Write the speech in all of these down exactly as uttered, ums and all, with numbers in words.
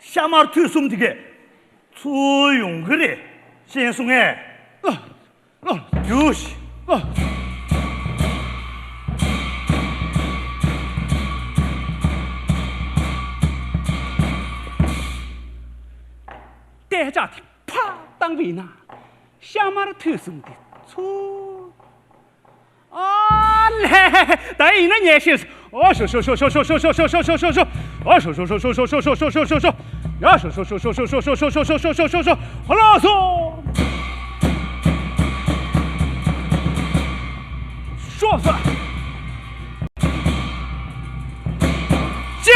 ཤ་མར་ཐུད་གསུམ་དེ་གས་ཚུར་ཡོང་གི་རེད། ཤེས་སོང་ངས། ཨ། ཨ། རྒྱུགས་ཤིག་ཨ། ཏེ་ཅག་དེ་ཕར་བཏང་བས་ན་ཤ་མར་ཐུད་གསུམ་དེ་ཚུར། ཨ་ལེ། ད་ཡིན་ན་ཉལ་ཤེས། ཨོ་ཤོ་ཤོ། ཨོ་ཤོ་ཤོ་ཤོ། ཡ་ཤོ་ཤོ་ཤོ། ཧ་ལོ་སོ། ཤོག་ས། ཅ།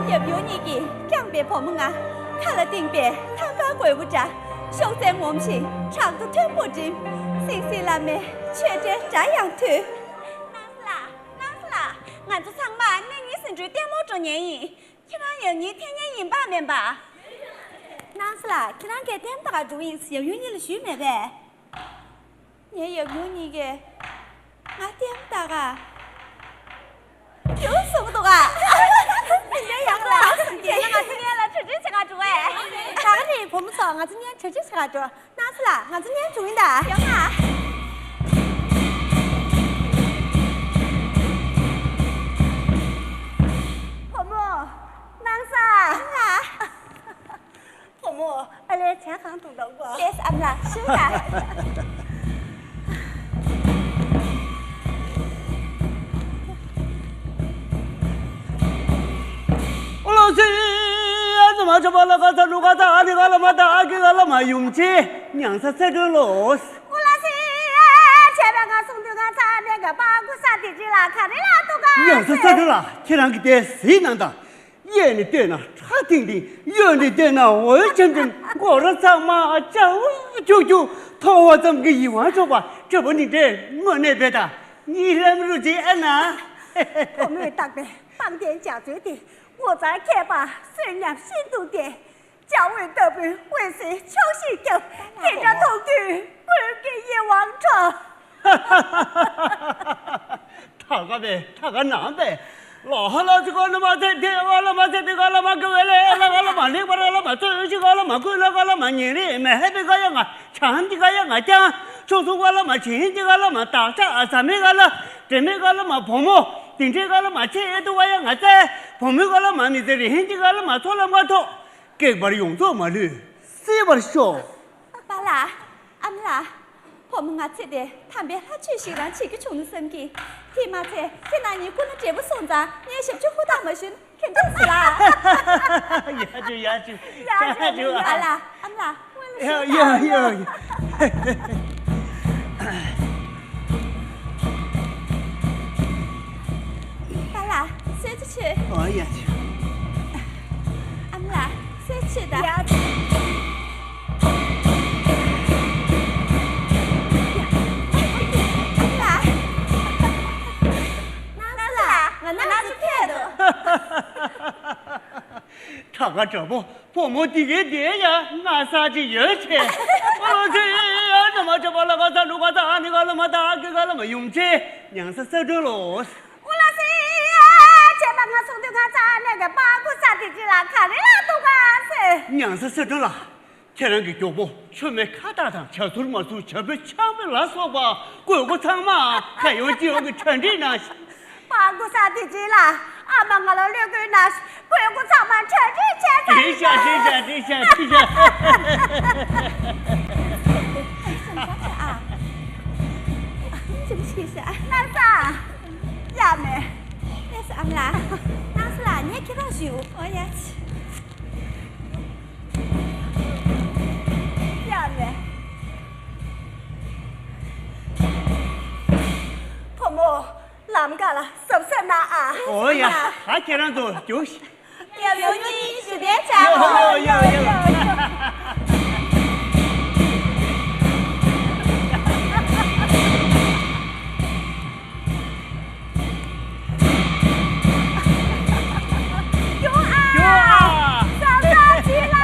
ཡབ་ཡུམ་གཉིས་ཀྱིས་བསྐྱངས་པའི་བུ་མོ་ང་། ཁ་ལ་བཏིང་པའི་ཐང་ག་རྒོད་པོ་འདྲ། གཤོག་རྩལ་ངོམས་ཤིང་བྲག་རྡོ་མཐོན་པོ་འགྲིམ། སིང་སིང་བླ་མའི་ཆོས་འབྲེལ་སྒྲ་ཡང་ཐོས། སྣང་ལ། སྣང་ལ། ང་ཚོ་ཚང་མ་གནས་རྙིང་ཟིན་འགྲུལ་ལྟད་མོ་འགྲོ་མཁན་ཡིན། ཁྱེད་རང་ཡབ་གཉིས་འཐེན་མཁན་ཡིན་པ་མིན་པ། སྣང་ལ། ཁྱེད་རང་གིས་ལྟད་མོ་ལྟ་ག་འགྲོ་གི་ཡིན་ཟེར་ཡབ་ཡུམ་གཉིས་ལ་ཞུས་མེད་པས། ངའི་ཡབ་ཡུམ་གཉིས་ཀས་ང་ལྟད་མོ་ལྟ་ག་རྒྱུགས་སོང་འདུག་ག་མི་འདྲ་ཡག་པོ་ལ། དེ་ན་ང་ཚོ་གཉིས་ལ་གྲ་སྒྲིག་བྱེད་ག་འགྲོ་བས། ད་ག་ནས་བུ་མོ་ཚོ་ང་ཚོ་གཉིས་གྲ་སྒྲིག་བྱེད་ག་འགྲོ། སྣང་ལ། ང་ཚོ་གཉིས་འགྲོ་ཡིན་ད། ཡོང་ང་། བུ་མོ། སྣང་ལ། བུ་མོ། ཨ་ལས་བྱ་གང་འདུག་འདུག་གོ། ལགས་ཨ་མ་ལགས། ཞུ་ད། ཨོ་ལགས་སེ། ཨ་ཙི་མ་ཆོ་པ་ལ་ག་ཚ་ལུ་ག་ཚ་ཨ་ནི་ག་ལ་མ་ད་ཨ་ཀི་ག་ལ་མ་ཡུམ་ཆེ་མྱང་ས་ཚེ་སྒྲོན་ལོ། ཨོ་ལགས་སེ། ཆེ་བ་ང་སོང་དུས་ང་ཚ་ཨ་ནི་ག་པ་ཀུ་ས་དེ་ཅི་ལ་ག་རེ་ལ་འདུག་ག་མྱང་ས་ཚེ་སྒྲོན་ལགས། ཁྱེད་རང་གི་དེ་གཟིགས་གནང་དང་། གཡས་ནས་བལྟས་ན་ཁྲ་ཐིང་ཐིང་། གཡོན་ནས་བལྟས་ན་འོད་ཆེམ་ཆེམ། སྒོ་ར་ཚང་མ་ཅ་བ་ཅུག་ཅུག་མཐོང་བ་ཙམ་གྱིས་ཡིད་དབང་འཕྲོག་པ་འདྲ་པོ་ནི་འདྲས། དངོས་གནས་བས་ད་གཉིད་ལམ་རུ་ཅིག་ཨ་ན། བུ་མོས་བཏགས་པའི་སྤང་རྒྱན་འཇའ་ཚོན་དེ་ངོ་མཚར་ཁྱད་པར་གསོན་ཉམས་ཤིན་ཏུ་བདེ། འཇའ་འོད་ལྟ་བུའི་འོད་ཟེར་ཕྱོགས་བཞིར་ཁྱབ། དེ་འདྲ་མཐོང་དུས་ཀུན་གྱིས་ཡིད་དབང་འཕྲོག་ད་ག་བས་ད་ག་ནང་བས། ལ་ཧ་ལ་ཚི་ག་ལ་མ་ཚེ་དེ་ག་ལ་མ་ཚེ་དེ་ག་ལ་མ་གི་ཝེ་ལེ་ལ་ག་ལ་མ་ལེགས་པར་ག་ལ་མ་ཚོས་ཤི་ག་ལ་མ་ཁུ་ལ་ག་ལ་མ་ཉིན་རེ་མེ་ཧེ་པི་ག་ཡ་ང་ཆང་དི་ག་ཡ་ང་ཅང་ཆོག་སུ་ག་ལ་མ་ཆིན་དི་ག་ལ་མ་དག་ཆ་ཨ་ས་མི་ག་ལ་དྲི་མི་ག་ལ་མ་བུ་མོ་དེ་འདྲའི་ག་ལ་མ་ཆེ་ཨེ་དུ་ག་ཡ་ང་ཚེ་བུ་མོའི་ག་ལ་མ་མི་ཚེ་རེ་ཧིན་དི་ག་ལ་མ་ཚོ་ལ་མ་ཐོག་སྐེག་པར་ཡོངས་རྫོགས་མ་ལུས་སྲིད་པར་ཤོག་པཱ་ལགས། ཨ་མ་ལགས། བུ་མོ་ང་ཚེ་འདིར་དམ་པའི་ལྷ་ཆོས་ཤིག་རང་བྱེད་རྒྱུ་བྱུང་ནས་བསམ་གི། དེས་མ་ཚད་ཁྱེད་རྣམ་གཉིས་སྐུ་ན་བགྲེས་པོ་སོང་ཙང་ངའི་ཞབས་ཕྱི་ཧུར་ཐག་མ་ཞུས་ན་ཁྱད་མཚར་ཟེར་ལ། ཡ་ཅུ་ཡ་ཅུ་ཡ་ཅུ། པཱ་ལགས། ཨ་མ་ལགས། སྔོན་ལ་ཞུ་ཡ་ཡ་ཡ། པཱ་ལགས། གསོལ་ཇ་མཆོད། ཨོ་ཡ་ཅུ། ཨ་མ་ལགས། གསོལ་ཇ་མཆོད་ད། ཡ་ཅུ། ཨ་མ་ལགས། ག་དྲག་པོ། བུ་མོ་འདི་གའི་འདི་ཡ་ང་ས་ཅི་ཡོད་ཆེ། ཨོ་ལོ་ཚེ་ཡ་ནི་མ་དྲག་པོ་ལ་ག་ས་འགྲོ་ག་ས་ཨ་ནི་ག་ལ་མ་ད་ཨ་ཀི་ག་ལ་མ་ཡུམ་ཆེ། ཉང་ས་ས་སྒྲོན་ལོ། ཨོ་ལོ་ཚེ་ཡ་ཆེ་པ་ང་སོང་དུས་ང་ཚ་ནས་ག་པ་ཀུ་ས་དེ་ཅི་ལ་ག་རེ་ལ་འདུག་ག་ཟེར། ཉང་ས་ས་སྒྲོན་ལ། ཁྱེད་རང་གི་མགྱོགས་པོ་མཆོད་མེ་ཁ་བཏགས་དང་ཇ་ཟུར་མ་ཟུར་ཇ་ཕོར་ཆང་ཕོར་ལ་སོགས་པ་དགོས་མཁོ་ཚང་མ་ཁ་ཡོང་ཅི་ཡོང་གི་གྲ་སྒྲིག་གནང་ཞིག་པ་ཀུ་ས་དེ་ཅི་ལ་ཨ་མ་ང་ལ་བློས་བཀོད་གནང་ཞིག་དགོས་མཁོ་ཚང་མ་གྲ་སྒྲིག་བྱས་ཚར། འགྲིག་ཤག་འགྲིག་ཤག་འགྲིག་ཤག་འགྲིག་ཤག་ཨ། ཅི་ཞིག་ཤག་ལགས་སོ། ཡ་མེ། ལགས་སོ་ཨ་མ་ལགས། ལགས་སོ་ལགས་ངས་ཁྱེད་རང་ཞུ། ཨོ་ཡ་ཆི། ཡ་མེ། བུ་མོ། ལམ་ཁ་ལ་གཟབ་གཟབ་གནང་ཨ། ཨོ་ཡ། ད་ཁྱེད་རང་ཚོ་རྒྱུགས་ཤིག་ཡ་ཡོ་ཉི་ཞུ་དེ་ཆ། ཡོ་ཡོ་ཡོ་ཡོ། ཡོང་ཨ། ཡོང་ཨ། གཟབ་གཟབ་བྱེད་ལ།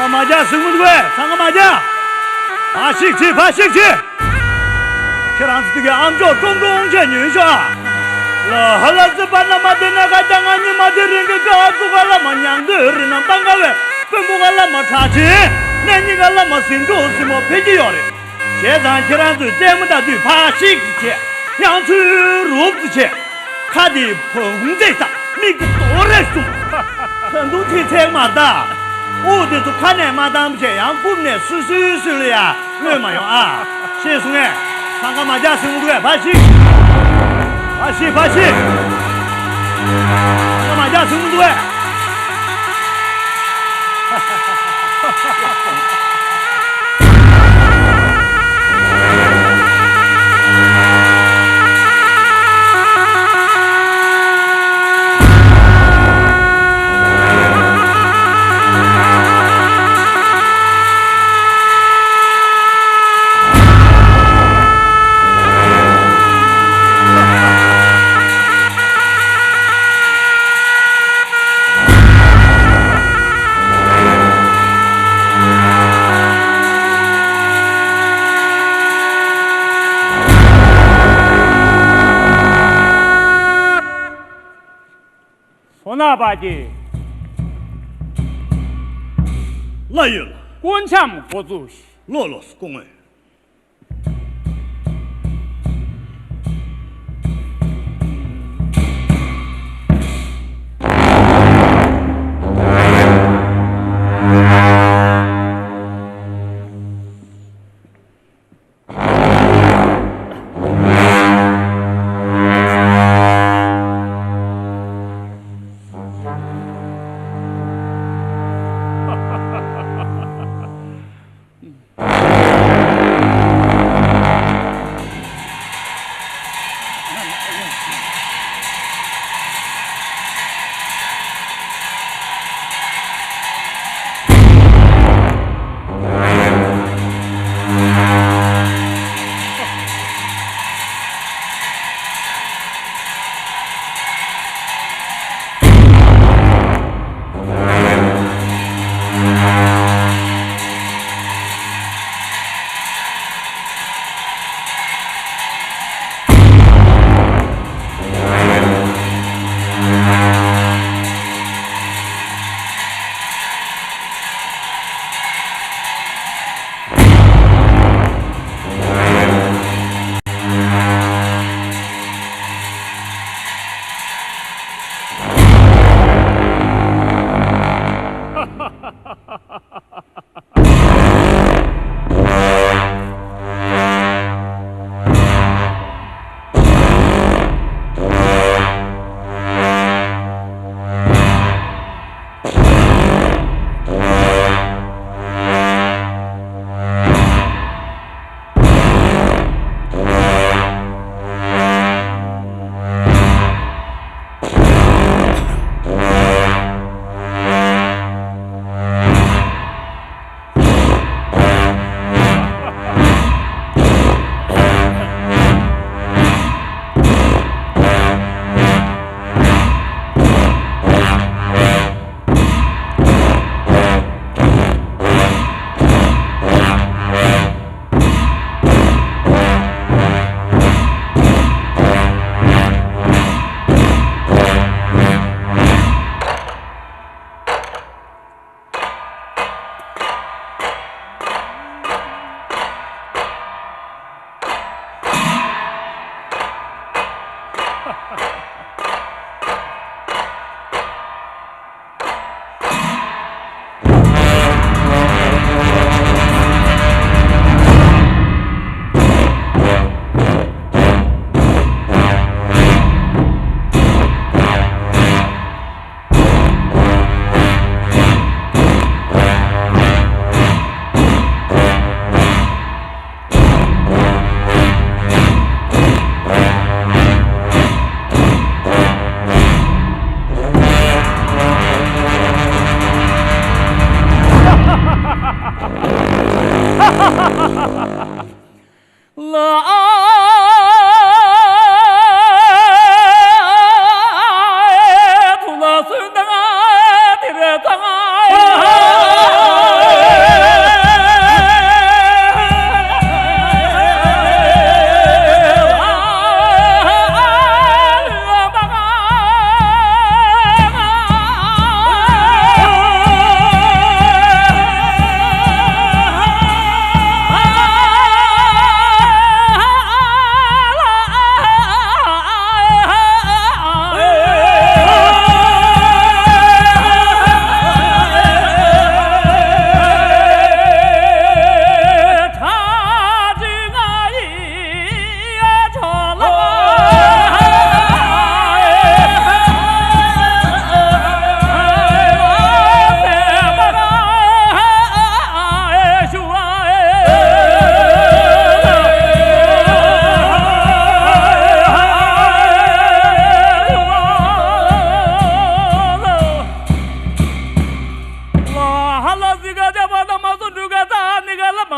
ཚང་མ་རྒྱ་སྲིང་མོ་འདུག་གས། ཚང་མ་རྒྱ། ཕར་ཞིག་བྱེད། ཕར་ཞིག་བྱེད། ཁྱེད་རང་ཚོ་གི་ཨམ་ཅོག་ཀྲོང་ཀྲོང་བྱས་ཉོན་ཤོག་ཨ། ལ་ཧ་ལ་ཙི་པ་ན་མ་དེ་ན་ག་ད་ང་ཉི་མ་དེ་རིང་གི་ཀ་ཙུ་ག་ལ་མ་ཉང་དུ་རི་ན་པང་ག་བས་དཔོན་པོ་ག་ལ་མ་ཁྲག་ཆེ་ནས་གཉིས་ག་ལ་མ་ཟིན་འགྲོ་སྲིན་མོ་ཕེབས་ཀྱི་ཡོད་རེད། བྱས་ཙང་ཁྱེད་རང་ཚོས་ལྟད་མོ་ལྟ་དུས་ཕར་ཞིག་ཅིག་བྱས། ཡང་ཚུར་རུབ་ཙིག་བྱས། ཁ་དེ་བུང་བརྩེགས་དང་མིག་དེ་རྡོ་རེ་བཟུང་། ད་དུང་ཐིག་ཚད་མར་ལྟ། དབུགས་དེ་ཚོ་ཁ་ནས་མ་བཏང་བྱས་ཡང་རྐུབ་ནས་སུ་སུའི་སུ་ལ་ཡ་གློད་མ་ཡོང་ཨ། ཤེས་སོང་ངས། ཚང་ཀ་མ་རྒྱག་ཟིན་འདུག་གས། ཕར་ཤི། ཕར་ཤི། ཕར་ཤི། ཚང་ཀ་མ་རྒྱག་ཟིན་འདུག་གས། བསོད་ནམས་དཔལ་གྱིས། ལགས་ཡོད་ལགས། སྐུ་འཆམ་འགོ་བཙུགས་ཤིག་ལགས་ལགས་སོ། སྐུ་ངོ།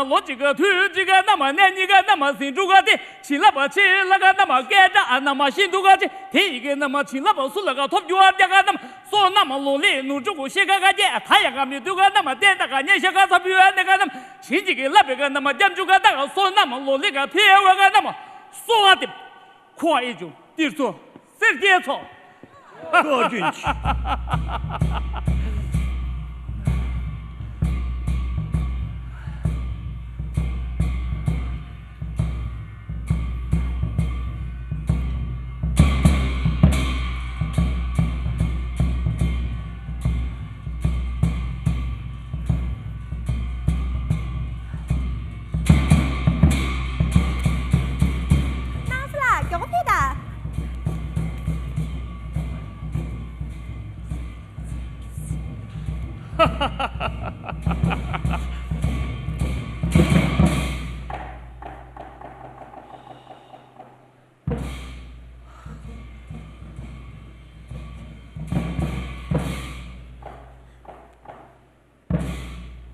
ལོ་གཅིག་ག་དུས་གཅིག་ག་ན་མ་གནས་གཉིས་ག་ན་མ་ཟིན་དྲུག་ག་སྟེ། བྱིན་རླབས་པ་ཆེ་ལ་ག་ན་མ་སྐད་གྲགས་ན་མ་ཤིན་ཏུ་ག་ཆེ། དེ་ཡི་གེ་ན་མ་བྱིན་རླབས་པ་སུ་ལ་ག་ཐོབ་རྒྱུ་བ་རྒྱ་ག་ན་མ་སོ་ན་མ་ལོ་ལེ་ནུ་ཅུ་གུ་ཤེ་ག་ག་རྒྱ་ད་ཡ་ག་མི་དུ་ག་ན་མ་བསྟན་ད་ག་ཉེ་ཤ་ག་ས་བུ་ཨ་ནེ་ག་ན་མ་བྱིན་གཅིག་གི་བསླབ་པའི་ག་ན་མ་རྒྱ་མཇུག་ག་ད་ག་སོ་ན་མ་ལོ་ལེ་ག་ཕི་ཨ་བ་ག་ན་མ་སོ་བ་དེ། ཁོ་ཨེ་ཅུ་ཏིར་ཚོ་སེར་སྐྱའི་ཚོ། ལོ་རྒྱུན་ཆེ། སྣང་ས་ལ་མགྱོགས་པོ་ཕེབས་དང་།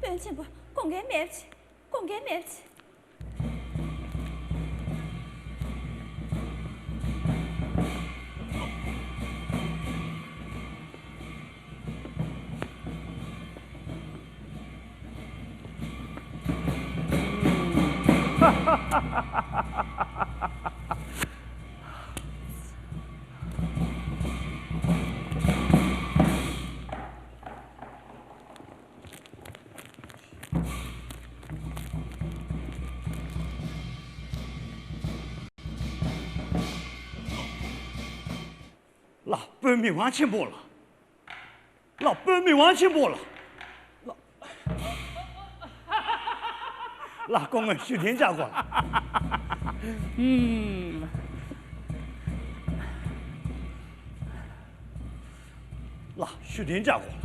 དཔོན་ཆེན་པོ་དགོངས་འགལ་མེད་པ་བྱེད། དགོངས་འགལ་མེད་པ་བྱེད། ལགས་དཔོན་མི་དབང་ཆེན་པོ་ལགས། ལགས་དཔོན་མི་དབང་ཆེན་པོ་ལགས། ལགས། ལགས་སྐུ་ངོ་ཞུ་རྟེན་བཅའ་དགོས་ལགས། ཨུམ། ལགས་ཞུ་རྟེན་བཅའ་དགོས་ལགས།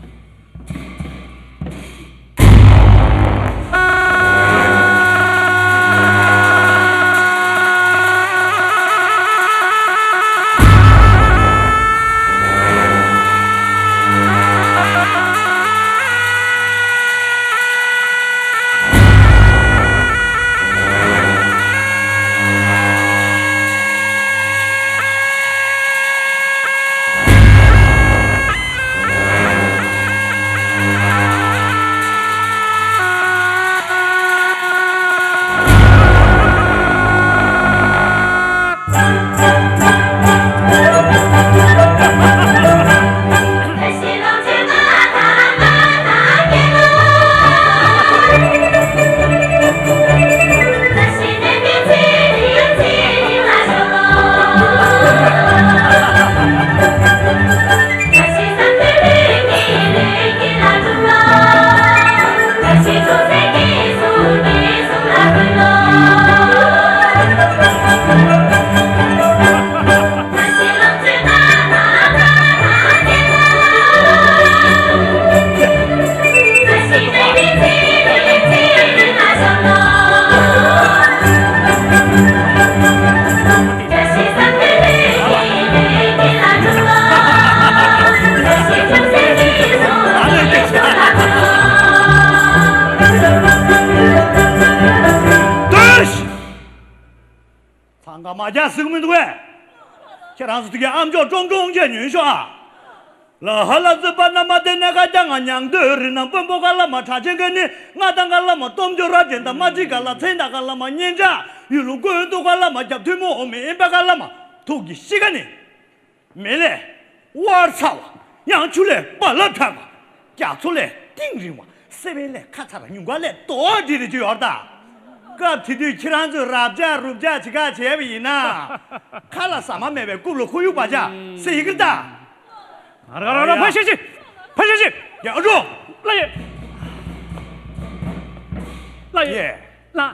ཨང་ཀ་མ་རྒྱག་ཟིག་མི་འདུག་གས། ཁྱེད་རང་ཚོ་དེ་གའི་ཨམ་ཅོག་ཀྲོང་ཀྲོང་བྱས་ཉོན་ཤོག་ཨ། ལ་ཧ་ལ་ཙི་པ་ན་མ་དེ་ནས་ཁ་རྒྱ་ང་མྱང་སྟོད་རི་ན་དཔོན་པོ་ཀ་ལ་མ་གྲགས་ཆེན་ག་ནི་ང་དང་ཀ་ལ་མ་སྟོབས་འབྱོར་ར་དྲན་དང་མ་ཅི་ཀ་ལ་མཚན་དང་ཀ་ལ་མ་སྙན་ཆ་ཡུལ་ལུང་ཀུན་ཏུ་ཀ་ལ་མ་རྒྱབ་ཐུན་མོང་མི་ཨིན་པ་ཀ་ལ་མ་ཐུག་གི་ཤི་ག་ནི། མེ་ལས་དབར་ཚ་བ། ཡང་ཆུ་ལས་རྦ་རླབས་དྲག་པ། རྒྱ་མཚོ་ལས་གཏིང་རིང་བ། སེ་བན་ལས་ཁ་ཚ་བ། ཉུང་མཁར་ལས་རྡོ་རྡེ་རེ་ཅིག་ཡོད་རེད་ད། སྐབས་དེ་དུས་ཁྱེད་རང་ཚོས་རབ་ཆགས་རུབ་ཆགས་བྱེད་ཁ་བྱས་པ་ཡིན་ན། ཁ་ལ་ཟ་མ་མེད་པའི་རྐུབ་ལ་ཁོར་ཡུག་བ་ཆགས་ཟེར་ཡི་གེ་རེད་ད། ཨ་ར་ར་ར། ཕར་བཞག་ཤིག་ཕར་བཞག་ཤིག་ཡ་ཨ་ཅོ། ལགས་ཡོད། ལགས་ཡོད། ཡེ། ལགས།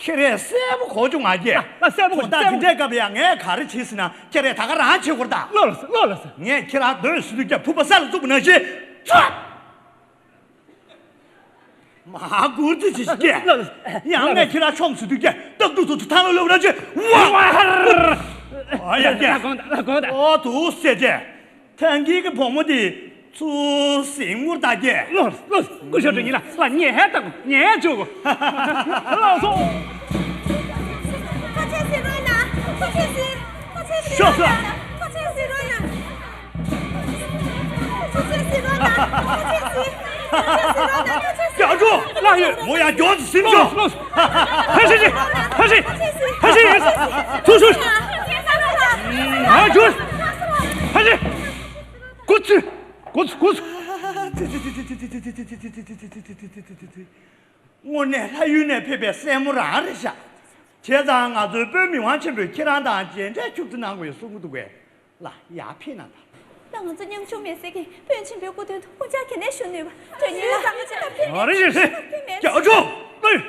ཁྱེད་རས་གསལ་པོ་གོ་བྱུང་ང་རྒྱལ། ལ་ལ་གསལ་པོ་གོ་ད་དེ་འདྲའི་སྐབས་ཡང་ངས་ག་རེ་བྱེད་ཟེར་ན་ཁྱེད་རས་ད་ག་རང་བྱེད་དགོས་རེད་ད། ལོ་ལ་ལོ་ལ་ཟེར། ངས་ཁྱེད་རང་སྡོད་ཟེར་དུས་ཀྱང་ཕུ་པ་ས་ལ་བཙུགས་པ་ནང་བཞིན་ཚ། མ་གུར་ཙི་ཞིག་སྐྱེ། ལོ་ལ་ཡང་ངས་ཁྱེད་རང་ཆོམ་ཟེར་དུས་ཀྱང་སྟག་ཕྲུག་ཚོ་ཚོ་ཐང་ལ་ལོག་ན་ཆེ་བ། ཨ་ཡ་ཀྱེ། ལ་དགོངས་དག་ལ་དགོངས་དག་ཨོ་དུ་སེ་ཅེ། ཐང་གི་གི་བུ་མོ་དེ་ཚུར་ཟིང་མུར་ད་ཀྱེ། ལོ་ལོ་སྐུ་ཞབས་དྲིན་ཡིན་ལ་ལ་ཉེ་ཧད་དང་ཉེ་ཧད་བྱུག་གོ། ལགས་སོ། ཁ་ཆེ་ཟིག་རོལ་ན། ཁ་ཆེ་ཟིག་ཁ་ཆེ་ཟིག་ཤོག་ཤོག་ཁ་ཆེ་ཟིག་རོལ་ན། ཁ་ཆེ་ཟིག་རོལ་ན། ཁ་ཆེ་ཟིག་ཁ་ཆེ་ཟིག་རོལ་ན། ཁ་ཆེ་ཟིག་ལགས་ཡོད། མོ་ཡ་མགྱོགས་ཟིན་ཤོག་ལགས་སོ། ཕ་ཤི་ཤི། ཕ་ཤི། ཕ་ཤི། ཚུར་ཤོག་ང་མགྱོགས། ཕ་ཤི། གུ་ཚུ། གུ་ཚུ། གུ་ཚུ། དངོས་གནས་ལྷ་ཡུལ་ནས་ཕེབས་པའི་སྲས་མོ་རང་རེད་ཤག་བྱས་ཙང་ང་ཚོའི་དཔོན་མི་དབང་ཆེན་པོས་ཁྱེད་རང་དང་མཇལ་འཕྲད་ཁྱུག་ཙམ་གནང་དགོས་གསུང་གི་འདུག་གས། ལགས་ཡར་ཕེབས་གནང་དང་། ད་ང་ཚོ་ཉམ་ཆུང་མེད་ཟེར་གྱིས་དཔོན་ཆེན་པོའི་སྐུ་མདུན་དུ་དབུ་འཇགས་ག་ནས་ཞུ་ནུས་པ། དོན་གཉེར་ལ་ང་ཚོ་ད་ཕེབས་མེད། ཨ་རེ་རེ་རེ། ད་ཕེབས་མེད། རྒྱ་ཆུང་ལོས།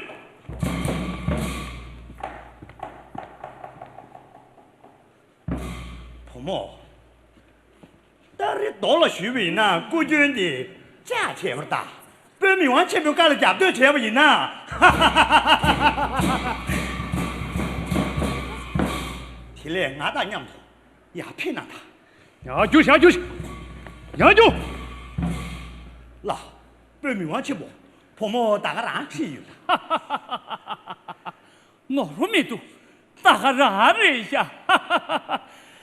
བུ་མོ། ཏ་རེ་རྡོ་ལ་གཞུས་པ་ཡིན་ན་སྐུ་རྒྱུན་དེ་བཅག་བྱས་པར་གདའ། དཔོན་མི་དབང་ཆེན་པོའི་བཀའ་ལ་རྒྱབ་གཏོད་བྱས་པ་ཡིན་ན། དེ་ལས་ང་དང་མཉམ་དུ་ཡར་ཕེབས་གནང་དང་། ཡར་རྒྱུགས་ཤིག་ཡར་རྒྱུགས་ཤིག་ཡར་རྒྱུགས། ལགས། དཔོན་མི་དབང་ཆེན་པོ། བུ་མོ་ད་ག་རང་ཁྲིད་ཡོད་ལགས། ནོར་བུ་མི་འདུག་ད་ག་རང་རེད་ཤག་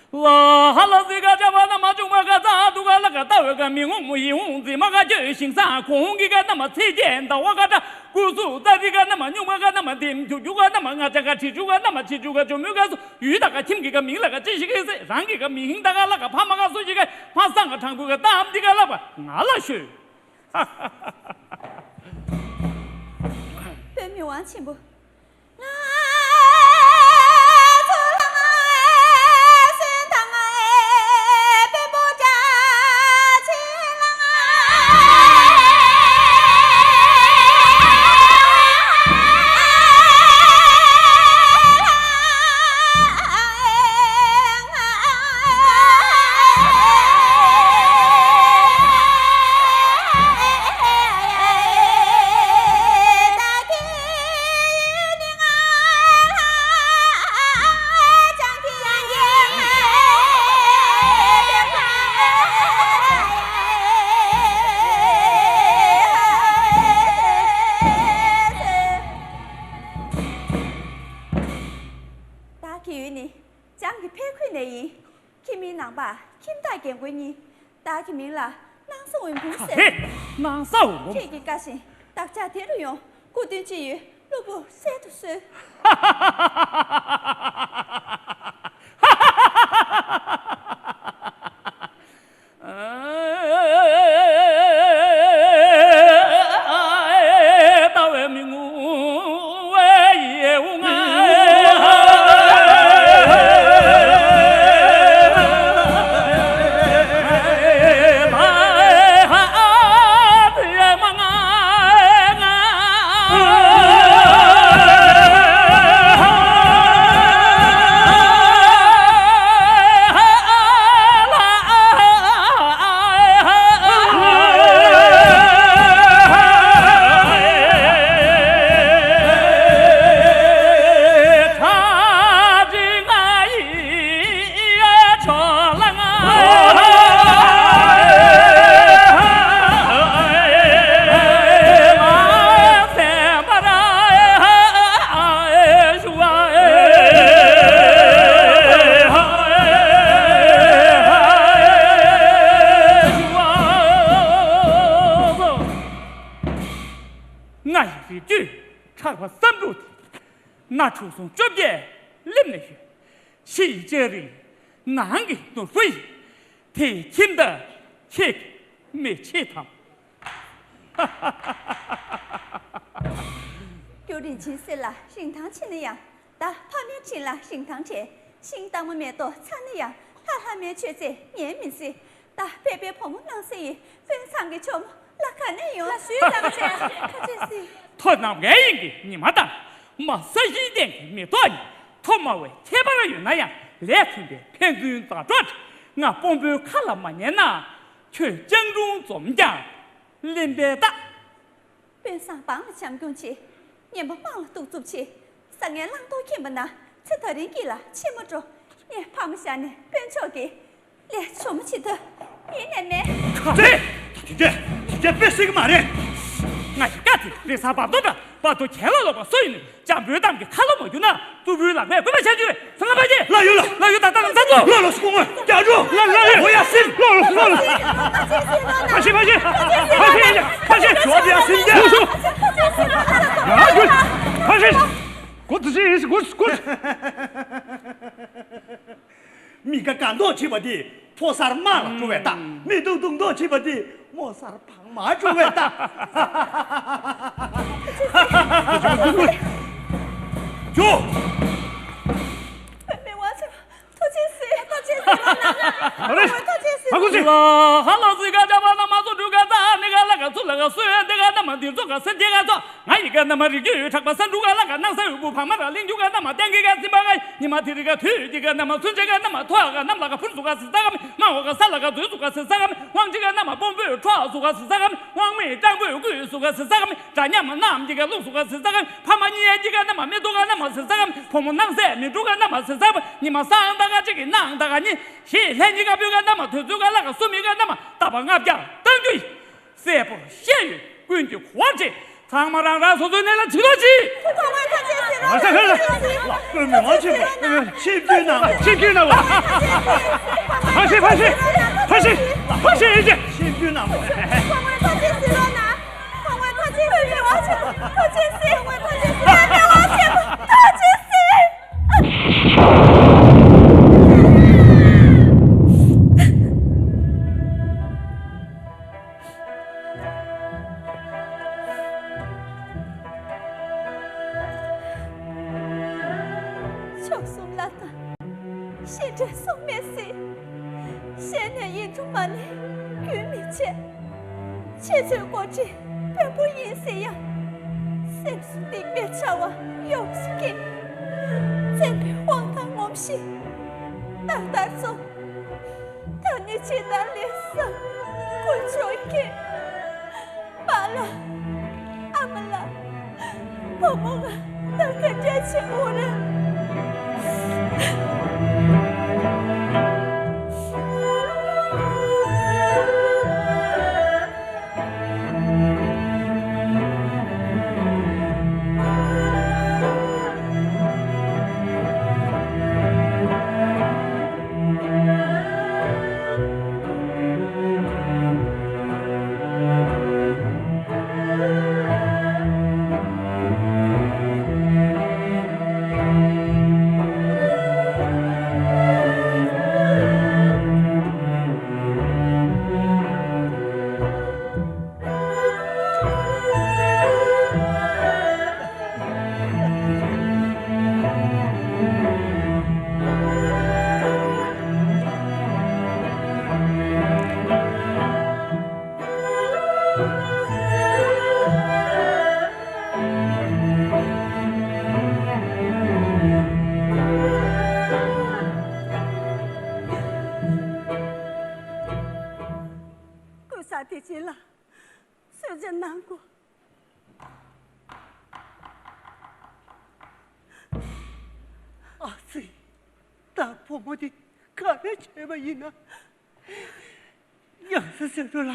ལ་ཧ་ལ་ཟི་ག་ཅ་བ་ན་མ་བྱུང་བ་ག་ཙ་དུ་ག་ལ་ག་ལྟ་བའི་ག་མི་ངོ་མོ་ཡིན་འོང་འཛིན་མ་ག་ཅོས་ཤིང་ས་ཁོང་གི་ག་ན་མ་ཚེ་རྒྱས་ཟླ་བ་ག་ཏྲ་ཀུ་སུ་ད་རི་ག་ན་མ་སྨྱུག་མ་ག་ན་མ་དེམ་རྒྱུ་རྒྱུ་ག་ན་མ་ང་ཅ་ག་ཁྲི་ཆུ་ག་ན་མ་ཆི་ཆུ་ག་ཇོ་མོའི་ག་སུ་ཡུལ་ད་ག་ཁྱིམ་གི་ག་མིང་ལ་ག་ཅི་ཞིག་གི་སེ་རང་གི་ག་མི་ཧིང་ད་ག་ལ་ག་ཕ་མ་ག་སུ་ཞིག་ག་ཕ་སང་ག་དྲང་པོའི་ག་གཏམ་འདི་ག་ལ་བ་ང་ལ་ཤོད། དཔོན་མི་དབང་ཆེན་པོ། བདག་གི་ཡུལ་ནི་འཇམ་གྱི་ཕེ་ཁུད་ནས་ཡིན། ཁྱིམ་མིའི་ནང་པ་ཁྱིམ་བདག་རྒན་རྒོན་གཉིས། བདག་གི་མིང་ལ་སྣང་ས་འོད་འབུམ་ཟེར། ཧེ། སྣང་ས་འོད་འབུམ། ཁྱེད་ཀྱི་བཀའ་བཞིན་བདག་ཅག་དེ་རུ་ཡོང་། སྐུ་མདུན་ཅི་ཡོད་གློ་བུར་གསལ་དུ་གསོལ། དྲུག་སོང་བཅོ་བརྒྱད་སླེབས་ནས་ཡོད། ཕྱི་ཡི་ལྕགས་རི་ནང་གི་ནོར་བུ་ཡིན། དེ་ཁྱིམ་བདག་ཁྱེད་ཀྱིས་མི་ཕྱེད་དམ། རྒྱུ་རིན་ཆེན་གསེར་ལ་རིན་ཐང་ཆེ་ན་ཡང་། ད་ཕ་མའི་དྲིན་ལ་རིན་ཐང་བྲལ། ཤིང་སྟག་མོ་མེ་ཏོག་ཚ་ན་ཡང་། ལྷ་ལྷ་མོའི་མཆོད་རྫས་ངས་མི་བཟོད། ད་ཕལ་པའི་བུ་མོ་སྣང་གསལ་ཡིན། དཔོན་ཚང་གི་ཇོ་མོ་ལ་ག་ནས་ཡོང་། ལ་ཞུས་ཙམ་བྱས། ཁ་ཆེ་སི། ཐོ་རྣམས་ངའི་ཡིན་གྱི་ཉི་མ་དང་། མ་ས་ཡིན་ལྡན་གྱི་མེ་ཏོག་ཡིན། ཐོ་མ་བའི་ཁྱད་པར་ཡོད་ན་ཡང་། ལས་མཐུན་པའི་ཕན་ཚུན་མཛའ་གྲོགས་བྲལ། ང་དཔོན་པོའི་ཁ་ལ་མ་ཉན་ན། ཁྱོད་སྤྱང་གྲུང་འཛོམས་ཀྱང་གླེན་པའི་རྟགས། དཔོན་བཟང་འབངས་ལ་བྱམས་སྐྱོང་བྱེད། གཉེན་པོ་དམངས་ལ་གདུག་རྩུབ་བྱེད། བཟང་ངན་བླང་དོར་མཁྱེན་པ་ན། ཚེ་ད་རིང་སྐྱིད་ལ་ཕྱི་མ་སྤྲོ། ངས་ཕ་མ་བཞག་ནས་དཔོན་མཆོག་གི་ལས་ཇོ་མོ་བྱེད་ཐུབ་ཡིན་ནས་མེད། ཁ་ཚེ། ད་དེ་འདྲས་དེ་འདྲས་དཔེ་སྲིད་ཀྱི་མ་རེད། ང་ཡི་བཀའ་དེ་རེ་ས་བབ་དོ་འདྲ་བ་དུ་གྱེན་ལ་ལོག་པ་སུ་ཡིན་ནས་འཇམ་པོའི་གཏམ་གྱི་ཁ་ལོ་མ་བསྒྱུར་ན། ཏུ་བུའི་ལག་པས་རྐུན་མ་བྱ་རྒྱུ་རེད། ཟང་ང་པ་ཅི། ལ་ཡོད་ལ། ལ་ཡོད་ད་ལྟ་ལ་ཚ་ཚོ། ལ་ལོ་སྐུ་ངོ་རྒྱ་ཇོ། ལ་ལ་ལ། འོ་ཡ་སིན། ལ་ལོ་ལ་ལོ། ཕ་ཤི་ཕ་ཤི། ཕ་ཤི་ཕ་ཤི་ཕ་ཤི། ཇོ་བ་སིན་རྒྱ། ལ་ཇོ། ཕ་ཤི། གོ་ཚི་ཤི་གོ་གོ། མི་ཀ་ག་མདོག་ཁྲིད་པ་དེ་ཕོ་གསར་དམངས་ལ་སྤྲོ་བའི་རྟགས། མི་སྡུག་སྡུག་མདོག་ཁྲིད་པ་དེ་མོ་གསར་བག་མ་སྤྲོ་བའི་རྟགས། ཇོ། བོད་མི་དབང་ཆེན་ཐུགས་རྗེ་གཟིགས། ཐུགས་རྗེ་གཟིགས། ཨ་རེ། ཐུགས་རྗེ་གཟིགས། ཨ་ཁུ་ཚེ། ལ་ཧ་ལ་ཟི་ག་ཇ་པ་ན་མ་སུ་འབྲུ་ག་ཙ་ནི་ག་ལ་ག་ཚུ་ལ་ག་སུ་ཡ་འདི་ག་ན་མ་འདིར་ཚོ་ག་སེ་འདི་ག་ཚོ། ང་ཡི་ག་ན་མ་རིག་རྒྱུ་ཡོད་གྲགས་པ་ས་འབྲུ་ག་ལ་ག་ན་ས་ཡོད་བུ་ཕ་མ་ར་གླིང་རྒྱུ་ག་ན་མ་ཏན་གི་ག་ཚིམ་པ་ག་ཉི་མ་དེ་རི་ག་དུས་འདི་ག་ན་མ་ཚུན་ཆད་ག་ན་མ་ཐོ་ཡ་ག་ནམ་ལ་ག་ཕུར་སུ་ག་སི་ས་ག་མི། མ་འོ་ག་ས་ལ་ག་དུས་སུ་ག་སི་ས་ག་མི། དབང་ཅི་ག་ན་མ་དཔོན་པོས་ཁྲོ་སུ་ག་སི་ས་ག་མི། དབང་མེད་སྤྲང་པོས་བརྐུས་སུ་ག་སི་ས་ག་མི། དགྲ་ཉམས་མ་རྣམས་ཀྱི་ག་ལུག་སུ་ག་སི་ས་ག་མི། ཕ་མ་གཉིས་ཀྱི་ག་ན་མ་མེ་ཏོག་ག་ན་མ་སི་ས་ག་མི། བུ་མོ་སྣང་གསལ་མི་འགྲུབ་ག་ན་མ་སི་ས་ག་མི། ཉི་མ་སང་ད་ག་གཅིག་གི་ནང་ད་ག་གཉིས། ཞེས་ལྷན་གྱི་ཀ་བུའི་ག་ན་མ་དུས་ཚོད་ག་ལ་ག་སུ་མི་ག་ན་མ་རྟག་པ་ལྔ་བརྒྱ་གཏང་རྒྱུ་ཡིན། གསལ་པོར་བཤད་ཡོད། ཀུན་གྱིས་གོ་བར་བྱེད། ཚང་མ་རང་རང་སོ་སོའི་གནས་ལ་ཕྱིན་རོགས་གྱིས། ཨ་ས་ཧེ་ལ། ལགས་སོ་ཧེ་ལ། ལགས་སོ་མི་དབང་ཆེན་པོ། ཆིབས་བསྒྱུར་གནང་། ཆིབས་བསྒྱུར་གནང་བ། ཕ་ཤི་ཕ་ཤི། ཕ་ཤི། ཕ་ཤི་ཨེ་ཅེ། ཆིབས་བསྒྱུར་གནང་བ། མཆོག་གསུམ་ལ་དང་། ཤེས་འདྲེན་སྲུང་མའི་སྲིད། ཤེས་ནས་ཡིད་དུ་མ་ལེན་རྒྱུན་མི་ཆད། ཆེ་ཚོའི་འགོ་ཁྲིད་དཔོན་པོ་ཡིན་ཟེར་ཡང་། སེམས་སུ་སྡིག་པའི་བྱ་བ་ཡོངས་སུ་སྐྱེས། བཙན་པོའི་དབང་ཐང་ངོམས་ཤིང་རྣམ་ཐར་རྫོགས། ད་ནི་ཇི་ལྟར་ལེགས་བསམ་དཀོན་མཆོག་མཁྱེན། པཱ་ལགས། ཨ་མ་ལགས། བུ་མོ་ང་ད་ག་འདྲ་བྱེད་འོ་ར། སྐུ་ཚ་དེ་ཅན་ལ། གསོལ་ཇ་གནང་དགོས། ཨ་ཙི། ད་བུ་མོ་འདི་ག་རེ་བྱས་པ་ཡིན་ན། ཡང་སྲིད་ཟེར་འགྲོ་ལ།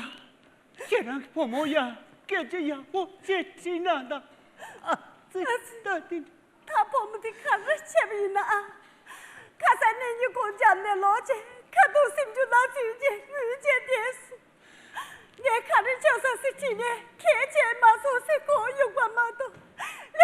ཁྱེད་རང་གི་བུ་མོ་ཡང་སྐད་ཆ་ཡག་པོ་བྱས་དྲིས་གནང་དང་། ཨ་ཙི། ཨ་ཙི། ད་འདི། ད་བུ་མོ་འདི་ག་རེ་བྱས་པ་ཡིན་ན་ཨ། ཁ་སང་ནས་ཉིན་གུང་འགྲམ་ནས་ལོག་བྱས་ཁ་ཐུག་སེམས་རྒྱུད་ལ་ཚུད་རྗེས་ངུས་བྱས་བསྡད་སོང་། ངས་ག་རེ་བྱས་སོང་ཟེར་དྲིས་ནས་ཁས་བྱས་མ་སོང་ཟེར་ཁོ་གཡུག་པ་མ་གཏོགས་ལན་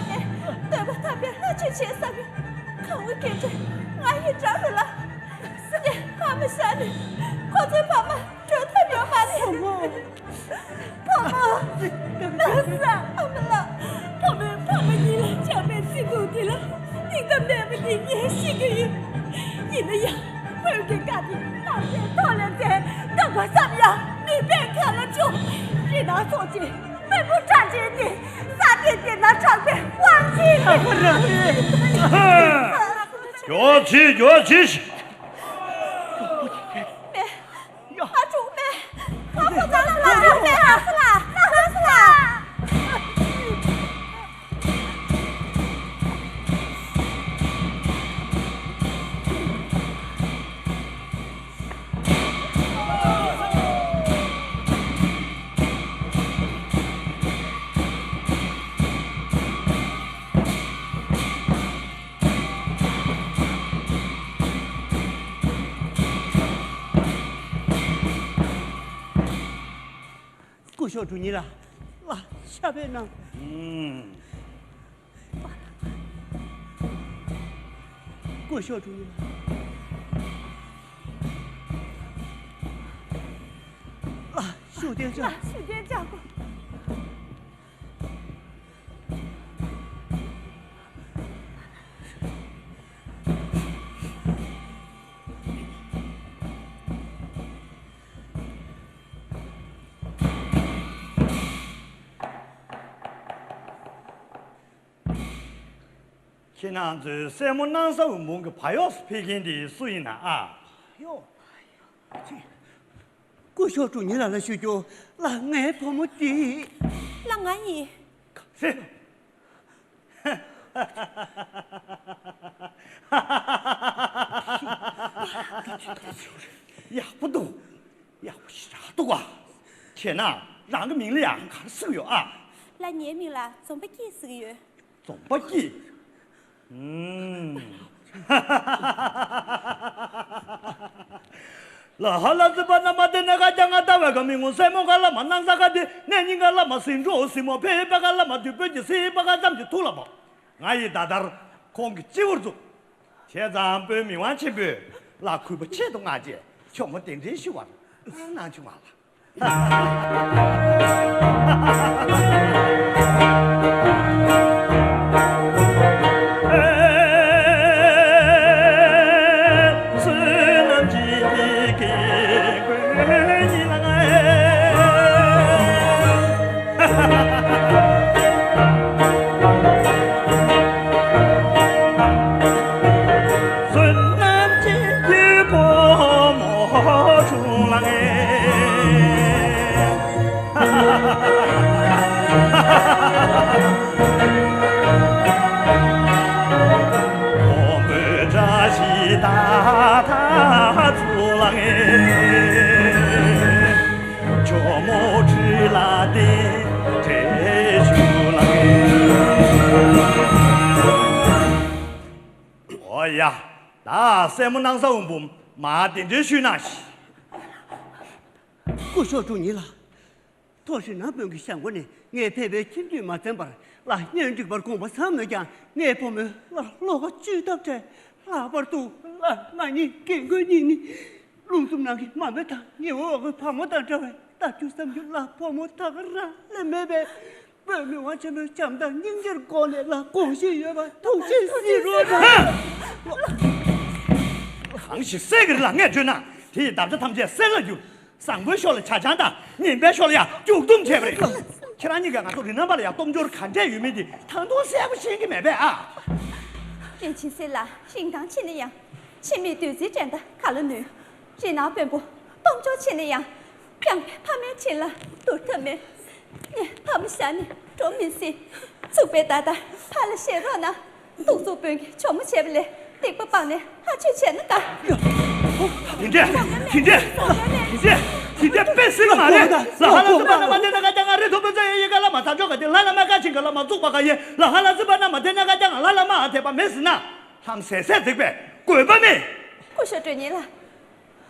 བཏབ་ནས་སྟོན་པ་དམ་པའི་ལྷ་ཆོས་བྱེད་བསམ་པའི་གང་བུ་སྐད་ཆ་ང་ཡི་བྲག་ཏུ་ལ་སུ་ནས་ཕ་མ་བཞག་ནས་ཁོ་ཚོའི་ཕ་མ་འགྲོ་ཐབས་ཡོད་མ་རེད། བུ་མོ། ལགས་སོ། ཨ་མ་ལགས། བུ་མོའི་ཕ་མ་གཉིས་ལ་ཆགས་པའི་བརྩེ་དུང་དེ་ལ་སྙིང་གཏམ་མེད་པ་དེ་ངས་ཤེས་ཀྱི་ཡོད། ཡིན་ན་ཡང་བོད་ཀྱི་བཀའ་དེ་ནམ་མཁའི་མཐོ་ལ་མཛད། རྐང་པ་བསམ་ཡང་མི་ཕན་ག་ལ་འཇུག་རི་དྭགས་ཚོགས་ཀྱི་མེ་འབུ་ཁྲག་ཆེན་དེ་ས་སྟེང་དེ་ན་གྲགས་པའི་དབང་ཆེན་དེ། མགྱོགས་བྱེད། མགྱོགས་བྱེད། མེ། ང་འཁྲུག་མེ། ང་ཁོ་ཚང་ལ་ལ་ལ་ལ་ལ་ལ། སྐུ་ཞབས་དྲུང་ཉིད་ལ་ལ་ཤ་བའི་ནང་། ཨུམ། སྐུ་ཞབས་དྲུང་ཉིད་ལ་ལ་ཤུགས་ལྡན་ལྕགས། ལ་ཤུགས་ལྡན་ལྕགས་པོ། ཁྱེད་རང་ཚོའི་སྲས་མོ་སྣང་ས་འོད་འབུམ་གྱི་བར་གཡོག་སུ་ཕེབས་མཁན་དེ་སུ་ཡིན་ན་ཨ། ཡོ། སྐུ་ཞབས་དྲུང་ཉིད་ལ་ལ་ཞུ་རྒྱུ་ལ་ངའི་བུ་མོ་དེ། ལ་ང་ཡིན། ཧྲེ། ཡག་པོ་འདུག་ཡག་པོ་ཞེ་དྲག་འདུག་ག་བྱས་ན་རང་གི་མིང་ལ་ཡང་ག་རེ་ཟེར་གྱི་ཡོད་ཨ། ལགས། ངའི་མིང་ལ་འཛོམས་པ་སྐྱིད་ཟེར་གྱི་ཡོད། འཛོམས་པ་སྐྱིད། ཨུམ། ལ་ཧ་ལ་ཙི་པ་ན་མ་དེ་ན་ག་ཅང་ང་ལྟ་བའི་ག་མི་ངོ་སེ་མོ་ག་ལ་མ་སྣང་ས་ག་དེ་ནས་སྙིང་ག་ལ་མ་སིང་འགྲོ་སི་མོ་ཕེ་པ་ག་ལ་མ་དུས་པོ་ཅི་སི་པ་ག་ཙམ་གྱི་ཐུགས་ལ་བབ། ང་ཡི་ད་ལྟར་ཁོང་གི་སྤྱི་བོར་བཙུགས། བྱས་ཙང་བོད་མི་དབང་ཆེན་པོས་ལ་གུས་པ་ཆེད་དུ་མངགས་རྗེས་ཇོ་མོ་གདན་འདྲེན་ཞུ་བར་གནང་བྱུང་བ་ལགས། འོ་ཡ། ད་སྲས་མོ་སྣང་ས་འོམ་བུམ་མར་གདན་འདྲེན་ཞུས་གནང་ཞིག་སྐུ་ཞབས་དྲུང་ཉིད་ལགས། ཐོག་ཤི་ན་བོན་གྱི་ཞྭ་མགོ་ནས་ངས་ཕེབས་པའི་ཁྱིམ་དུས་མ་ཚན་པར་ལ་སྙན་འགྲིག་པར་དགོངས་པ་ཚང་མོད་ཀྱང་ངའི་བུ་མོས་ལ་བློ་ཁ་བཅུད་ཐབས་བྲལ། ལྷག་པར་དུ་ལ་ང་གཉིས་རྒན་རྒོན་གཉིས་ནི་རླུང་འཚུབ་ནང་གི་མ་མོ་དང་ཉི་འོག་གི་བ་མོ་དང་འདྲ་བས་ལྟ་རྒྱུ་བསམ་རྒྱུ་ལ་བུ་མོ་ད་ག་རང་ལས་མེད་པས། བོད་མི་དབང་ཆེན་པོའི་བྱམས་དང་སྙིང་རྗེར་དགོངས་ནས་ལ་དགོངས་བཞེས་ཡོད་པ་ཐུགས་རྗེ་གཟིགས་རོགས་གནང་། གང་ཞིག་གསེར་གྱི་རི་ལ་ངས་བརྗོད་ན་དེ་ཡི་འདབ་ཆགས་ཐམས་ཅད་གསེར་ལ་འགྱུར། བཟང་པོའི་ཕྱོགས་ལ་ཇ་ཆང་དང་ངན་པའི་ཕྱོགས་ལ་ཡང་སྐྱུག་བསྡོམས་བྱས་པ་རེད། ཁྱེད་རང་གཉིས་ཀས་ང་ཚོ་རི་ནང་པ་ལ་ཡང་སྟོབས་འབྱོར་ག་འདྲས་ཡོད་མེད་དེ་ད་དུང་གསལ་པོ་ཤེས་ཀྱི་མེད་པས་ཨ། གཡས་འཁྱིལ་གསེར་ལ་ཤིང་དང་ཕྱེ་ན་ཡང་། ཕྱེ་མེད་བདུད་རྩིའི་འགྲན་ཟླ་ག་ལ་ནུས། རི་ནང་དཔོན་པོ་སྟོབས་འབྱོར་ཆེ་ན་ཡང་། སྤྱང་པོའི་ཕ་མའི་དྲིན་ལ་བསྡུར་ཐབས་མེད། ངས་ཕ་མ་བཞག་ནས་འགྲོ་མི་སྲིད། ཚུགས་པའི་ད་ལྟ་ཕར་ལ་བཞེས་རོགས་གནང་། གདུག་རྩུབ་བོན་གྱི་ཇོ་མོ་བྱས་པ་ལས་སྡིག་པ་སྤངས་ནས་ལྷ་ཆོས་བྱས་ན་དགའ། དེ་འདྲས་དེ་འདྲས་དེ་འདྲས་དེ་འདྲས་དཔེ་སྲིད་མ་རེད། ལ་ཧ་ལ་སི་པ་ན་མ་དེ་ན་ག་ཀྱང་ང་རི་ཐུབ་པའི་རྩ་ཡི་ཡི་ག་ལ་མ་ཐག་ཆོད་ག་དེ་ལ་ལ་མ་ཀ་ཆིང་ག་ལ་མ་བཙུགས་པ་ག་ཡེ། ལ་ཧ་ལ་སི་པ་ན་མ་དེ་ན་ག་ཀྱང་ང་ལ་ལ་མ་ཨ་ཐེ་པ་མེད་ཟིན་ན། ལྷམ་ཟས་ཟས་འཛེགས་པའི་དགོས་པ་མེད། སྐུ་ཞབས་དྲུང་ཉིད་ལགས།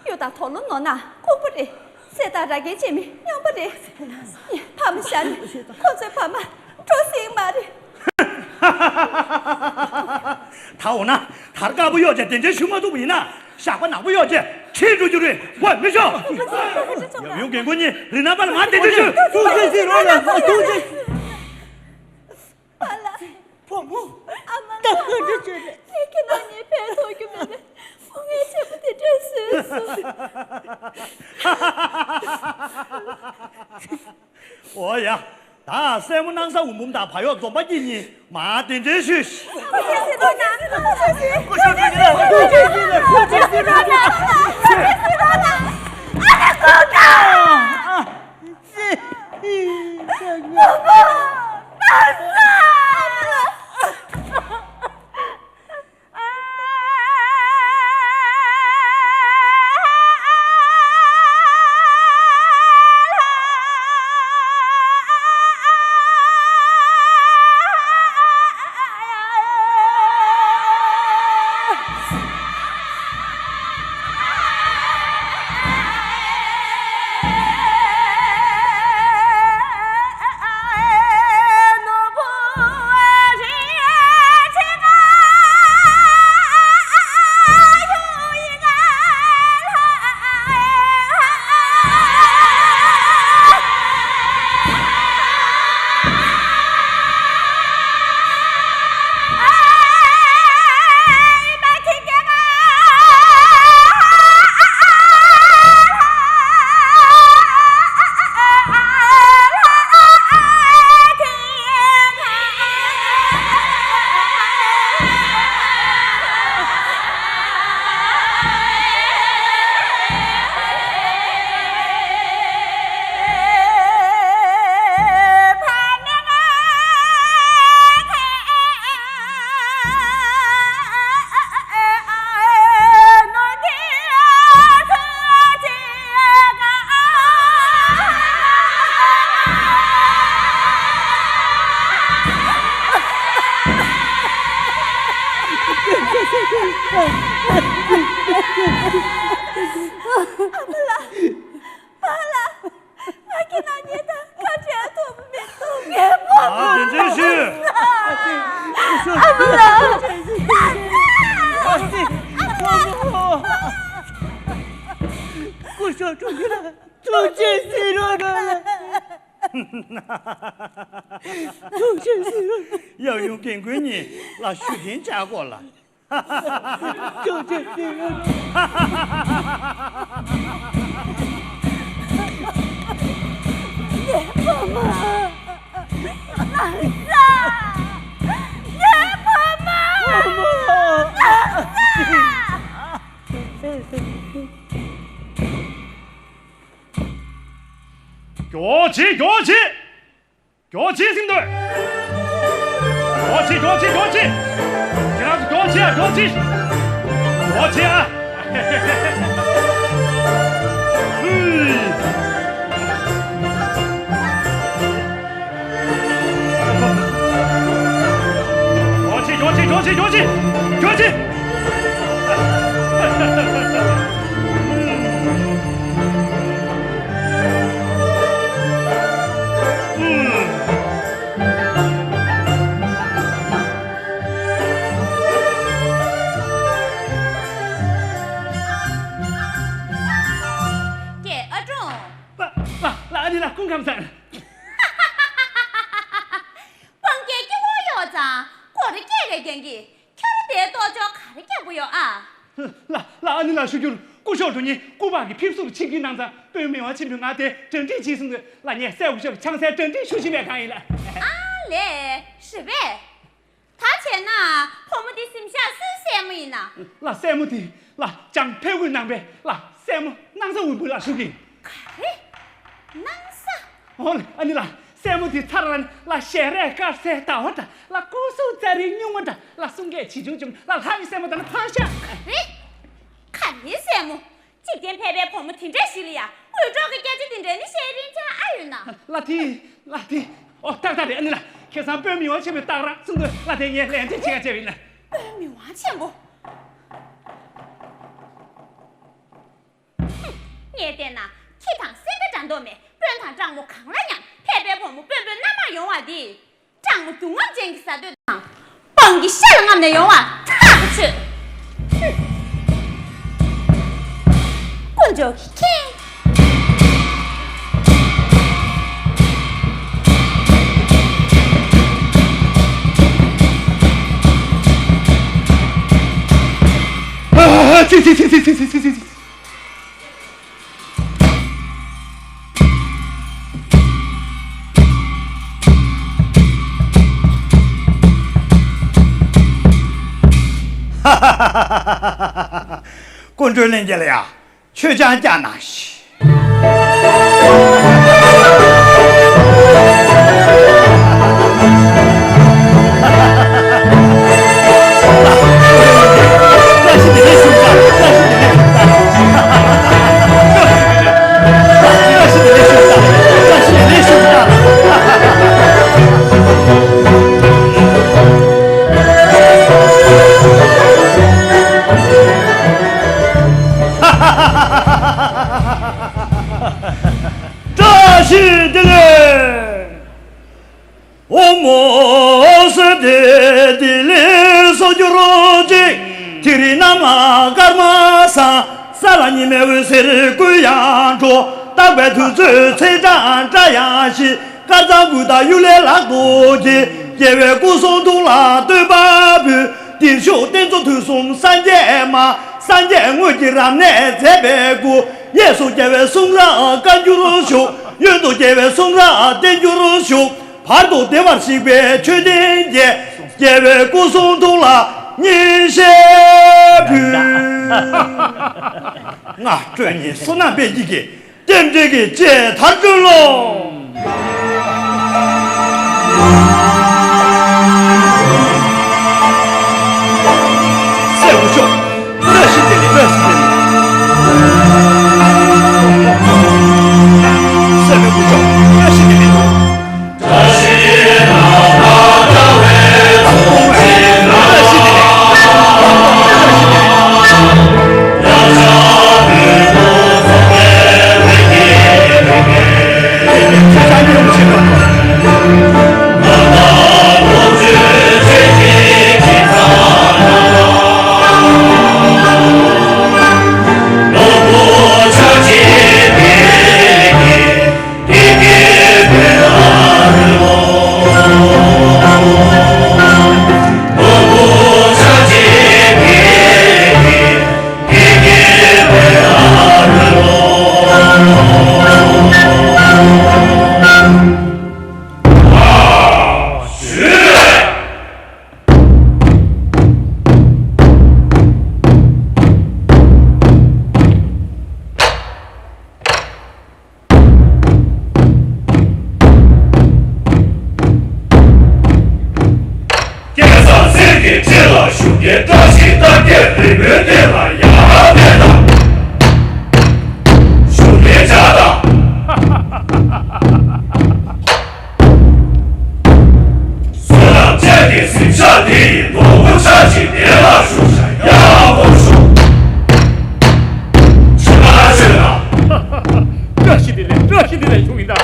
གཡུ་དང་དོག་ལོ་ནོར་ན་ལྐུགས་པ་རེད། གསེར་དང་ར་གན་བྱེད་མི་སྨྱོན་པ་རེད། ངས་ཕ་མ་བཞག་ནས་ཁོ་ཚོའི་བར་མར་འགྲོ་སྲིད་མ་རེད། ད་འོ་ན་དར་དཀར་པོ་གཡོགས་བྱས་གདན་འདྲེན་ཞུ་མ་ཐུབ་པ་ཡིན་ན་ཞགས་པ་ནག་པོ་གཡོགས་བྱས་ཁྲིད་འགྲོ་རྒྱུ་རེད། འོ་མི་ཤོག་ཡབ་ཡུམ་རྒན་རྒོན་གཉིས་རི་ནང་པ་ལ་མར་གདན་འདྲེན་ཞུ། ཐུགས་རྗེ་གཟིགས་རོགས་གནང་། ཐུགས་རྗེ། པཱ་ལགས། བུ་མོ། ཨ་མ་ད་ལགས། ག་འདྲ་བྱས་རེད། ངས་ཁྱེད་རང་གཉིས་ཕན་ཐོགས་རྒྱུ་མེད་ནས་ཕོ་ངའི་ཆེན་པོ་དེ་འདྲས་བཟོས་སོང་། འོ་ཡ། ད་སྲས་མོ་སྣང་ས་འོམ་བུམ་དང་བ་གཡོག་འཛོམས་པ་སྐྱིད་གཉིས་མར་གདན་འདྲེན་ཞུས་ཤིག་ཨ་མ་ལགས། པཱ་ལགས། ང་གིས་ན་ཉེ་དང་ཁ་བྲལ་ཐུབ་མི་འདུག་ངའི་བུ་མོ། ཨ་དེ་འདྲ་ཞུ། ཨ་མ་ལགས། ཨ་མ་ལགས། སྐུ་ཞབས་དྲུང་ཆེ་ལགས། ཐུགས་རྗེ་གཟིགས་རོགས་གནང་། ཐུགས་རྗེ་གཟིགས་རོགས། གཡས་གཡོན་རྒན་རྒོན་གཉིས་ལ་ཞུ་རྒྱན་བཅག་དགོས་ལ། ཐུགས་རྗེ་གཟིགས་རོགས། ངའི་བུ་མོ། ལགས་སོ། ངའི་བུ་མོ། བུ་མོ། ལགས་སོ། མགྱོགས་བྱེད། མགྱོགས་བྱེད། མགྱོགས་བྱེད་ཟེར་འདུག་མགྱོགས་བྱེད། མགྱོགས་བྱེད། མགྱོགས་བྱེད། ཁྱེད་རང་ཚོ་མགྱོགས་བྱེད་ཨ། མགྱོགས་བྱེད། མགྱོགས་བྱེད་ཨ། ཧུའི། མགྱོགས་བྱེད། མགྱོགས་བྱེད། མགྱོགས་བྱེད། མགྱོགས་བྱེད། མགྱོགས་བྱེད། ཀྱེ་ཨ་ཀྲོང་། པ་པ་ལགས། ཨ་ནེ་ལགས་སྐུ་ཁམས་བཟང་། སྤང་རྒྱན་སྐྱེ་བོ་ཡོད་ཙང་སྒོ་རེ་སྐྱེས་རེ་རྒྱན་གྱི། ཁྱོད་རང་དེའི་ལྟོ་ཅོག་ག་རེ་རྒྱག་གི་ཡོད་ཨ། ལགས་ལགས། ཨ་ནེ་ལགས་ཞུ་རྒྱུར་སྐུ་ཞབས་དྲུང་ཉིད་སྐུ་པར་གྱི་ཕེབས་བསུར་ཕྱིན་གྱི་གནང་ཙང་དཔོན་མི་དབང་ཆེན་པོས་ང་དེ་གྲ་སྒྲིག་བྱས་སོང་ཟེར་ལ། ངས་གསལ་པོ་ཞིག་ཆང་སའི་གྲ་སྒྲིག་ཞུ་བཞིན་པའི་སྒང་ཡིན་ལགས། ཨ་ལས། རེད་པས། ད་བྱས་ན་བུ་མོ་འདི་གཟིམ་ཤག་སུའི་སྲས་མོ་ཡིན་ན། ལགས་སྲས་མོ་དེ་ལགས་བྱང་ཕེབས་འོས་གནང་པས་ལགས། སྲས་མོ་སྣང་ས་འོད་འབུམ་ལགས་ཞུ་གི། ག་རེ། སྣང་ས། ཨོ་ལེ། ཨ་ནེ་ལགས་སྲས་མོ་དེ་ཚར་ལ་ལགས་ཞལ་རས་དཀར་གསལ་ཟླ་བ་འདྲ་ལགས། སྐུ་གཟུགས་རྩ་རིག་སྨྱུག་མ་འདྲ་ལགས། གསུང་སྐད་ཇེ་ཆུང་ཆུང་ལགས། ལྷ་ཡི་སྲས་མོ་དང་ནི་ཕག་ཤ། ག་རེ། ག་རེ་སྲས་མོ། འཇིག་རྟེན་ཕལ་པའི་བུ་མོ་དེ་འདྲ་ཞིག་ལ་ཡ་འུད་སྒྲོག་གི་སྐད་ཆ་དེ་འདྲ་ནི་བཤད་རིན་ཆ་ཨ་ཡོད་ན། ལགས་དེ། ལགས་དེ། ཨོ་ཏག་ཏག་རེད། ཨ་ནེ་ལགས་ཁ་སང་དཔོན་མི་དབང་ཆེན་པོས་ཏག་རང་གསུང་དོན་ལགས། དེ་ངས་ལན་འདེབས་བྱེད་ག་བྱས་པ་ཡིན་ན། དཔོན་མི་དབང་ཆེན་པོ། ངས་བལྟས་ན་ཁྱི་དང་སེང་གེ་འདྲ་མདོག་མེད། དཔོན་དང་སྤྲང་མོ་གང་ལ་ཡང་ཕལ་པའི་བུ་མོ་དཔོན་པོའི་མནའ་མར་ཡོང་བ་འདི། སྤྲང་མོ་སྒྱུ་ངམ་ཅན་གྱི་ཟ་འདོད་དང་། སྤང་གི་ཤ་ལ་རྔམ་ནས་ཡོང་བ་ཐག་ཆོད། ཧུམ། དཀོན་མཆོག་གིས་མཁྱེན། ཨ། ཙི་ཙི། དཀོན་མཆོག་ལྷན་རྒྱས་ལ་ཡ། མཆོད་ཆང་བཀྱག་གནང་ཞིག། བཀྲ་ཤིས་བདེ་ལེགས། ཨོཾ་ཨོ་སི་དེ་དེ་ལེ་སོ་གྱུར་ཅིག། ཐིག་རིས་ན་མ་སྐར་མ་བཟང་། ས་ལ་ཉི་མའི་འོད་ཟེར་ཀུན་ཡང་འཕྲོ། རྟག་པའི་དུས་ཚོད་ཚེས་གྲངས་བཀྲ་ཡང་ཤིས། དཀར་གཙང་དགུ་དང་གཡུ་ལས་ལྷག་ཏུ་རྒྱས། རྒྱལ་བའི་སྐུ་གསུང་ཐུགས་ལ་བསྟོད་པ་འབུལ། འདིར་བཞུགས་རྟེན་གཙོ་དུས་གསུམ་སངས་རྒྱས་མ། སངས་རྒྱས་དངོས་ཀྱི་རབ་གནས་མཛད་པའི་སྐུ། གཡས་སུ་རྒྱལ་བའི་གསུང་རབ་བཀའ་འགྱུར་བཞུགས། གཡོན་དུ་རྒྱལ་བའི་གསུང་རབ་བསྟན་འགྱུར་བཞུགས། བར་དུ་བདེ་བར་གཤེགས་པའི་མཆོད་རྟེན་བརྒྱད། རྒྱལ་བའི་སྐུ་གསུང་ཐུགས་ལ་བསྙེན་བཤེས་འབུལ། སྔ་དྲོ་ཉིན་བསོད་ནམས་དཔལ་སྐྱེད་ཀྱི་རྟེན་འབྲེལ་གྱི་བཅས་མཐར་སྐྲོད་ལོ། སྲས་སྐུ་ཞབས་བཀྲ་ཤིས་བདེ་ལེགས། བཀྲ་ཤིས་བདེ་ལེགས། སྲས་སྐུ་ཞབས་བཀྲ་ཤིས་བདེ་ལེགས། བཀྲ་ཤིས་བདེ་ལེགས། སྤྱི་ལ་ཞུགས་མཁན་བཀྲ་ཤིས་རྟགས་བརྒྱད་རི་མོའི་སྟེང་ལ་ཡར་ཕེབས་དང་། ཞུགས་མཁན་བྱ་དང་། བསོད་ནམས་ཅན་གྱི་གཟིམ་ཤག་འདི་ཡི་ནོར་བུ་ཆ་གཅིག་གདན་ལ་བཞུགས་ཤག་ཡར་ངོ་ཤོག་ཕྱི་མ་ཆོས་དང་། བཀྲ་ཤིས་བདེ་ལེགས། བཀྲ་ཤིས་བདེ་ལེགས་ཞུ་ཡིན་ད།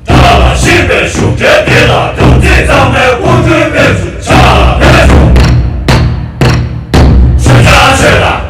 བཀྲ་ཤིས་པའི་བཞུགས་གྲལ་འདི་ལ་དམ་ཚིག་གཙང་མའི་སྐུ་མགྲོན་ཕེབས་བཞུགས་ཕྱག་ལ་ཕེབས་བཞུགས། ཆོས་རྒྱལ་ཆོས་དང་།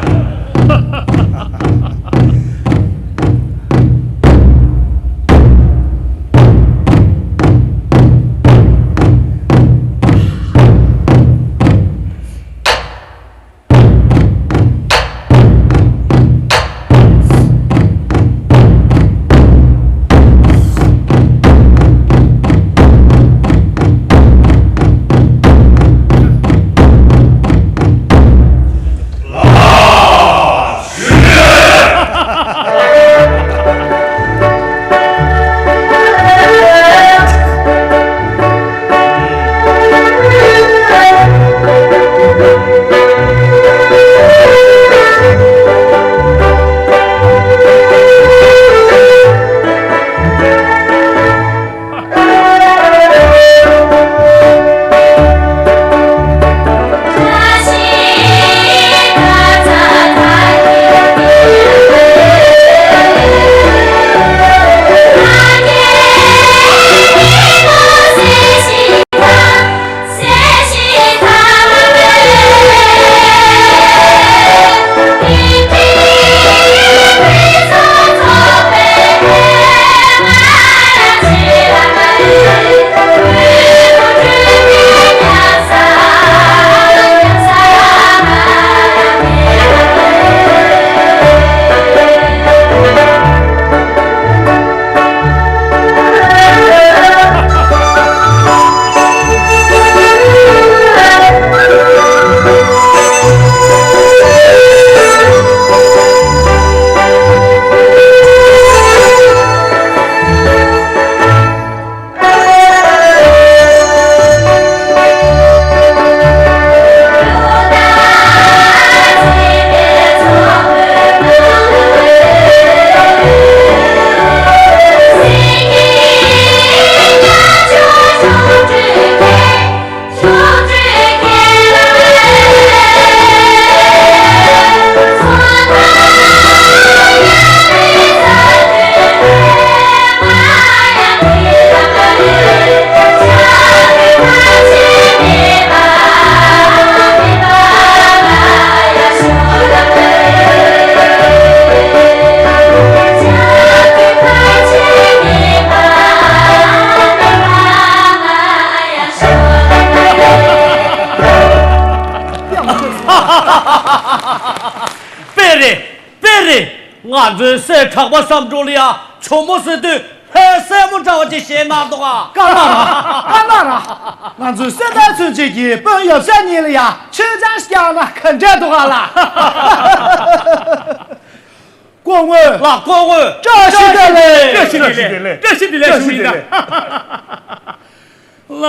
དཔེ་རེད། དཔེ་རེད། ང་ཚོའི་སྲས་གྲགས་པ་བསམ་གྲུབ་ལ་ཡ་ཇོ་མོ་ཟེར་དུས་ལྷ་སྲས་མོ་འདྲ་བ་ཅིག་བཞེངས་གནང་འདུག་ཨ། དཀར་ནག་ར། དཀར་ནག་ར། ང་ཚོའི་སྲས་དར་ཚུན་ཆད་ཀྱི་དཔོན་ཡབ་ཤ་གཉིས་ལ་ཡ་མཆོད་ཆང་བསྐྱངས་ན་ག་འདྲ་འདུག་ཨ་ལ། སྐུ་ངོ་། ལགས་སྐུ་ངོ། བཀྲ་ཤིས་བདེ་ལེགས། བཀྲ་ཤིས་བདེ་ལེགས། བཀྲ་ཤིས་བདེ་ལེགས་ཞུ་ཡིན་ད། ལ།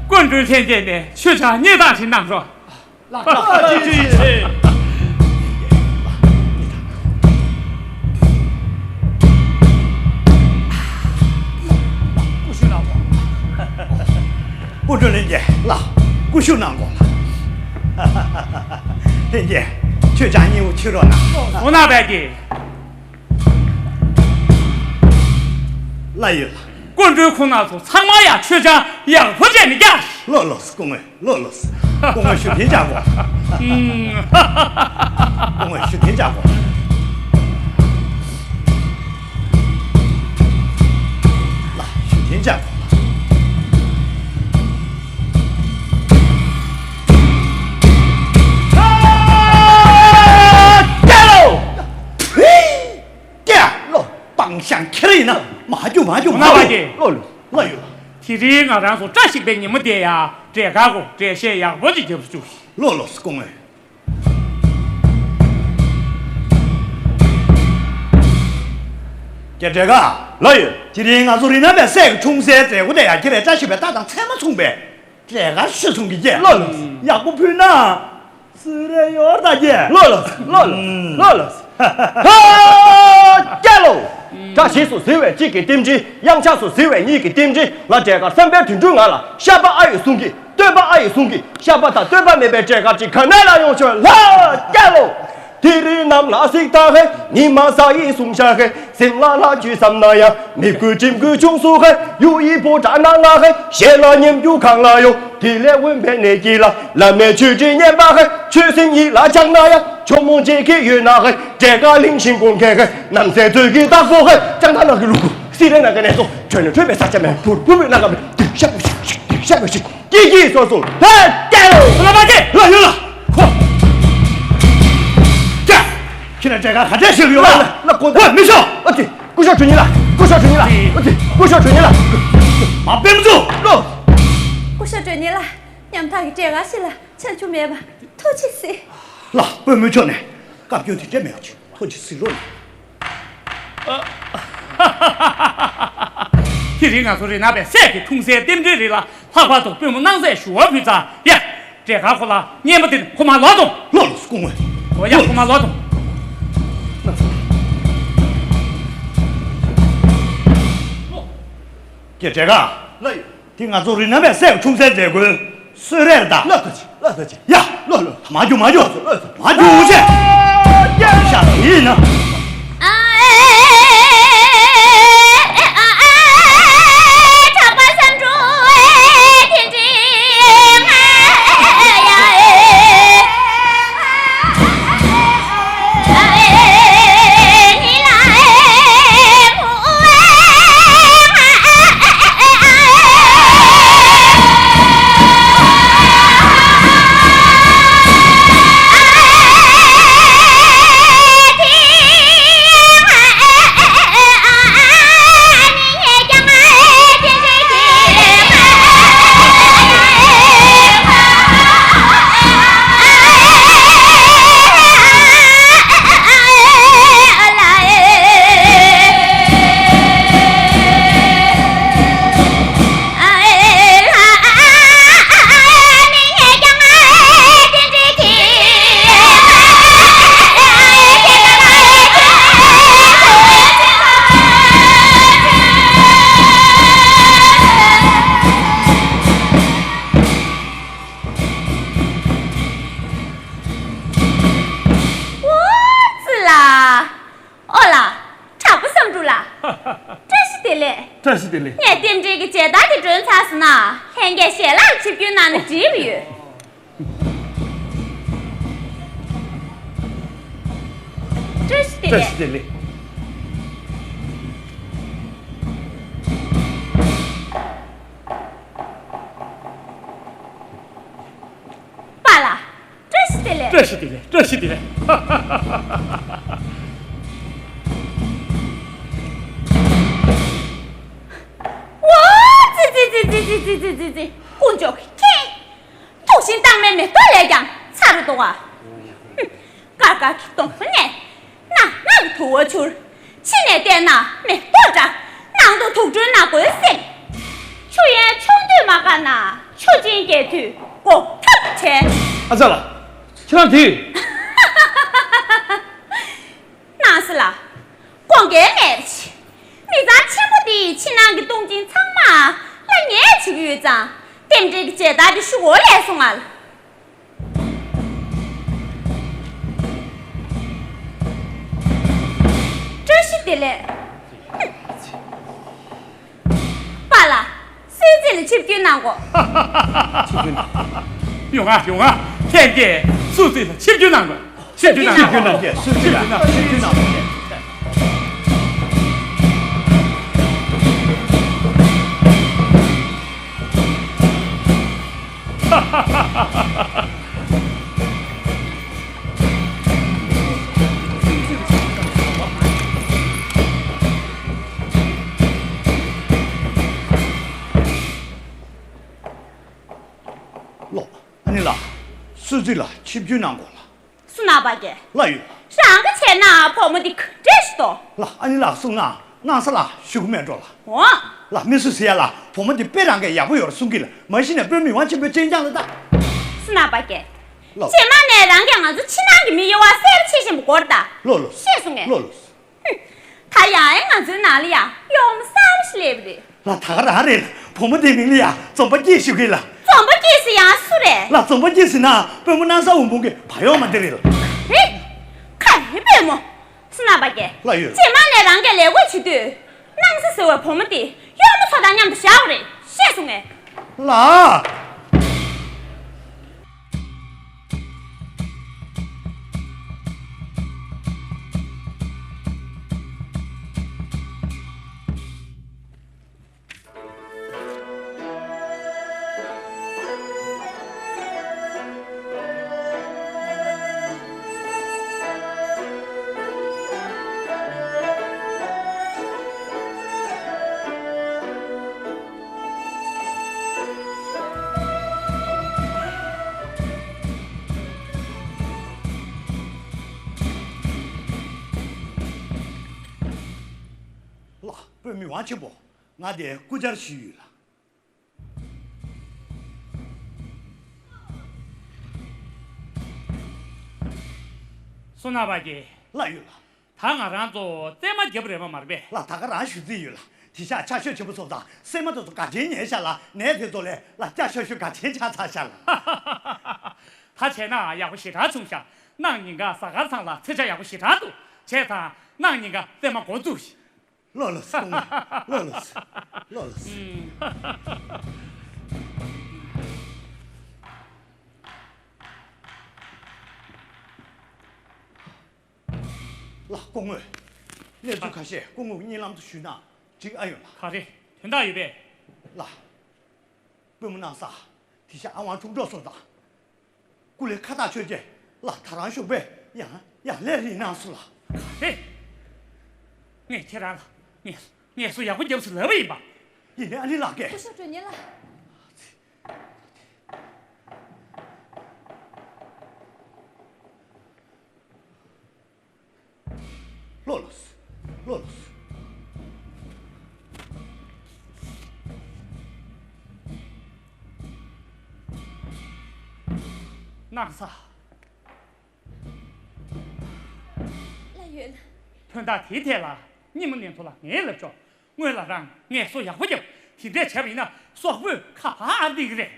སྐུ་མགྲོན་ལྷན་རྒྱས་ནས་མཆོད་ཆང་སྙེག་སྟངས་ཤིག་གནང་རོགས། ལགས་སོ། ཐུགས་རྗེ་ཆེ། ལྷན་རྒྱས། མཆོད་ཆང་གཉིས་པོ་མཆོད་རོགས་གནང་། ཨོ་ན་བས་ཀྱི། ལགས་ཡོད་ལགས། སྐུ་མགྲོན་ཁོང་རྣམ་ཚོ་ཚང་མ་ཡང་མཆོད་ཆང་ཡག་པོ་བྱས་ནས་རྒྱག། ལགས་ལགས་སོ། སྐུ་ངོ་། ལགས་ལགས་སོ། སྐུ་ངོ་ཞུ་མཁན་བྱ་གོ། སྐུ་ངོ་ཞུ་མཁན་བྱ་གོ། ལགས་ཞུ་མཁན་བྱ་གོ། ཀྱེ་ལོ། ཀྱེ་ལོ། སྤང་ཤང་ཁྱེར་ཡིན་ན་མ་རྒྱུག་མ་རྒྱུག་མ་རྒྱུག་ལོ་ལོ། ལགས་ཡོད། དེ་རིང་ང་རང་ཚོ་བཀྲ་ཤིས་པའི་ཉིན་མོ་དེ་ཡ་འབྲས་དཀར་གོ་འགྲེལ་བཤད་ཡག་པོ་ཅིག་རྒྱབ་བཅུག། ལགས་ལགས་སོ། སྐུ་ངོ། ཀྱེ་འབྲས་དཀར། ལགས་ཡོད། དེ་རིང་ང་ཚོ་རི་ནང་པའི་སྲས་ཀྱི་འཁྲུངས་སའི་མཛད་སྒོ་དེ་ཡ་ཁྱེད་རའི་བཀྲ་ཤིས་པའི་རྟགས་དང་མཚན་མ་མཚུངས་པས། འབྲས་དཀར་ཞུ་མཚུངས་ཀྱི་ཀྱེ། ལགས་ལགས། ཡག་པོ་ཕུལ་ན། སུ་རེ་ཡོད་ད་ཀྱེ། ལགས་ལགས་ལགས་ལགས་ལགས་ལགས། ཧ། ཀྱེ་ལོ། བཀྲ་ཤིས་སུ་གཟིར་བའི་གཅིག་གི་རྟེན་འབྲེལ། གཡང་ཆགས་སུ་གཟིར་བའི་གཉིས་ཀྱི་རྟེན་འབྲེལ། ང་འབྲས་དཀར་བསམ་པའི་དོན་འགྲུབ་ང་ལ། ཤ་པ་ཨ་ཡེ་གསུང་གི། སྟོན་པ་ཨ་ཡེ་གསུང་གི། ཤ་པ་དང་སྟོན་པ་མེད་པའི་འབྲས་དཀར་ཅིག་ག་ནས་ལ་ཡོང་ཆོག་ལགས་ཀྱེ་ལོ། དེ་རིང་གནམ་ལ་གཟིགས་ད་ཧེ། ཉི་མ་ས་ཡི་གསུང་ཤ་ཧེ། སེམས་ལ་ལ་ཅི་བསམ་ན་ཡང་། མི་དགོས་དྲིམ་དགོས་ཅུང་སུ་ཧེ། གཡུ་ཡི་ཕོ་བྲང་ནང་ང་ཧེ། ཞལ་ལ་ཉམས་རྒྱུ་གང་ལ་ཡོང་། དེ་ལས་འོན་པའི་གནས་ཀྱི་ལ། བླ་མའི་ཆོས་ཁྲིད་ཉན་པ་ཧེ། ཆོས་སེམས་ཡིད་ལ་བཅངས་ན་ཡང་། ཆོ་མོ་བྱེད་ཀྱི་ཡོད་ན་ཧེ། འབྲས་དཀར་གླིང་བཞིན་དགོན་མཁན་ཧེ། རྣམ་སྲས་མཛོད་ཀྱི་བདག་པོ་ཧེ། ལྕང་ཐང་ནགས་ཀྱི་ལུག་གུ། སི་རེ་ན་ག་ནས་སོ། བྱོན་ནས་ཁྲོས་པའི་ས་ཆ་མེད། བུར་བུར་བའི་ནགས་ཀ་མེད། དུ་ཤ་བུ་ཤི་ཤི་དུ་ཤ་བུ་ཤི། ཀྱི་ཀྱི་སོ་སོ་ལྷ་སྐྱ་ལོ། ལ་མ་ཀྱེ། ལ་ཡོད་ལ། ཁོ། ཀྱེ། ཁྱེད་རང་འབྲས་དཀར་ག་འདྲས་ཤིག་ཡོད་ལ། ལ་ལ་ཀོ། ཧོ་མི་ཤོག་ཨ་ཙི། སྐུ་ཞབས་དྲུང་ཉིད་ལ། སྐུ་ཞབས་དྲུང་ཉིད་ལ། ཨ་ཙི། སྐུ་ཞབས་དྲུང་ཉིད་ལ། མ་དཔེ་མི་ཚུགས་ལོ། སྐུ་ཞབས་དྲུང་ཉིད་ལ། ཉམ་ཐག་གི་འབྲས་དཀར་ཞིག་ལ་ཆ་རྒྱུས་མེད་པ། ཐུགས་རྗེ་གཟིགས། ལ་དཔོན་མོ་མཆོག་ནས་བཀའ་བཀྱོན་དེ་འདྲས་མེད་པ་ཅིག་ཐུགས་རྗེ་གཟིགས་རོགས་གནང་། དེ་རིང་ང་ཚོ་རི་ནག་པའི་སྲས་ཀྱི་འཁྲུངས་སའི་རྟེན་འབྲེལ་རེད་ལ། ལྷག་པར་དུ་དཔོན་མོ་སྣང་ཚད་ཞུ་བ་ཕུལ་ཙང་ཡ། འབྲས་དཀར་ཁོ་ལ་སྙན་པོ་དེ་ཁོ་མ་ལོག་དང་། ལོག་ལོག་སྐུ་ངོ་། འོ་ཡ་ཁོ་མ་ལོག་དང་། ཀྱེ་འབྲས་དཀར། ལགས་ཡོད། དེ་ང་ཚོ་རི་ནག་པའི་སྲས་ཀྱི་འཁྲུངས་སའི་མཛད་སྒོའི་གསོལ་རས་རེད་ད། ལགས་ཐུགས་རྗེ་ཆེ། ལགས་ཐུགས་རྗེ་ཆེ། ཡ། ལོ་ལོ། མ་རྒྱུག་མ་རྒྱུག། ལགས་ཐུགས་རྗེ་ཆེ། ཤ་ཡིན་ན། འོ་ཙི་ལ། ཨོ་ལ། དྲག་པོ་བསམ་འགྲུབ་ལགས། བཀྲ་ཤིས་བདེ་ལེགས། བཀྲ་ཤིས་བདེ་ལེགས། ངས་རྟེན་འབྲེལ་གྱི་མཇལ་དར་དེ་སྒྲོན་ཚར་སོང་ན། ལྷན་རྒྱས་ཞལ་ལག་ཆིབས་བསྒྱུར་གནང་ན་འགྲིག་གི་ཡོད། བཀྲ་ཤིས་བདེ་ལེགས། བཀྲ་ཤིས་བདེ་ལེགས། པཱ་ལགས། བཀྲ་ཤིས་བདེ་ལེགས། བཀྲ་ཤིས་བདེ་ལེགས། བཀྲ་ཤིས་བདེ་ལེགས། འོ་ཙི་ཙི། དཀོན་མཆོག་གི་མཁྱེན། ཐུགས་ཤིང་དྭངས་མའི་མེ་ཏོག་ལས་ཀྱང་མཚར་རུ་གཏོང་བ། དཀར་དཀར་གྱི་གདོང་པ་ནས་ནག་ནག་གི་དུ་བ་འཕྱུར། ཕྱི་ནས་བལྟས་ན་མེ་ཏོག་འདྲ། ནང་དུ་དུག་སྦྲུལ་ནག་པོའི་སེམས། ཆུ་ཡན་ཆུང་དུས་མ་བཀག་ན་ཆུ་ཆེན་རྒྱས་དུས་འགོག་ཐབས་བྱས། ཨ་ཙ་ལ། ཁྱེད་རང་དེ། སྣང་སྲིད་ལ། དགོངས་འགལ་མེད་པ་བྱས། མི་ཚང་ཆེན་པོ་འདི་ཡི་ཕྱི་ནང་གི་སྟོང་ཆེན་ཚང་མ་ལ་ངས་བྱེད་ཀྱི་ཡོད་ཙང་། རྟེན་འབྲེལ་གྱི་མཇལ་དར་འདི་ཞུ་གོ་ལས་སོང་ང་ལ། དེ་ལས། པཱ་ལགས། སུའི་རྩིས་ལ་ཆིབས་བསྒྱུར་གནང་དགོས། ཆིབས་བསྒྱུར་གནང་། ཡོང་ང་ཡོང་ང་། ལྷན་རྒྱས་སུའི་རྩིས་ལ་ཆིབས་བསྒྱུར་གནང་དགོས། ཆིབས་བསྒྱུར་གནང་དགོས། ཆིབས་བསྒྱུར་གནང་དགོས། ཆིབས་བསྒྱུར་གནང་དགོས། ལོ། ཨ་ནི་ལགས། སུའི་རྩིས་ལ་ཆིབས་བསྒྱུར་གནང་དགོས་ལགས། བསོད་ནམས་པ་རྒྱལ། ལགས་ཡོད། རང་གིས་བྱས་ན་བུ་མོ་འདི་ག་འདྲས་ཤིག་འདུག་ལགས། ཨ་ནི་ལགས་གསུངས་ན་སྣང་ས་ལ་ཞུ་གི་མེད་འགྲོ་ལགས། འོ། ལགས། མི་སུ་ཟེར་ཡ་ལ་བུ་མོ་འདི་དཔེ་རང་གིས་ཡག་པོ་ཡོད་རེད་གསུང་གི་ལགས། མ་གཞི་ནས་དཔོན་མི་དབང་ཆེན་པོའི་སྤྱན་སྦྱངས་ལ་ད། བསོད་ནམས་པ་རྒྱལ། ལགས། རྗེས་མ་ནས་རང་གིས་ང་ཚོ་ཕྱི་ནང་གི་མི་གཡོ་བ་སེལ་བྱེད་བཞིན་པ་དགོས་རེད་ད། ལགས་ལགས། ཤེས་སོང་ངས། ལགས་ལགས། ད་ཡང་ཨེ་ང་ཚོའི་ནང་ལ་ཡ་གཡོག་མོ་གསར་པ་ཞིག་སླེབས་པ་རེད། ལགས། ད་ག་རང་རེད་ལགས། བུ་མོ་དེའི་མིང་ལ་ཡ་འཛོམས་པ་སྐྱིད་ཞུ་གི་ལགས། འཛོམས་པ་སྐྱིད་ཟེར་ཡང་སུ་རེད། ལགས། འཛོམས་པ་སྐྱིད་ཟེར་ན་དཔོན་པོ་སྣང་ས་འོད་འབུམ་གྱི་བག་གཡོག་མ་དེ་རེད་ལགས། རེད། ག་རེ་དཔོན་མོ། བསོད་ནམས་པ་རྒྱལ། ལགས་ཡོད། རྗེས་མ་ནས་རང་གིས་ལས་བགོས་བྱེད་དུས། སྣང་ས་ཟེར་བའི་བུ་མོ་དེ་གཡོག་མོ་ཚོ་དང་མཉམ་དུ་བཞག་དགོས་རེད། ཤེས་སོང་ངས། ལགས། ལགས། དཔོན་མི་དབང་ཆེན་པོ། ང་དེ་སྐུ་བཅར་ཞུས་ཡོད་ལགས། བསོད་ནམས་པ་རྒྱལ། ལགས་ཡོད་ལགས། ད་ང་རང་ཚོ་རྩེད་མ་རྒྱབ་རན་པ་མ་རེད་པས། ལགས། ད་ག་རང་ཞུ་རྩིས་ཡོད་ལགས། དེང་སང་ཆ་ཤས་ཆེན་པོ་ཚོ་དང་སྲན་མ་དེ་ཚོ་ག་ཅན་ཉལ་ཤག་ལགས། ནས་དེ་ཚོ་ལས་ལགས་སྐྱ་ཤོར་ཤོར་ག་ཅན་ཆགས་ཚར་ཤག་ལགས། ད་བྱས་ན་ཡག་པོ་ཞེ་དྲག་བྱུང་ཤག། གནངས་ཉིན་ཀ་གཟའ་སྐར་ཚང་ལ་ཚེས་ཆ་ཡག་པོ་ཞེ་དྲག་འདུག། བྱས་ཙང་གནངས་ཉིན་ཀ་རྩེད་མ་འགོ་འཛུགས་ཤིག། ལགས་ལགས་སོ། ལགས་ལགས་སོ། ལགས་ལགས་སོ། ལགས། སྐུ་ངོ། གནས་ཚུལ་ཁ་ཤས་སྐུ་ངོ་གཉིད་ལམ་དུ་ཞུས་ན་འགྲིག་ཨ་ཡོད་ལགས། ག་རེ་དོན་དག་ཡོད་པས། ལགས། དཔོན་མོ་སྣང་ས་དེང་སང་ཨ་ཝང་འཁྲུག་འགྲོ་སོང་དང་། སྐུ་ལས་ཁ་ཐག་ཆོད་རྗེས་ལགས། ད་རང་ཤུགས་པས་ཡང་ཡང་ལས་རིགས་གནང་སོང་ལགས། ག་རེ། ངས་ཁྱེད་རང་ལ་ངས་ངས་སོ་ཡག་པོ་བརྒྱབ་སོང་ལབ་པ་ཡིན་པ། ཡིན་ནའི་ཨ་ནི་ལགས་ཀྱིས། སྐུ་ཞབས་དྲུང་ཉིད་ལགས། ལགས་ལགས་སོ། ལགས་ལགས་སོ། སྣང་ས། ལགས་ཡོད་ལགས། དོན་དག་དེའི་ཐད་ལ་སྙིང་མ་ནས་ཐུགས་ལ་ངས་ལབ་ཆོག། སྔོན་ལ་རང་ངས་སོ་ཡག་པོ་བརྒྱབ། དེ་འདྲས་བྱས་པ་ཡིན་ན་སོག་པོས་ཁ་བ་ཨར་འདེགས་ཀྱི་རེད།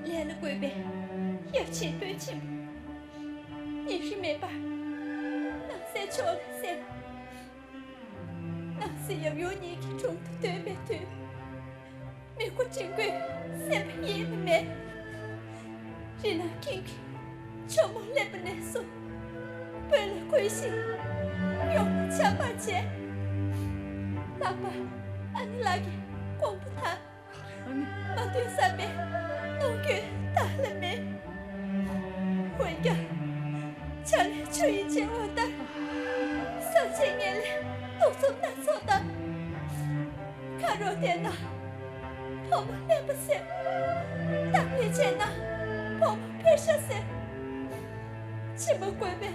ལས་ལ་བཀོད་པའི་ཡབ་ཆེན་དཔོན་ཆེན་པོ། ཉིན་ཤས་མེད་པར་སྣང་སའི་ཕྱོགས་ལ་གསལ། སྣང་སྲིད་ཡབ་ཡུམ་གཉིས་ཀྱི་དྲུང་དུ་སྡོད་པའི་དུས། མི་མགོ་འདྲེན་མགོའི་སེམས་པ་ཡེངས་པ་མེད། རི་ནགས་ཀུན་གྱི་ཇོ་མོ་སླེབས་པ་ནས་བཟུང་། སྤོས་ལ་གུས་ཤིང་ཡོངས་ལ་འཆམ་པར་བྱས། ལྷག་པར་ཨ་ནེ་ལགས་ཀྱི་དགོངས་པ་དང་། མ་བསྟུན་བསམ་པའི་གནོང་འགྱོད་བརྡ་ལ་མེད། འོན་ཀྱང་། བྱ་ལས་ཆུ་ཡི་བྱེད་པ་ལྟར། སངས་རྒྱས་ངན་ལས་གཏོང་རྩོམ་སྣ་ཚོགས་དང་། ཁ་རོག་དེ་ན་བུ་མོ་ལེན་པ་ཟེར། གཏམ་ལས་བྱས་ན་བུ་མོ་ཕེབས་ཤག་ཟེར། ཕྱི་མ་བཀོད་པའི་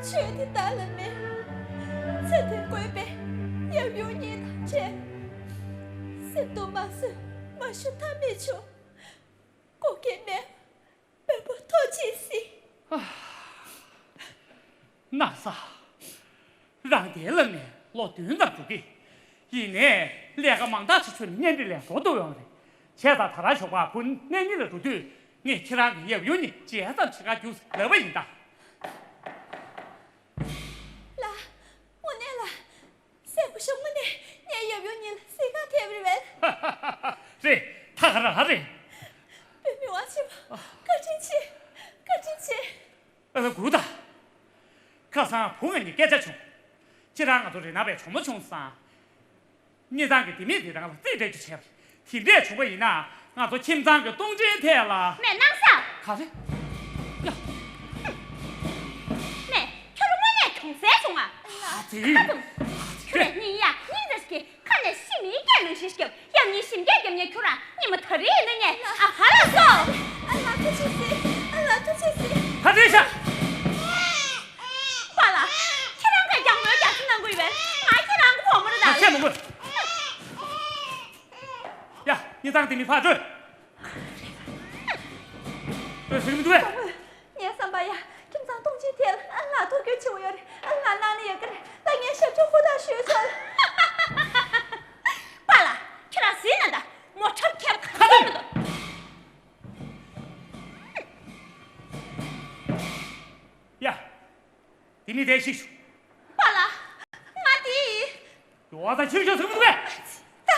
ཆོས་དེ་བདག་ལ་མེད། ཚེ་འདི་བཀོད་པའི་ཡབ་ཡུམ་གཉིས་དང་བྲལ། སེམས་སྡུག་མ་བཟོད་མ་ཞུ་ཐབས་མེད་བྱུང་། སྐུ་སྐྱེ་མེད་བོན་པོ་ཐུགས་རྗེས་གཟིགས། ན་ས། རང་དེ་ལ་ནས་ལོ་བདུན་ཙམ་འགྲོ་གི། ཡིན་ནའི་ལས་ཀ་མང་དག་ཅིག་ཚུད་ནས་གཉེན་སྒྲིག་ལས་འགྲོ་འདུག་ཡོང་རེད། བྱས་ཙང་ད་རང་ཞོགས་པ་བུ་གནས་གཉིས་ལ་འགྲོ་དུས་ངས་ཁྱེད་རང་གི་ཡབ་ཡུམ་གཉིས་མཇལ་ཙམ་བྱེད་ག་རྒྱུགས་ལབ་པ་ཡིན་ད། ལགས། དངོས་གནས་ལ། སྲས་པོ་ཞོགས་མ་ནས་ངའི་ཡབ་ཡུམ་གཉིས་ལ་གཟིགས་ག་ཐེབས་རེད་པས། རེད། ད་ག་རང་རེད། བུ་མོ་བ་ཆེན་པོ་བཀའ་དྲིན་ཆེ། བཀའ་དྲིན་ཆེ། ཨ་ལ་སྒུག་ད། ཁ་སང་བུ་ང་གཉིས་སྐད་ཆ་བྱུང་། ཁྱེད་རང་ང་ཚོ་རི་ནང་པའི་གྲོགས་མོ་བྱུང་སོང་། གཉེན་ཚང་གི་ལྡེ་མིག་དེ་རང་ལ་རྩིས་སྤྲད་རྒྱུ་བྱས་པ་རེད། དེ་འདྲས་བྱུང་པ་ཡིན་ན་ང་ཚོ་ཁྱིམ་ཚང་གི་སྟོང་ཆེན་ཐད་ལ། མེད་སྣང་ས། ག་རེ། ཡ། མེད། ཁྱོད་རང་དངོས་གནས་གྱོང་གསལ་བྱུང་ང་། ཨ་ཙི། ཁ་ཐུང་། ཁྱོད་རང་སྙིང་ཡ་སྙིང་རེ་ཞིག་ཁ་ནས་ཤི་མིའི་སྐད་ནང་བཞིན་སྐྱབས་ཡབ་གཉིས་ཞིམ་སྐད་རྒྱབ་ཉེ་ཁྱོད་རང་ཉི་མ་ད་རེས་ཡིན་ན་ཉེ་ཨ་ཧ་ལ་སོ། ཨ་ལ་ཐུགས་རྗེ་ཆེ། ཨ་ལ་ཐུགས་རྗེ་ཆེ། ད་དྲིས་ཤག་པཱ་ལགས། ཁྱེད་རང་གིས་རྒྱག་མོལ་རྒྱག་ཚུལ་གནང་གི་ཡོད་པས་ང་ཁྱེད་རང་གི་བུ་མོ་རེད་ད། ཁ་བཤད་མི་དགོས། ཡ། གཉེན་ཚང་ལྡེ་མིག་ཕར་སྤྲོད། སྤྲོད་ཟེར་གི་མི་འདུག་གས། ངའི་བསམ་པར་ཡ། ཁྱིམ་ཚང་སྟོང་ཆེན་ཐད་ལ་ཨ་ལ་ཐུགས་རྒྱུས་ཆེ་བོ་ཡོད་རེད། ཨ་ལ་གནང་ན་ཡག་གི་རེད། ད་ངས་ཞབས་ཕྱི་ཧུར་ཐག་ཞུས་ཆོག་ལ། པཱ་ལགས། ཁྱེད་རང་གཟིགས་ན་ད་མོ་ཁྲབ་ཁྱེར་ག་ཚོད་མི་འདུག་ཡ། ལྡེ་མིག་དེ་ཤི་ཤུ། པཱ་ལགས། ང་དེ། ཡོ་ད་ཁྱེར་ཤོག་ཟེར་གི་མི་འདུག་གས། ད།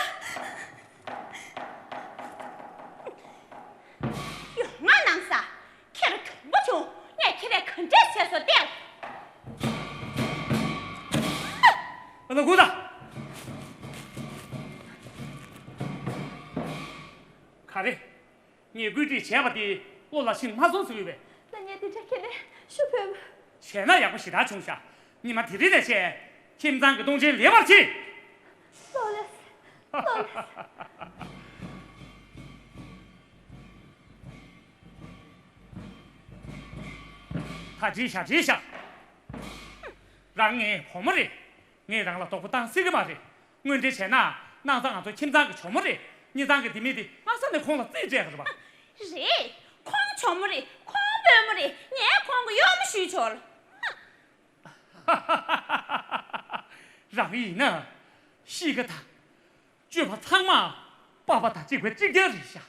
ཡོང་ང་ནང་ས། ཁྱེད་རང་གྱོང་པོ་བྱུང་། ངས་ཁྱེད་རང་ག་འདྲས་བྱས་སོ་བལྟས། ཨ་ལ་སྒུག་ད། ག་རེ། ངས་བཀོད་སྒྲིག་བྱས་པ་དེ་བློ་ལ་ཕྱིན་མ་སོང་ཟེར་གི་ཡོད་པས། ད་ངས་དེ་འདྲ་ཁྱེད་ལ་ཞུ་ཕོད་པ། བྱས་ན་ཡག་པོ་ཞེ་དྲག་བྱུང་ཤག་ཉི་མ་དེ་རིང་ནས་བྱས། ཁྱིམ་ཚང་གི་སྟོང་ཆེན་ལེན་པར་གྱིས། ལོ་ལེགས། ལོ་ལེགས། ད་བྲིས་ཤག་བྲིས་ཤག་རང་ངའི་བུ་མོ་རེད། ངས་རང་ལ་དོགས་པ་བཏང་སྲིད་ཀྱི་མ་རེད། དངོས་འབྲེལ་བྱས་ན་སྣང་ས་ང་ཚོ་ཁྱིམ་ཚང་གི་ཇོ་མོ་རེད། གཉེན་ཚང་གི་ལྡེ་མིག་དེ་སྔ་ས་ནས་ཁོང་ལ་རྩིས་སྤྲད་པ་རེད་པ། རེད། ཁོང་ཇོ་མོ་རེད། ཁོང་དཔོན་མོ་རེད། ངས་ཁོང་གི་གཡོག་མོ་ཞུས་ཆོག་ལ། རང་ཡིན་ན་གཤིས་ཀ་དང་། སྤྱོད་པ་ཚང་མ་པ་ཕ་དང་གཅིག་པ་གཅིག་རྐྱང་རེད་ཤག་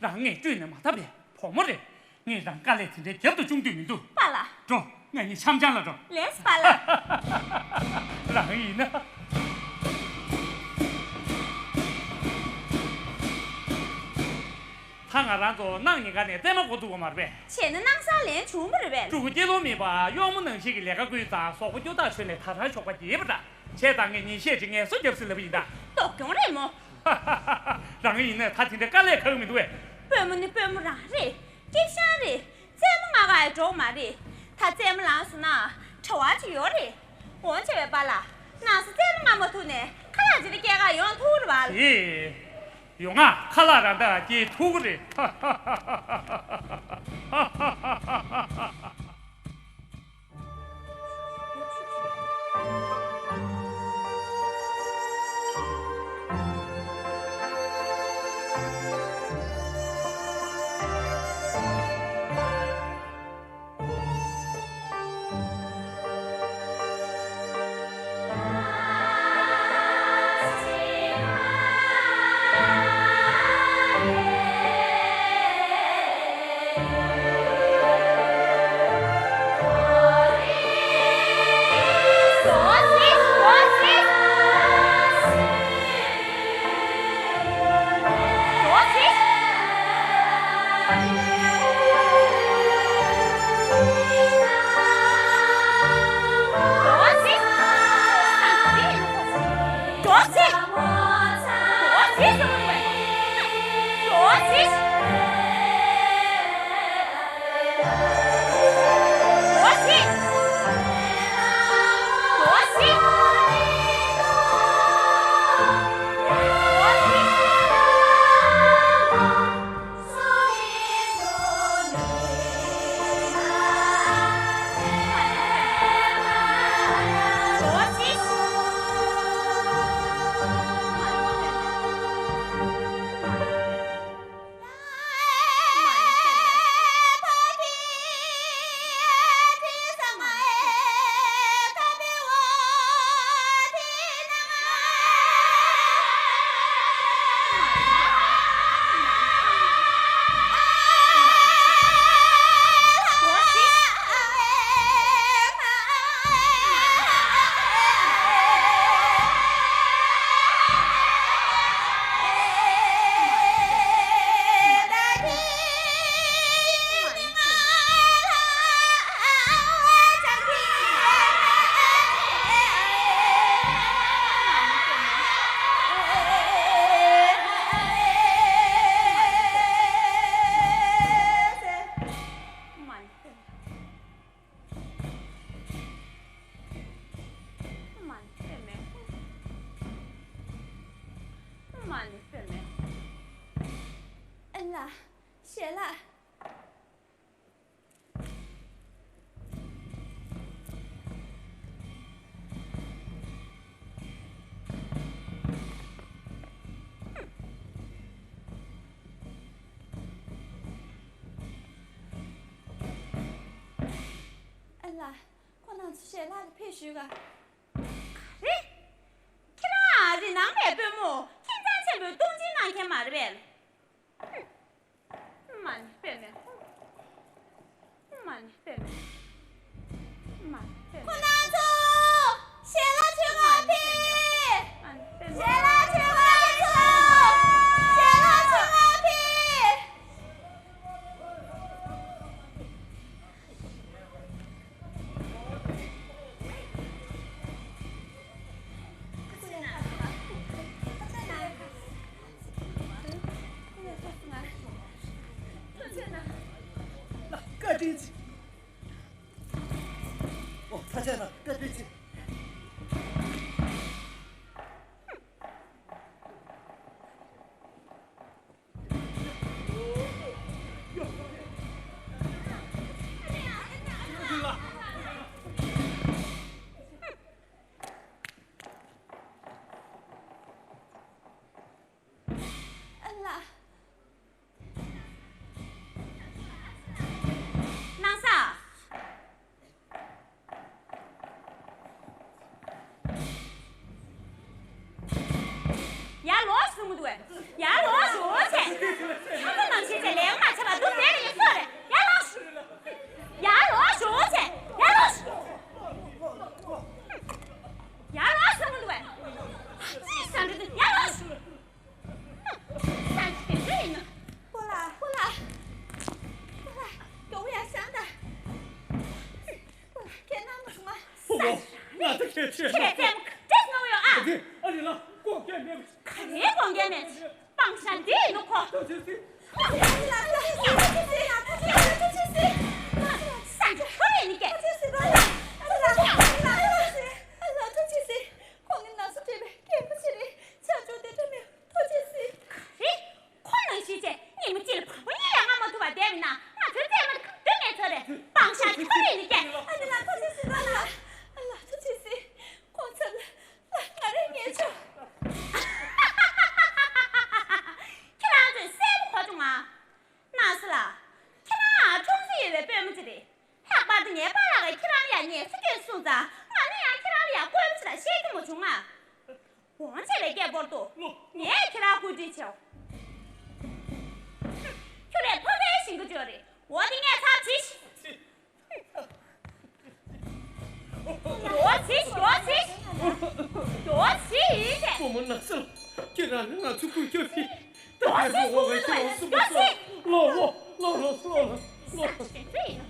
རང་ངས་སྤྲོད་ནས་མ་ཐར་པའི་བུ་མོ་རེད། ངས་རང་དཀའ་ལས་དེ་འདྲའི་རྒྱབ་ཏུ་བཅུག་འདོད་མི་འདུག་པཱ་ལགས། འགྲོ། ང་གཉིས་འཆམ་འཆམ་ལ་འགྲོ། ལེགས་པཱ་ལགས། རང་ཡིན་ན། ད་ང་རང་ཚོ་གནངས་ཉིན་ཀ་ནས་རྩེད་མོ་འགོ་འཛུགས་པ་མ་རེད་པས། བྱས་ན་སྣང་ས་ལན་བྱུང་བ་རེད་པས། ཕྲུ་གུ་སྐྱེས་ལོང་མེད་པ་གཡོག་མོ་ནང་བཞིན་གྱི་ལས་ཀ་བསྐུལ་ཙང་གཟུགས་པོ་སྐྱོ་ཐག་ཆོད་ནས་ད་རང་ཞོགས་པ་རྒྱས་པ་འདྲ། བྱས་ཙང་ངས་ཉིན་ཤས་ཅིག་ངལ་གསོ་རྒྱབ་སྲིད་ལབ་པ་ཡིན་ད། ལྡོག་གྱོང་རེད་མོ། རང་ཡིན་ན་ད་དེ་འདྲའི་དཀའ་ལས་ཁག་མི་འདུག་བས། དཔོན་མོ་ནི་དཔོན་མོ་རང་རེད། སྐྱིད་ཤང་རེད། རྩེད་མོ་ང་ག་ཡ་འགྲོ་མ་རེད། ད་རྩེད་མོ་ལངས་སོང་ན་བྲེལ་བ་ཅིག་ཡོད་རེད། འོན་ཆེ་བའི་པཱ་ལགས། ནང་སེ་རྩེད་མོ་ང་མ་ཐུག་ནས་ཁ་ལག་ཅིག་ལ་སྐྱེལ་ག་ཡོང་ཐུབ་རེད་པཱ་ལགས། ཡེ། ཡོང་ང་ཁ་ལག་རང་ད་སྐྱེལ་ཐུབ་ཀྱི་རེད། ཨ་ནི་དཔེ་མེད། ཨེ་ལ། ཞལ་ལག་ཨེ་ལ། ཁོ་རང་ཚོ་ཞལ་ལག་ལ་ཕེབས་ཞུས་ག་རེད། ཁྱེད་རང་རི་ནང་པའི་དཔོན་མོ་ཁྱིམ་ཚང་ཆེན་པོའི་སྟོང་ཆེན་གནང་མཁན་མ་རེད་པས། མ་ཎི་པདྨེ་ཧཱུྃ། མ་ཎི་པདྨེ། མ་ཎི་པདྨེ། ཁོ་རང་ཚོ་ཞལ་ལག་མཆོད་གར་ཕེབས། མ་ཎི་པདྨེ། ཞལ་ལག་མཆོད་གར་ཕེབས། ཞལ་ལག་མཆོད་གར་ཕེབས། བཀའ་དྲིན་ཆེ། ཨོ། ཐ་ཆད་ན་བཀའ་དྲིན་ཆེ། ཨ་ལ། སྣང་ས། ཡར་ལོག་ཞུ་མི་འདུག་བས། ཡར་ལོག་ཞུ་བྱས། ཁ་ཁ་ནང་བཞིན་བྱས་ལས་ཀ་མ་བྱས་པ་འདུག་བསྡད་ཀྱི་སོ་རེད། ཡར་ལོག་ཞུ། ཡར་ལོག་ཞུ་བྱས། ཡར་ལོག་ཞུ། ཡར་ལོག་ཞུ་མི་འདུག་བས། ཅི་ཟ་འདྲ་འདུག་ཡར་ལོག་ཞུ། སང་ཞིག་དེ་ཚོ་ཡིན་ནོ། སྤོ་ལགས། སྤོ་ལགས། སྤོ་ལགས། མགྱོགས་པོ་ཡར་བཞེངས་དང་། སྤོ་ལགས། ཁྱེད་རྣམ་པ་ཚང་མ། སྤོ་བོ། ང་ཚོ་ཁྱེད་ཆོས། ཁྱེད་རྩེད་མོ་འདྲེས་ནོ་ཡོད་ཨ། ཨ་ནི་ཨ་ནི་ལགས། དགོངས་འགལ་མེད། ག་རེ་དགོངས་འགལ་མེད། སྤང་བྱ་འདི་ཡིན་ནོ་ཁོ། ཐུགས་རྗེ་གཟིགས། ཨ་ནི་ལགས། ཐུགས་རྗེ་གཟིགས། ཐུགས་རྗེ་གཟིགས། སང་ཞིག་ཁོ་རེ་ནི་ཀྱེ། ཐུགས་རྗེ་གཟིགས། ཨ་ལ་ལ་ལ་ལ། ཨ་ལ་ཐུགས་རྗེ་གཟིགས། ཁོང་གི་ན་ཟུག་འདྲེས་པའི་རྒན་པོ་ཞིག་རེད། ཆ་འཇོག་དེ་འདྲ་མེད། ཐུགས་རྗེ་གཟིགས། ག་རེ། ཁོ་ནང་བཞིན་བྱས་ཉིན་མོ་གཅིག་ལ་བག་མ་གཉིས་ལས་མངགས་མ་ཐུབ་པར་བསྡད་པ་ཡིན་ན་ང་ཚོའི་རྩེད་མོ་དེ་གང་སྡོད་མེད་ཚོད་རེད། སྤང་བྱ་ཁྱོད་རེད་ནི་ཀྱེ། ཨ་ནི་ལགས། ཐུགས་རྗེ་གཟིགས། ཨ་ལ། ཨ་ལ་ཐུགས་རྗེ་གཟིགས། ཁོང་ཚོ་ལ་ང་རེ་ཉེས་ཆོག་ཁྱེད་རང་ཚོས་གསལ་པོ་གོ་བྱུང་ང་། སྣང་ས་ལགས། ཁྱེད་རང་ཁྲོམ་ས་ཡོད་པའི་དཔོན་མོ་ཅིག་རེད། ལྷག་པར་དུ་ངའི་པཱ་ལགས་ཀྱིས་ཁྱེད་རང་ལ་ཡང་ཉེས་ཚུལ་སྐྱོན་གསུངས་ཙང་ང་ནི་ཡང་ཁྱེད་རང་ལ་ཡང་བཀོད་པ་ཅིག་ལ་བཤད་རྒྱུ་མ་བྱུང་ང་། འོང་བྱས་པའི་སྐད་བོར་དུ། ངས་ཁྱེད་རང་བཀོད་སྒྲིག་བྱེད། ཁྱོད་རས་ཕོ་བའི་ཞིང་གི་ཅོ་རེད། འོ་དེ་ངས་ཚར་བྱིས། འོ་བྱིས། འོ་བྱིས། འོ་བྱིས་ཡིན་ཏེ། བུ་མོ་ན་སོ། ཁྱེད་རང་ནི་ང་ཚོ་ཀུན་ཁྱབ་ཤིག་ད་ཁྱེད་ཚོ་འོ་བའི་ཁྱེད་རང་སུ་མ་སོ། ལོ་ལོ་ལོ་ལོ་ལོ་ལོ། འོ་བྱིས།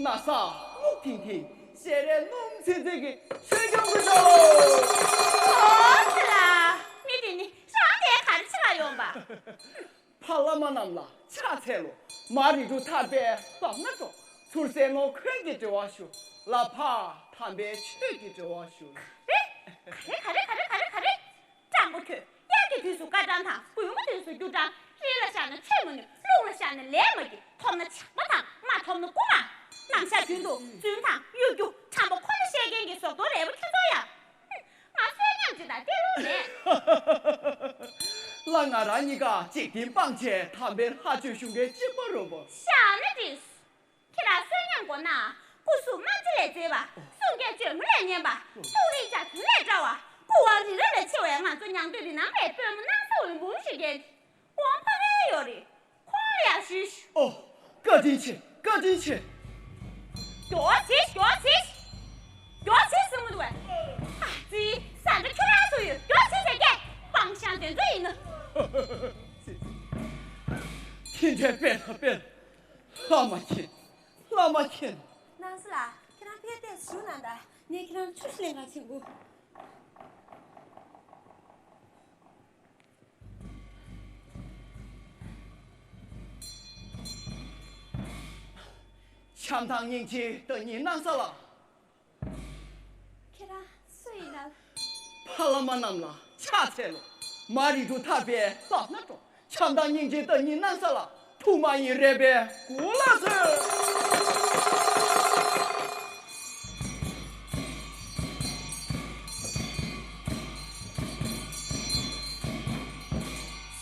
ན་ས་སྨུག་ཐིང་ཐིང་། ཞལ་རས་སྣུམ་ཚིལ་ཚིལ་གྱི་ཆོས་སྐྱོང་སྐུ་ཞབས། ཨོ་ཙི་ལ། མི་དེ་ནི་རང་དེ་ག་རེ་བྱེད་ག་ཡོང་པ། ཕ་བླ་མ་རྣམས་ལ་ཕྱག་འཚལ་ལོ། མ་རིག་དྲུག་ཐར་པའི་ཟབ་སྣ་སྒྲོག་ཚུར་གསལ་ངོར་འཁོན་གྱིས་འགྲེལ་བ་ཞུ། ལ་ཕ་དམ་པའི་ཆོས་ཀྱི་འགྲེལ་བ་ཞུ། རེད། ག་རེ་ག་རེ་ག་རེ་ག་རེ་ག་རེ། སྤྲང་པོ་ཁྱོད། དབྱར་གྱི་དུས་སུ་སྐར་གྲངས་དང་། དགུན་གྱི་དུས་སུ་རྒྱུ་གྲངས། རི་ལ་བཞག་ན་ཆུ་མི་ནུས། རླུང་ལ་བཞག་ན་ལས་མ་སྐྱིད། ཐོབ་ན་ཇག་པ་དང་། མ་ཐོབ་ན་རྐུ་མ། ནམ་ཞག་རྒྱུན་དུ་རྫུན་དང་གཡོ་སྒྱུ། ཁྲམ་པ་ཁོ་ན་བཤད་མཁན་གྱི་ཟོག་རྡོ་རལ་པོ་ཁྱོད་ཚོ་ཡ། ང་བསོད་སྙོམས་ཅིག་དང་སྟེར་ལོང་མེད། ལ་ང་རང་གཉིས་ཀ་འཇིག་རྟེན་སྤང་བྱའི་དམ་པའི་ལྷ་ཆོས་ཞུ་མཁན་གཅིག་པ་རེད་པ། བཞག་ན་འགྲིགས། ཁྱེད་རང་བསོད་སྙོམས་དགོས་ན། སྐུ་གཟུགས་དམར་རྗེན་ལས་མཛེས་པ། གསུང་སྐད་གཅོད་མོ་ལས་སྙན་པ། ཐུགས་རིག་འཇའ་ཚོན་ལས་བཀྲ་བ། སྐུ་དབང་རི་རབ་ལས་ཆེ་བའི་ང་ཚོ་མྱང་སྟོད་རི་ནང་པའི་དཔོན་མོ་སྣང་ས་འོད་འབུམ་ཞུ་མཁན་དབང་ཕ་གའི་ཡོད་རེད། ཁོང་ལ་ཡང་ཞུས་ཤིག་ཨོ། བཀའ་དྲིན་ཆེ། བཀའ་དྲིན་ཆེ། མགྱོགས་བྱེད། མགྱོགས་བྱེད། མགྱོགས་བྱེད་གསུང་གི་འདུག་བས། ཨ་ཙི། ས་འདྲ་ཁྱོད་རང་ཚོ་ཡོད། མགྱོགས་བྱེད་བྱེད་ཀྱེ། སྤང་བྱ་འདི་ཚོ་ཡིན་ནོ། དེ་འདྲའི་དཔེ་ལ་དཔེ་ལ། ལྷ་མ་མཁྱེན། ལྷ་མ་མཁྱེན། སྣང་ས་ལགས། ཁྱེད་རང་ཕར་བལྟས་བཞུགས་གནང་དང་། ངས་ཁྱེད་རང་ཆུ་ཞིག་ལེན་གར་ཕྱིན་དགོས། བྱམས་དང་སྙིང་རྗེའི་བདག་ཉིད་སྣང་ས་ལགས། ཁྱེད་རང་སུ་ཡིན་ནམ། ཕ་བླ་མ་རྣམས་ལ་ཕྱག་འཚལ་ལོ། མ་རིག་དྲུག་དག་པའི་ལག་ན་སྤྲོ། བྱམས་དང་སྙིང་རྗེའི་བདག་ཉིད་སྣང་ས་ལ། ཐུགས་མ་ཡེངས་རལ་པའི་སྐུ་ལ་གསོལ།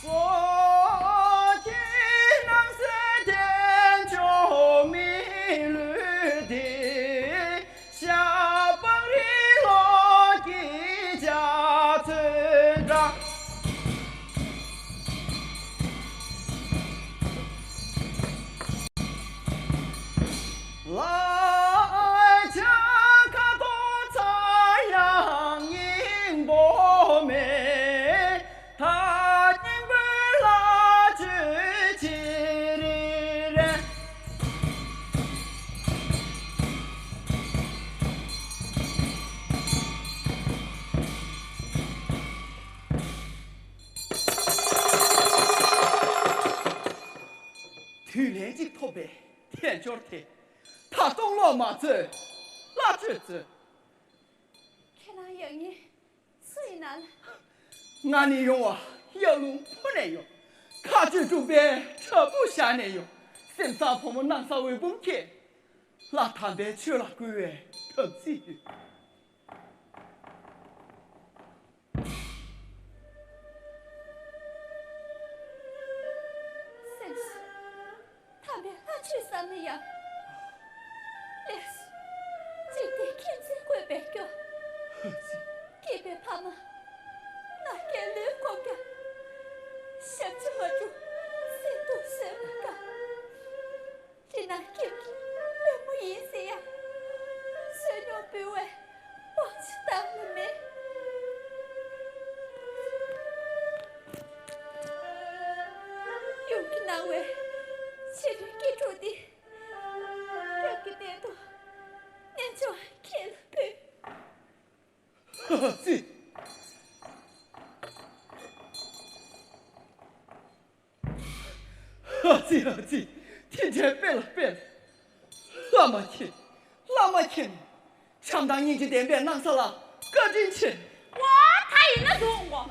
སོ་སྐྱེས་སྣང་སྲིད་རྟེན་མཆོག་མི་ལུས་ཏེ། ཤ་པང་རི་ལོ་ཀྱི་འཇའ་ཚོན་འདྲ། ལ་ཆ་ཁ་དོག་ཚ་ཡང་སྙིང་པོ་མེད། ད་སྙིང་པོའི་ལ་ཆུ་ཆི་རི་རེད། དུས་ལན་གཅིག་ཐོབ་པའི་དལ་འབྱོར་དེ། ད་སྟོང་ལོག་མ་བཙལ་ལྷ་ཆོས་བཙལ། ཁྱེད་རང་ཡང་ཉིད་སུ་ཡིན་ནམ། ང་ནི་ཡོང་བ་གཡག་ལུང་ཕུ་ནས་ཡོང་། མཁའ་སྤྱོད་དྲུག་པའི་བྲག་ཕུག་བཞག་ནས་ཡོང་། སེམས་བཟང་བུ་མོ་སྣང་ས་འོད་འབུམ་ཁྱེད། ལྷ་དམ་པའི་ཆོས་ལ་བསྐུལ་བའི་དམ་ཚིག་ཡོད། སེམས་སུ། དམ་པའི་ལྷ་ཆོས་བསམ་ན་ཡང་། ལས་སུ། འཇིག་རྟེན་མཁྱེན་བརྩེ་བཀོད་པའི་སྐྱོ། སྐྱིད་པའི་ཕ་མ། ང་རྒྱལ་ལོས་བསྒོམ་ཀྱང་། ཞབས་ཕྱི་མ་བསྒྲུབས་སེམས་སྡུག་བཟོད་མ་དཀའ། འདི་ན་ཁྱིམ་གྱི་བློན་པོ་ཡིན་ཟེར་ཡང་། བསོད་སྙོམས་འབུལ་བའི་དབང་ཆ་བཏང་མི་མེད། ཡུམ་གྱིས་གནང་བའི་ཕྱི་རོལ་སྐྱིད་སྡུག་འདི། སྐྱབས་ཀྱི་གཏེར་དུ་རྣལ་འབྱོར་ཁྱེད་ལ་ཕུལ། ཧ་ཙི། ཧ་ཙི་ཧ་ཙི། དེ་འདྲའི་དཔེ་ལ་དཔེ་ལ། བླ་མ་མཁྱེན། བླ་མ་མཁྱེན། བྱམས་དང་སྙིང་རྗེ་ལྡན་པའི་སྣང་ས་ལ་བཀའ་དྲིན་ཆེ། ཝ། ད་ཡིན་ན་འདུག་འོང་གོ།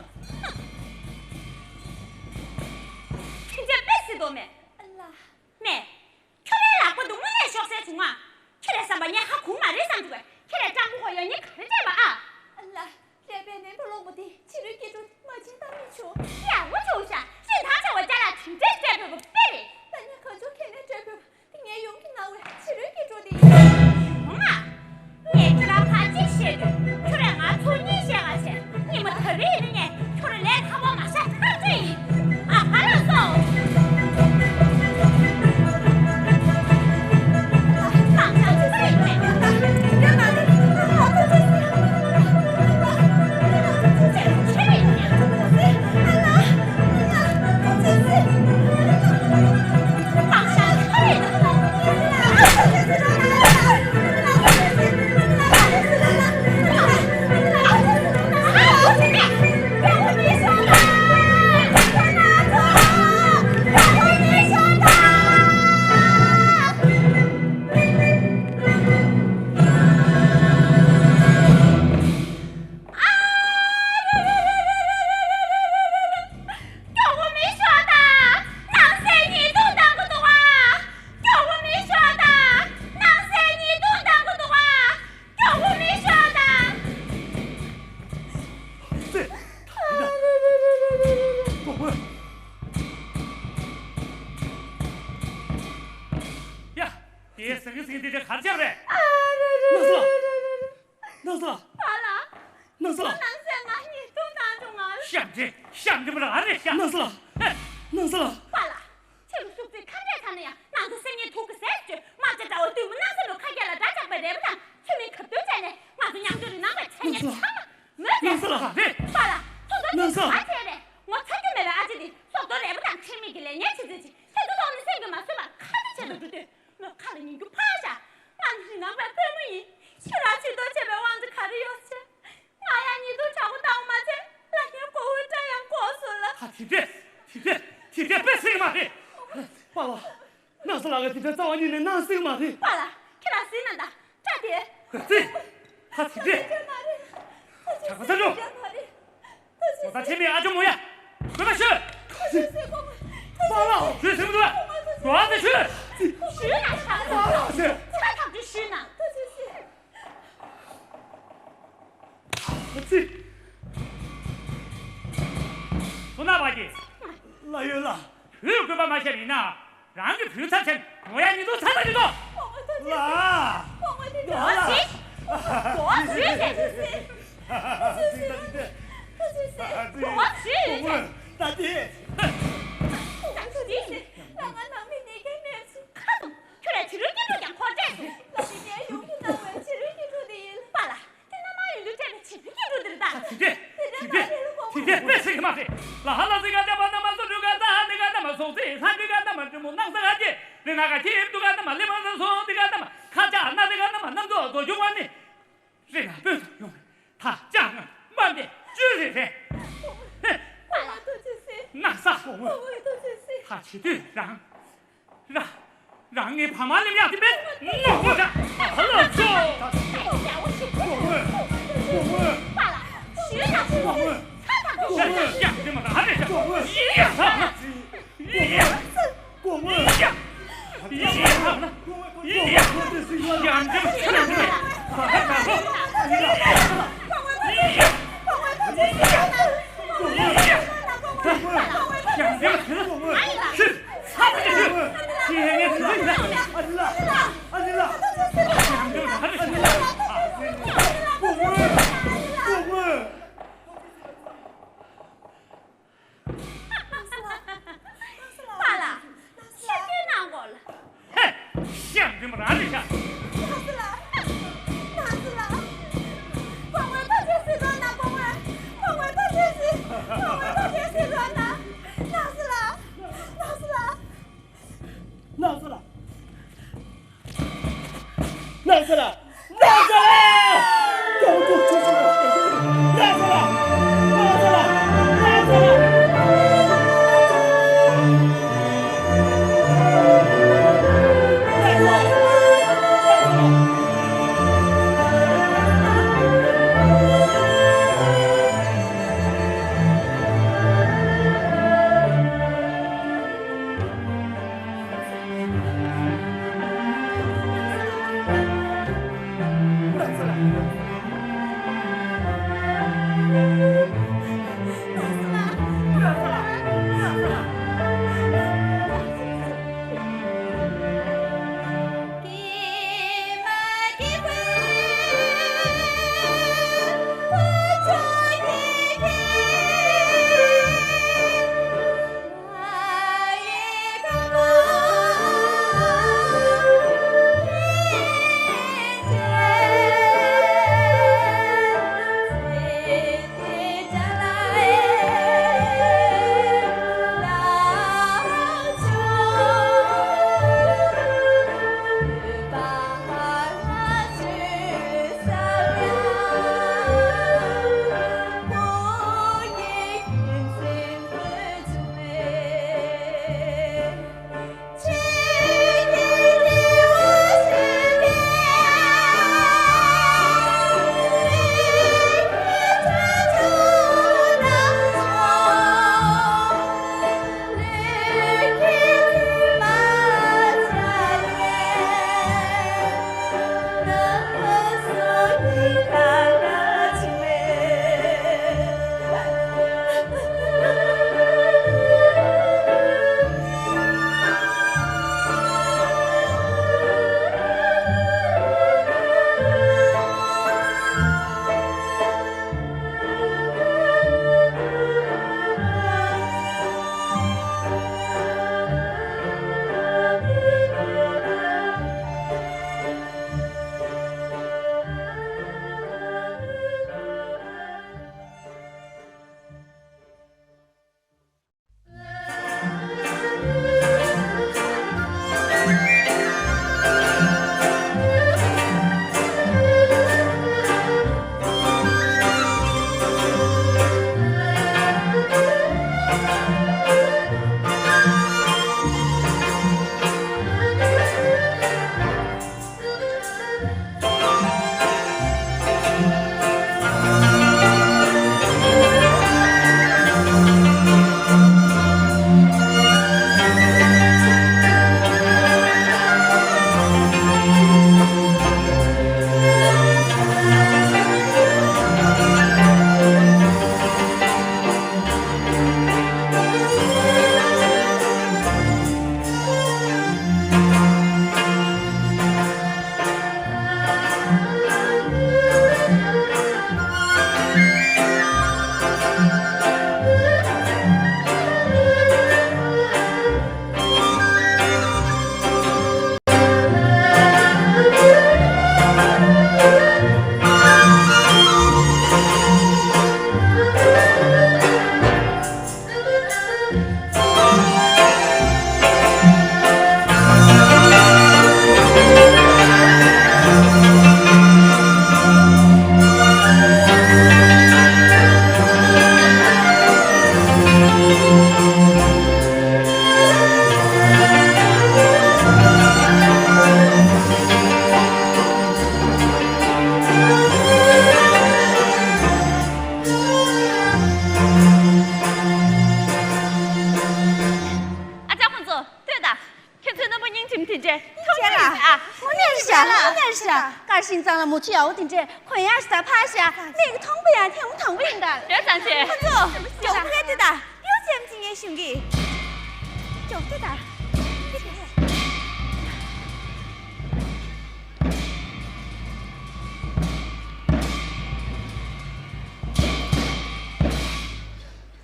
ཁྱེད་ཅག་དཔེ་སྲིད་དོ་མེད། ཨ་ལ། མེད། ཁྱོད་རའི་ལག་པ་དུ་དངོས་གནས་ཤོར་སའི་བྱུང་ང་། ཁྱེད་རའི་བསམ་པ་ངས་ཧ་གོ་མ་རེད་བསམ་འདུག་གས། ཁྱེད་རའི་སྤྲང་པོ་ཁོ་ཡང་ངས་ག་རེ་བྱས་པ་ཨ། ཨ་ལ། ཀླད་པའི་ནད་པ་གློ་བུར་དེ་ཕྱི་རོལ་སྐྱིད་སྡུག་མ་བྱན་བཏང་མི་བྱུང་། ཡག་པོ་བྱུང་ཤག་རིན་ཐང་ཆེ་བ་ཅ་ལག་དེ་འདྲས་སྤྲད་ཕོད་པ་དཔེ་རེད། ད་ངས་གང་བྱུང་ཁས་ལེན་སྤྲད་ཕོད་པ་དེ་ངའི་ཡུམ་གྱིས་གནང་བའི་ཕྱི་རོལ་སྐྱིད་སྡུག་དེ་ཡིན། ཡོང་ང་། ངས་ཁྱོད་རང་ཕར་ཅིག་བཤད་དུས་ཁྱོད་རང་ང་ཚོ་གཉིས་བཤད་ག་བྱས། ཉི་མ་ད་རེས་ཡིན་ན་ངས་ཁྱོད་རང་ལས་ཁག་པོ་མ་བཞག་ཐག་ཆོད་ཡིན། ཨ་ཕ་ལགས་སོ། མགྱོགས་པོ་མེ་ཤོག་དང་། ནང་སའི་ཉེས་རྡུང་བཏང་གི་འདུག་ཨ། མགྱོགས་པོ་མེ་ཤོག་དང་། ནང་སའི་ཉེས་རྡུང་བཏང་གི་འདུག་ཨ། མགྱོགས་པོ་མེ་ཤོག་དང་། ཙེ། ད་ཡིན་ད། གོང་མ། ཡ། དེའི་ཟིང་གི་ཟིང་དེ་ག་རེ་བྱས་པ་རེད། ནགས་ཚལ། ནགས་ཚལ། པཱ་ལགས། ནགས་ཚལ། ནང་སའི་ང་ཉེས་རྡུང་བཏང་བྱུང་ང་། ཤམ་འདྲེ། ཤམ་འདྲེ་མ་ར་ཨ་རེད་ཤ། ནགས་ཚལ། ནགས་ཚལ། པཱ་ལགས། ཁྱེད་ལ་ཤུགས་རྩེད་ཁ་འབྲས་ཚ་ན་ཡང་ནང་དུ་སེམས་ཉིད་ཐུག་གི་ཟས་སྤྱོད། དམར་ཆ་འདྲ་བོ་བདུད་མོ་སྣང་ས་ནོ་ཁ་རྒྱ་ལ་དགྲ་ཇག་པའི་རལ་པ་དང་ཚུལ་མིན་གབ་སྟོན་བྱས་ནས་ང་ཚོ་མཉམ་དུ་རིགས་ནང་པའི་འཆད་ཉན་ཚང་མ་མོས་ཟེར། ནང་ས་ལ་རེད། པཱ་ལགས་ཚོགས་གཙོ་ནང་ས་ལ་ཁ་བྱས་རེད། ངོ་ཚ་རྒྱུ་མེད་པའི་ཨ་ཅེ་འདི་སྲོག་ཐོག་རལ་པ་དང་ཁྲེལ་མེད་ཀྱི་ལས་ངན་བྱེད་རྩིས་ཀྱིས་ཁྱེད་ཚོ་ཐོག་ནས་སེམས་ཀྱིས་མ་བཟོད་པར་ཁ་ཏ་བྱེད་དུ་འགྲོ་དུས་མོས་ཁ་ལ་ཉན་རྒྱུ་ཕར་བཞག་ང་ནི་རིགས་ནང་པའི་དཔོན་མོ་ཡིན། ཁྱེད་རང་ཕྱིར་ལྡོག་བྱས་པའི་དབང་ཆ་ག་རེ་ཡོད་ཟེར། ང་ཡང་ཉེས་རྡུང་དྲག་པོ་བཏང་བ་མ་ཚད་ལ་ངའི་མགོ་བོའི་སྐྲ་ཡང་འགོག་སོང་ལ། ད་དེ་འདྲས་དེ་འདྲས་དེ་འདྲས་དཔེ་སྲིད་མ་རེད། པཱ་ལགས། ནགས་ཚལ་ལགས་ཀྱིས་དེ་འདྲ་རྩ་བ་ཉིད་ནས་གནང་སྲིད་མ་རེད། པཱ་ལགས། ཁྱེད་རང་གཟིགས་ན་ད་སྐྲ་དེ། ཨ་ཙི། ད་དེ་འདྲས། ཇག་པ་ཚ་འགྲོ། ངོ་ཚ་ཆེ་མི་ཨ་ཅོ་མོ་ཡ། དགོས་པ་ཤོད། པཱ་ལགས། ཞུས་ཟིན་འདུག། འགྲོ་ཨ་ཙི་ཤོད། ཞུས་ན་ཆགས་པཱ་ལགས་ཤོད། ཆགས་ཐག་ཆོད་ཞུས་ན། ཨ་ཙི། སོ་ན་བ་གི། ལ་ཡོད་ལ། བུས་དགོས་པ་མ་བཤད་པ་ཡིན་ན། རང་གི་བུའི་ཚབ་བྱས་ངོ་ཡ་ཉིས་ཐོག་ཚ་ཚ་ཉིས་ཐོག། ལ། འགྲོ་ཟིན། འགྲོ་ཟིན། འགྲོ་ཟིན། ད་དེ། ད་དེ། ང་ནང་མི་ནས་ཀྱང་གནས་ཚུལ་ཁ་དང་ཁྱོད་ལ་བྱི་རུའི་སྐྱེ་འགྲོ་ཀྱང་འཁོར་འདྲས་འདུག། ལ་དེ་ངས་ཡོང་གི་གནང་བའི་བྱི་རུའི་སྐྱེ་འགྲོ་དེ་ཡིན། པཱ་ལགས། དེ་ན་མ་ཡོང་དུས་སྤྲད་པའི་བྱི་རུའི་སྐྱེ་འགྲོ་དེ་རེད་ད། དེ་འདྲས། དེ་འདྲས། དེ་འདྲས་དཔེ་སྲིད་གི་མ་རེད། ལ་ཧ་ལ་ཟི་ག་ཏེ་པ་ན་མ་སོ་འགྲུལ་ག་ད་ནི་ག་ན་མ་སོ་སི་ཧ་འགྲུལ་ག་ན་མ་འགྲུལ་མོ་ནང་ས་ག་ཅེ་རི་ན་ག་ཁྱི་འདུ་ག་ན་མ་ལི་མ་ན་སོ་འདི་ག་ན་མ་ཁ་ཅ་ན་དི་ག་ན་མ་ནམ་དུ་དོ་ཇུ་བ་ནི། རི་ན་པོ་དུ་ཡོང་། ད་ཅག་ང་མ་འདི་ཅུ་རེ་རེ། ཧེ། པཱ་ལགས་ཐུགས་རྗེ་གཟིགས། ན་ས། ཧོ་ཧོ། ཐུགས་རྗེ་གཟིགས། ད་བྱེད་དུས་རང་། རང་རང་ངའི་ཕ་མ་ལེམ་ཡག་དེ་མེད་ངོ་ཧོ་ད་ཧ་ལོ་ཚོ། ཧོ་ཧོ། ཧོ་ཧོ། པཱ་ལགས་ཞུས་ན་ཧོ་ཧོ། ཚ་ཐག་ཆོད་ཡ་ཡ་དེ་མ་ད་ཧ་རེ་ཤ་ཡི་ཡ་ཧ་ན་ཡི་ཡ། ཧོ་ཧོ། ཡི་ཡ་ཧ་ན་ཡི་ཡ། ཡ་འདི་མ་ཚ་ན་ཧ་ཧ་ཧ་ཧ། ཡི་ཡ། པཱ་ལགས། ཁྱེད་ཀྱིས་གནང་དགོས་ལ། ཧེ། ཤ་འདི་མ་རང་རེད་ཤག། ན་སི་ལ། ན་སི་ལ། ཁོང་མོའི་ཐུགས་རྗེ་གཟིགས་རོགས་གནང་། ཁོང་མོའི། ཁོང་མོའི་ཐུགས་རྗེ་གཟིགས། ཁོང་མོའི་ཐུགས་རྗེ་གཟིགས་རོགས་གནང་། ན་སི་ལ། ན་སི་ལ། ན་སི་ལ། ན་སི་ལ། ན་སི་ལ། དཀར་ཤིང་གཙང་ལ་མུ་ཆུ་ཡག་པོ་དེ་འདྲས་གོན་ཡག་ཞིག་དང་ཕར་བཞག་མིག་གིས་མཐོང་པ་ཡང་ཐེངས་མ་དང་པོ་ཡིན་ད། རེད་ཙང་ཆེ། ཁོ་ཚོ་མགྱོགས་པོ་རེད་དེ་ད། ཡོད་ཅེམ་ཅིག་ངས་ཞུ་གི། མགྱོགས་དེ་ད།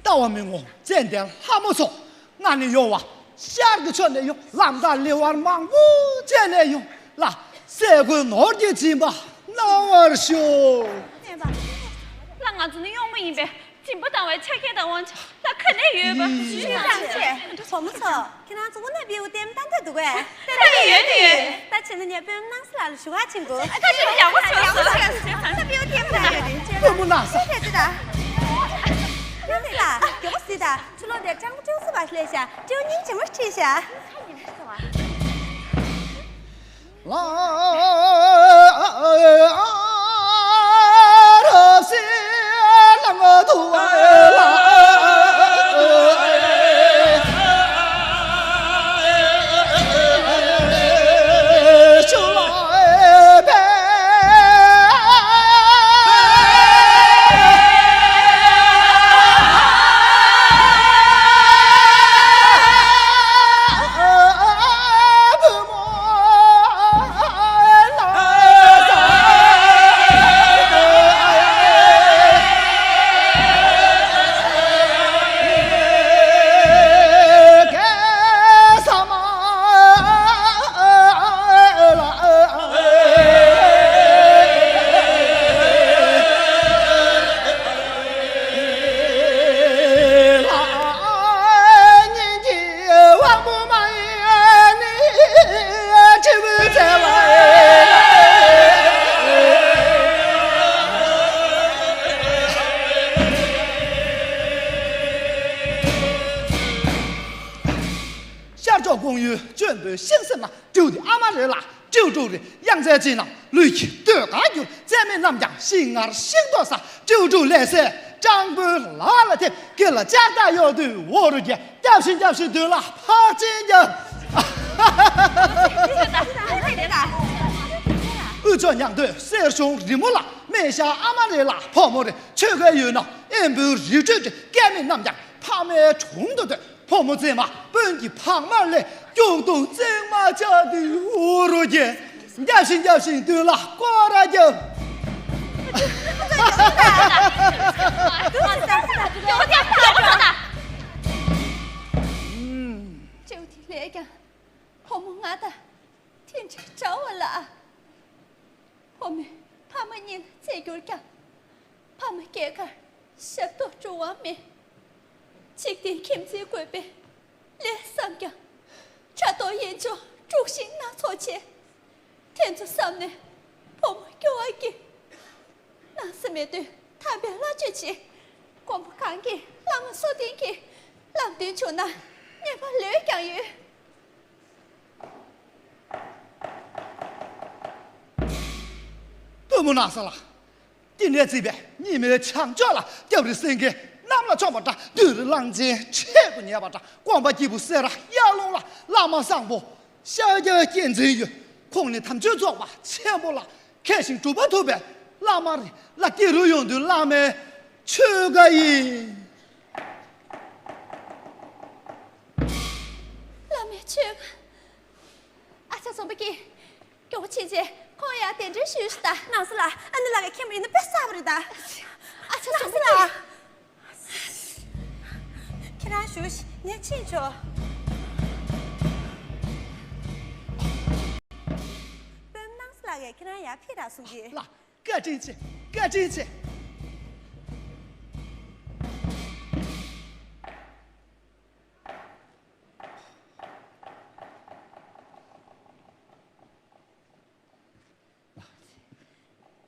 ལྟ་བ་མི་ངོ་ཙན་དན་ལྷ་མོ་ཚོ། ང་ནི་ཡོང་བ་ཤར་གྱི་ཕྱོགས་ནས་ཡོང་། ལམ་བདའ་ལེ་དབར་མང་པོ་བྱས་ནས་ཡོང་ལ། སེ་གོལ་ནོར་གྱི་སྦྱིན་པ་གནང་བར་ཤོག་ལ། ང་ཚོ་ནི་གཡོག་མོ་ཡིན་པས་སྦྱིན་པ་བཏང་བའི་ཆ་རྐྱེན་དང་དབང་ཆ་ལ་ག་ནས་ཡོད་པ། ཡིན། ཅང་ཆེ་བུ་མོ་ཚོ། ཁྱེད་རང་ཚོ་དངོས་གནས་སྤྲེའུ་ལྟད་མོ་ལྟ་འདོད་འདུག་གས། ལྟ་འདོད་ཡོད་དེ་ཡོད། ད་བྱས་ན་ངས་སྤོན་གནང་ས་ལ་ཞུ་བ་ཕྱིན་དགོས། ཨ་ད་ཞུ་ཡག་པོ་བྱུང་སོང་། ད་སྤྲེའུ་ལྟད་མོ་ལྟ་ཡོད་དེ་ཅེས། སྤོན་པོ་གནང་ས། ད་ད་ད། གནང་ས་ལ་མགྱོགས་པོ་གཟིགས་དང་། ཕྱི་ལོགས་དེར་སྤྲང་པོ་སྤྲེའུ་སུ་བ་སླེབས་ཤག་སྤྲེའུ་སྙིང་རྗེ་མོ་ཁྲིད་ཤག་ཤར་ཕྱོགས་ཀོང་ཡུལ་བཙན་པོའི་ཤིང་གསེབ་ན་སྤྲེའུ་དེ་ཨ་མ་རེད་ལ། སྤྲེའུ་ཕྲུག་རེད། གཡང་རྩེ་གཅིག་ནང་ལུས་ཀྱི་སྟོད་ག་གྱུར། རྩེ་མོའི་གནམ་ལྗང་ཤིང་མངར་ཤིང་ཏོག་ཟ། སྤྲེའུ་ཕྲུག་ལས་སད་སྤྲང་པོའི་ལག་ལ་ཐེབས། སྐེ་ལ་ལྕགས་ཐག་གཡོགས་དུས་འོ་རུ་རྒྱས། རྒྱབ་བཞིན་རྒྱབ་བཞིན་མདུན་ལ་ཕར་ཕྱིན་རྒྱབ། དབུས་ཕྱོགས་ཉང་སྟོད་གསེར་གཞོང་རི་མོ་ལ། སྨན་ཤར་ཨ་མ་རེད་ལ་ཕོ་མོ་རེད། ཆོལ་ཁའི་ཡུལ་ན་དབེན་པོའི་རི་ཁྲོད་དུ། སྐྱེ་མེད་གནམ་ལྗང་ཕ་མའི་དྲུང་དུ་སྡོད། ཕོ་མོ་མཛེས་མ་སྤུན་གྱི་ཕག་དམར་ལས། སྐྱོ་གདུང་བརྩེགས་མ་ཆགས་དུས་འུ་རུ་རྒྱས། རྒྱབ་བཞིན་རྒྱབ་བཞིན་མདུན་ལ་སྐོར་ར་རྒྱབ། སྤྲེའུ་དེ་ལས་ཀྱང་ཕོ་མོ་ང་དང་དེ་འདྲའི་འདྲ་བ་ལ། ཕོ་མོས་ཕ་མ་གཉིས་ལ་བརྩེ་གྱུར་ཀྱང་། ཕ་མ་སྐྱེས་སྐར་ཞབས་ཏོག་སྤྲོ་བ་མེད། འཇིག་རྟེན་ཁྱིམ་མཚེས་དགོས་པའི་ལས་བསམ་ཀྱང་། ཕྲག་དོག་གཡེན་ཕྱོགས་དཀྲུག་ཤིང་སྣ་ཚོགས་བྱས། དེ་ཚོ་བསམ་ནས་ཕོ་མོ་སྐྱོ་བ་སྐྱེས། ན་ཚ་མེད་དུས་དམ་པའི་བླ་མཆོད་བྱས། མགོན་པོ་གང་གིས་བླ་མ་སོ་ལྡན་གྱི་ལམ་སྟོན་བྱུང་ན་ངེས་པར་ལོས་ཀྱང་ཡོད། སྟོན་མོ་ན་ས་ལ། དེ་ནས་བརྩིས་པའི་ཉི་མའི་བྱང་ཕྱོགས་ལ། སྐྱབས་རི་སེང་གེ་གནམ་ལ་མཆོངས་པ་འདྲ། བདུད་རི་གླང་ཆེན་ཁྱེད་དུ་ཉེ་བ་འདྲ། དགོན་པ་སྐྱིད་པོ་སེ་ར་གཡའ་ལུང་ལ། བླ་མ་བཟང་པོ་ཤཱཀྱ་རྒྱལ་མཚན་ཡོད། ཁོང་ནི་དམ་ཆོས་རྫོགས་པ་ཆེན་པོ་ལ། མཁས་ཤིང་གྲུབ་པ་ཐོབ་པའི་བླ་མ་རེད་ལ། སྐྱེ་རུ་ཡོང་དུས་བླ་མའི་ཆོས་དགའ་ཡིན། བླ་མའི་ཆོས་དགའ། ཨ་ཅག་ཚོང་པ་སྐྱིད། མགྱོགས་པོ་བྱེད་ཅེས་ཁོང་ཡང་གདན་འདྲེན་ཞུས་ཤིག་ད། གནང་སོང་ལགས། ཨ་ནེ་ལགས་ཀྱིས་མཁྱེན་པ་ཡིན་ན་དཔེ་བསགས་པ་རེད་ད། ཨ་ཅག་ཚོང་པ་སྐྱིད། ཁྱེད་རང་བཞུགས་ཤིག་ངས་ཕྱིན་ཆོག་སྤོན་གནང་སོང་ལགས་ཀྱིས་ཁྱེད་རང་ཡར་ཕེབས་རོགས་གསུང་གི། ལགས། བཀའ་དྲིན་ཆེ། བཀའ་དྲིན་ཆེ།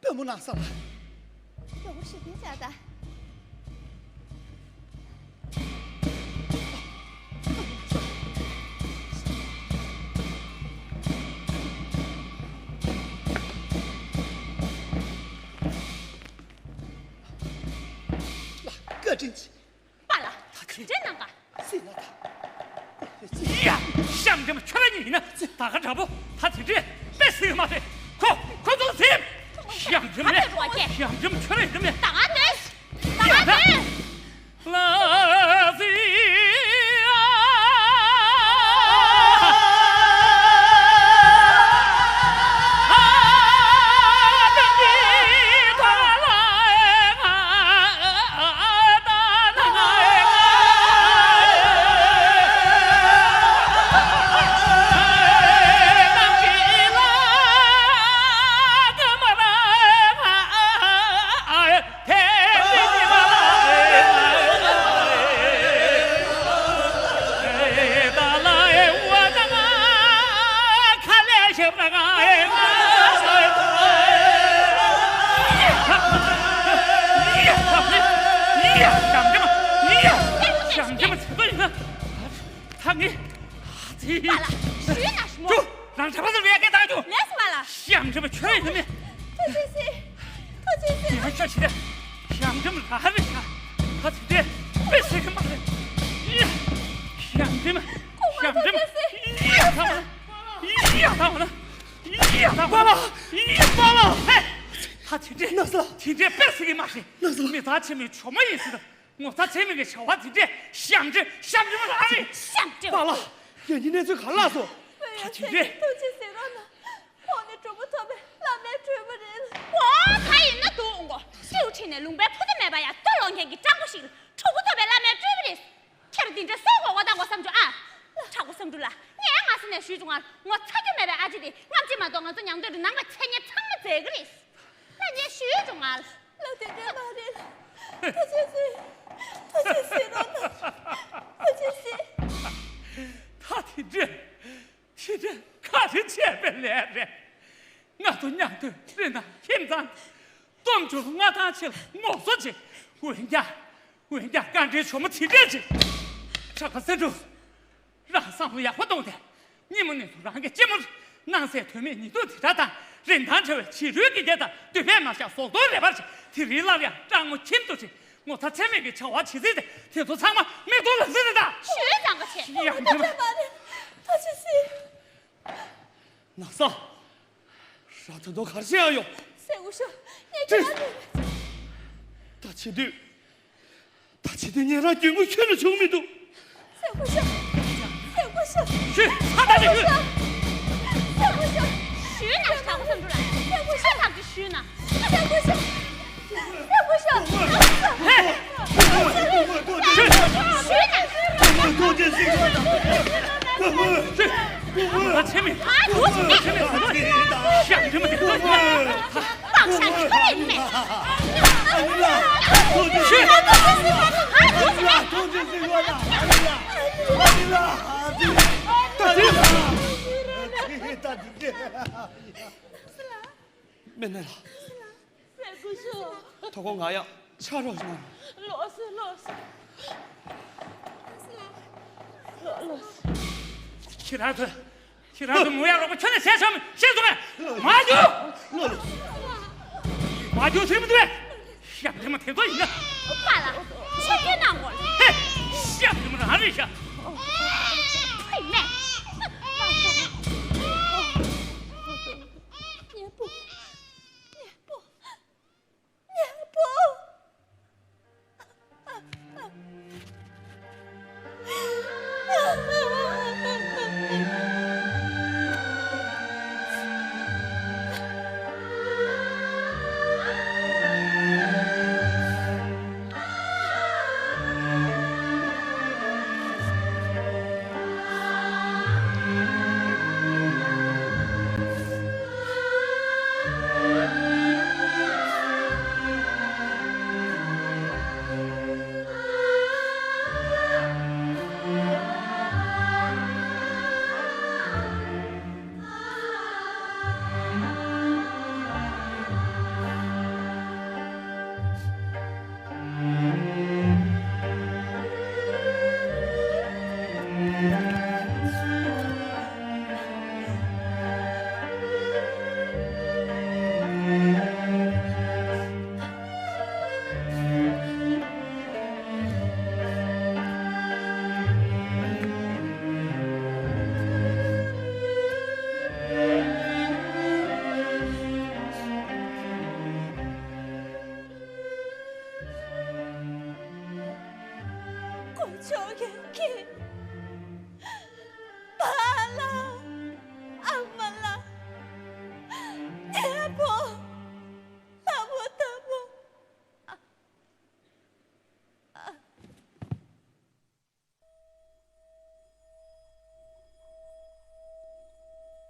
སྤོན་པོ་ན་ས་ལ། མགྱོགས་པོ་ཞིག་གིན་བྱ་ད། ལགས། བཀའ་དྲིན་ཆེ། པཱ་ལགས། ད་ག་འདྲས་གནང་ག་སྲིད་ན་ད། ཡ། ཤམ་འདྲེ་མ་ཁྱོད་རང་ཉིད་ཡིན་ན་ད་ག་འདྲ་པོ་ད་དེ་འདྲས་དཔེ་སྲིད་མ་རེད། ཁོ་ཁོ་ཚོ་ཟེ། ཁ་ལས་རོ་སྐྱེ། ཞང་ཁྲིམས་ཁྱོད་རེད་དམ། ད་ག་དེ། ད་ག་དེ། ལ་ཟི་ཨ། ད་ངས། ཨ་ཙི། པཱ་ལགས། ཞུས་ན་ཞུ་མོ། ཅོ། རང་ཆ་པ་ཚོར་བའི་སྐད་བཏང་རྒྱུ། ལས་སུ་པཱ་ལགས། ཞང་ཁྲིམས་ཁྱོད་ཡིན་ནི། ཐུགས་རྗེ་གཟིགས། ཐུགས་རྗེ་གཟིགས། ཡང་ཤ་ཤི་རེད། ཞང་ཁྲིམས་ར་རེད་ཤ། ད་ཚིག་དེ་དཔེ་སྲིད་གི་མ་རེད། ཞང་ཁྲིམས། ཁོང་མ་ཞང་ཁྲིམས། ཐུགས་རྗེ་གཟིགས། ཡ་ད་བ་ན། ཡ་ད་བ་ན། ཡ་ད་བ་ན། པཱ་ལགས། ཡ་པཱ་ལགས། ཧེ། ད་དེ་འདྲས། ན་ས། དེ་འདྲས་དཔེ་སྲིད་གི་མ་རེད། ན་ས། མི་ཚེ་ཕྱི་མའི་ཇོ་མོ་ཡིན་ཟེར། ངོ་ཚ་ཚད་མེད་ཀྱི་བྱ་བ་དེ་འདྲས་ཞང་ཁྲིམས། ཞང་ཁྲིམས་རང་རེད། ཞང་ཁྲིམས། པཱ་ལགས། ཡང་གི་གནས་ཚུལ་ག་རེ་ལགས་སོ། ད་དེ་འདྲས། ཐུགས་རྗེ་གཟིགས་རོགས་གནང་། ཁོང་ནི་གྲོགས་པོ་ཐོབ་པའི་བླ་མའི་སྤྲུལ་པ་རེད། འོ་ད་ཡིན་ན་འདུག་འོང་གོ། སྤྲེའུ་ཁྲིད་ནས་ལུང་པའི་ཕུ་ཐག་མེད་པ་ཡ་ལྟོ་ལོག་མཁན་གྱི་སྤྲང་པོ་ཞིག་ལ་གྲོགས་པོ་ཐོབ་པའི་བླ་མའི་སྤྲུལ་པ་རེད། ཁྱེད་རང་འདི་འདྲ་སེ་གོ་བ་བཏང་གོ་བསམ་བྱུང་ཨ། དྲག་པོ་བསམ་འགྲུབ་ལ་ངས་སྔ་ས་ནས་ཞུས་བྱུང་ང་། ངོ་ཚ་རྒྱུ་མེད་པའི་ཨ་ཅེ་དེ་སྔ་ཕྱི་མ་གཏོགས་ང་ཚོ་མྱང་སྟོད་དུ་ནང་པའི་མཚན་སྙན་ཚང་མ་མཛད་གི་རེད། ལ་ངས་ཞུས་བྱུང་ང་། ལ་དེ་འདྲ་མ་རེད། ཐུགས་རྗེ་གཟིགས། ཐུགས་རྗེ་གཟིགས་རོགས་གནང་། ཐུགས་རྗེ་གཟིགས། ད་དེ་འདྲས། དེ་འདྲས་ཁ་རེ་བྱས་པའི་ལས་རེད། ང་ཚོ་མཉམ་དུ་རི་ནང་ཁྱིམ་ཚང་། སྟོབས་འབྱོར་མངའ་ཐང་ཆེ་ལ་ངོ་སོ་ཆེ། འོན་ཀྱང་། འོན་ཀྱང་དཀའ་འདྲེའི་ཇོ་མོ་དེ་འདྲས་ཆེ། གྲགས་པ་སེང་འབྲུག་རང་བསམ་བློ་ཡག་པོ་གཏོང་སྟེ། ཉིན་མོ་ནས་བཟུང་རང་གི་གཅེན་མོར་སྣང་གསལ་དོན་མེད་ཉེས་འཛུགས་དེ་འདྲ་དང་། རིན་ཐང་བྲལ་བའི་བྱིས་རུས་ཀྱི་སྐད་དང་། དུད་པས་མ་བཞག་ཟོག་རྡོ་རེ་བར་བྱེད། དེ་རིང་སླར་ཡང་སྤྲང་མོ་ཁྱིམ་དུ་ཁྲིད། ངོ་ཚ་ཚད་མེད་ཀྱི་བྱ་བ་བྱེད་ཚིག་དེ་དེ་ཚོ་ཚང་མ་མིག་ཏོ་ལ་གཟིགས་ནས་ད། ཞུས་ཙང་ག་བྱེད། ཡང་དེ་མ་རེད། ད་ཅི་སྲིད། ན་ས། ར་ད་དོ་གར་ཤེས་ཡ་ཡོ། སེ་གོ་ཤ། ངས་ཁྱེད་རང་ཉོས་མེད། ད་བྱེད་དུས། ད་བྱེད་དུས་ཉན་རང་རྒྱུན་མོ་ཁྱོད་ལ་བྱུང་མི་འདུག་སེ་གོ་ཤ། སེ་གོ་ཤ། ཤི། ཧ་ད་ལས་ཤི། སེ་གོ་ཤ། ཞུས་ན་ཧྲ་གོ་སམ་འགྲོ་ལ། སེ་གོ་ཤ། ཧ་ཐག་གི་ཞུས་ན། སེ་གོ་ཤ། སེ་གོ་ཤ། ཧེ། ཞུས་ན། ཞུས་ན། ང་ཚེ་མི། ང་ཚེ་མི། ཞག་འདི་མ་དེ་ཚོ་ཡིན་ན། ད་ཤག་ཁྱོད་ཡིན་མེད། ཞུས་ན། ང་ཚེ་མི། ང་ཚེ་མི། མེད་ནས་ལ། སེ་གོ་ཤ། ཐོ་གོ་ང་ཡང་ཆ་རོགས་གནང་། ལོས་སེ་ལོས་སེ། ལོས་ལོས་སེ། ཁྱེད་རང་ཚོ། ཁྱེད་རང་ཚོ་མོ་ཡ་རོགས་པ་ཁྱོད་ནས་བྱས་ཆོག་མི་ཤེས་སོང་ངས། མ་རྒྱུ། ལོས་ལོས་སེ། མ་རྒྱུ་ཟེར་མི་འདུག་པས། ཞབས་འདྲེན་མ་དེ་ཚོ་ཡིན་ན། པཱ་ལགས། ཆོས་རྒྱལ་གནང་དགོས། ཧེ། ཞབས་འདྲེན་མ་རང་རེད་ཤག་ཕིག་མེད། ཉེ་པོ། ཉེ་པོ། ཉེ་པོ། ཆོག་གི་ཁྱེད། པཱ་ལགས། ཨ་མ་ལགས། གཉེན་པོ། ལྷ་མོ་ལྟ་བུ། ཨ། ཨ།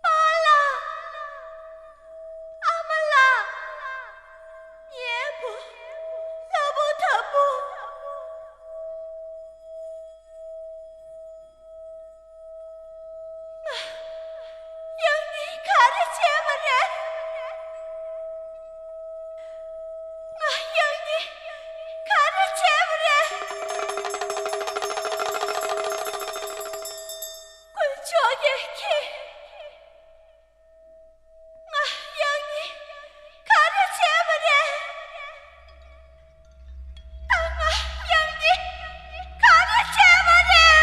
པཱ་ལགས། ཨ་མ་ལགས། གཉེན་པོ། ལྷ་མོ་ལྟ་བུ། ང་ཡང་སྙིང་ག་རེ་བྱས་པ་རེད། ང་ཡང་སྙིང་ག་རེ་བྱས་པ་རེད། དཀོན་མཆོག་གཉེན་ཁྱེད། ང་ཡང་སྙིང་ག་རེ་བྱས་པ་རེད། ད་ང་ཡང་སྙིང་ག་རེ་བྱས་པ་རེད།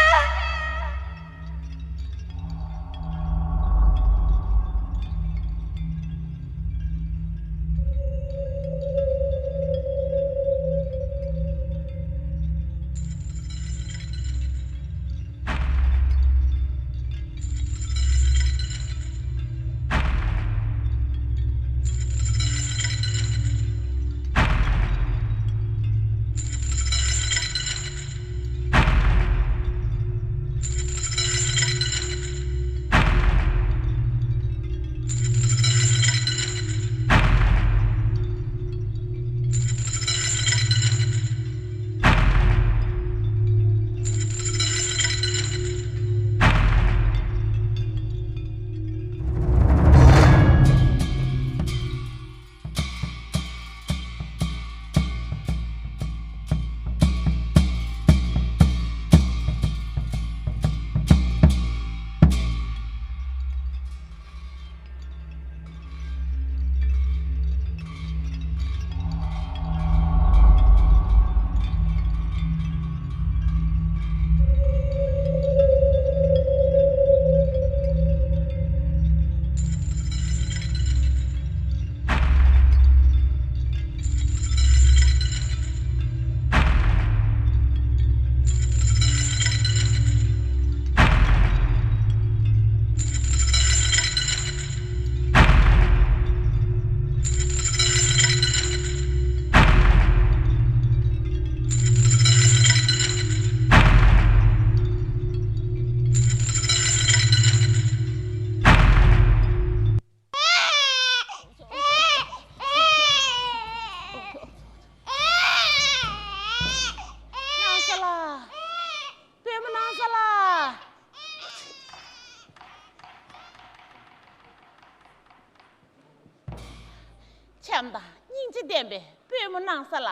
ནང་ས་ལ། པུས་མོ་ནང་ས་ལ། བྱམས་དང་སྙིང་རྗེ་ལྡན་པའི་པུས་མོ་ནང་ས་ལ།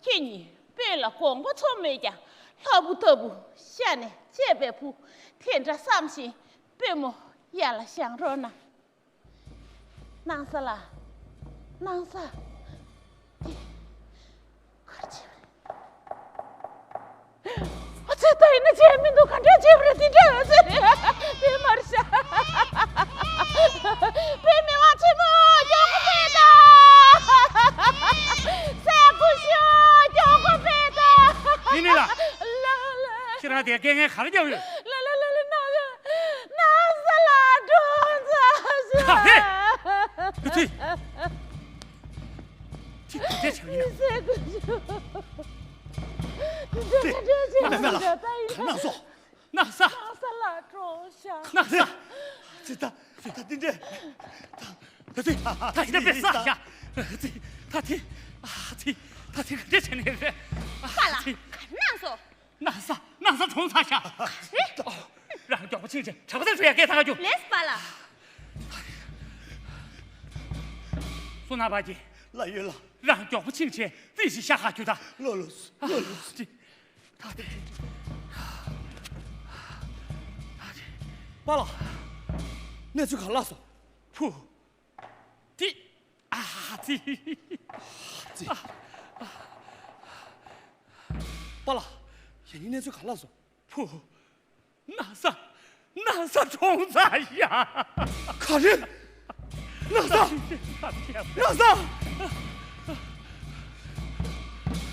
ཁྱེད་ཉིད་དཔོན་ལ་དགོངས་པ་ཚོམས་མེད་ཀྱང་ལྷ་བུ་ལྟ་བུ་ཤ་ནས་གཅེས་པའི་བུ་དེ་འདྲ་བསམ་བཞིན་པུས་མོ་ཡར་ལ་བཞེངས་རོགས་གནང་། ནང་ས་ལ། ནང་ས། དེ། གར་ཆེ་བ་རེད། ཨ་ཙི། ད་ཡིན་ན་བྱས་མི་འདུག་ག་འདྲ་བྱས་པ་རེད། དེ་འདྲ་ཨ་ཙི། དེ་མར་ཤ། པུས་མོ་བ་ཆེན་མོ་མགྱོགས་པོ་ཕེབས་དང་། སྲས་སྐུ་ཞབས་མགྱོགས་པོ་ཕེབས་དང་། ཡིན་ནི་ལ། ལ་ལ། ཁྱེད་རང་དེ་དཀའ་ངལ་ག་རེ་བརྒྱབ་ཡོད། ལ་ལ་ལ་ལ། ནང་ས་ལ་གྲོངས་ཚར་ཤག་ག་རེ། ཨ་ཙི། ཅི་ག་འདྲས་བྱུང་ཡིན་ན། སྲས་སྐུ་ཞབས། དེ་འདྲ་འདྲ་བྱས་ན་ན་ན་ལ། ད་ཡིན་ན། ན་སོ། ན་ས། ན་ས་ལ་གྲོངས་ཤག་ན་ས། ཅི་ད། ད་དེ་འདྲས། ད་དེ་ད་དེ་འདྲས་བས་ས་ཤ། ད་དེ་ད་དེ། ཨ་ཙི། ད་དེ་ག་འདྲས་བྱས་ནས་རེད། ཨ་ཙི། པཱ་ལགས། ག་རེ་གནང་སོང་། ན་ས། ན་ས་གྲོངས་ཚར་ཤག་རེད། རང་མགྱོགས་པོ་ཕྱིན་ཆད་གྲྭ་པ་ཚོ་ཡར་སྐད་བཏང་རྒྱུ། ལེགས་པཱ་ལགས། སོ་ན་པ་ཀྱི། ལགས་ཡོད་ལགས། རང་མགྱོགས་པོ་ཕྱིན་ཆད་རྩིས་ཤིག་ཤ་ཁ་རྒྱུ་ད། ལོ་ལོ་ལོ་ལོ། ཨ་ཙི། ད་དེ། ད་དེ། པཱ་ལགས། གནས་ཚུལ་ག་རེ་ལབ་སོང་། བུ། དེ། ཨ་ཙི། ཨ་ཙི། པཱ་ལགས། ཡང་སྙིང་གནས་ཚུལ་ག་རེ་ལབ་སོང་། བུ། ན་ས། ན་ས་གྲོངས་ཚར་ཡ། ག་རེ། ན་ས། ན་ས།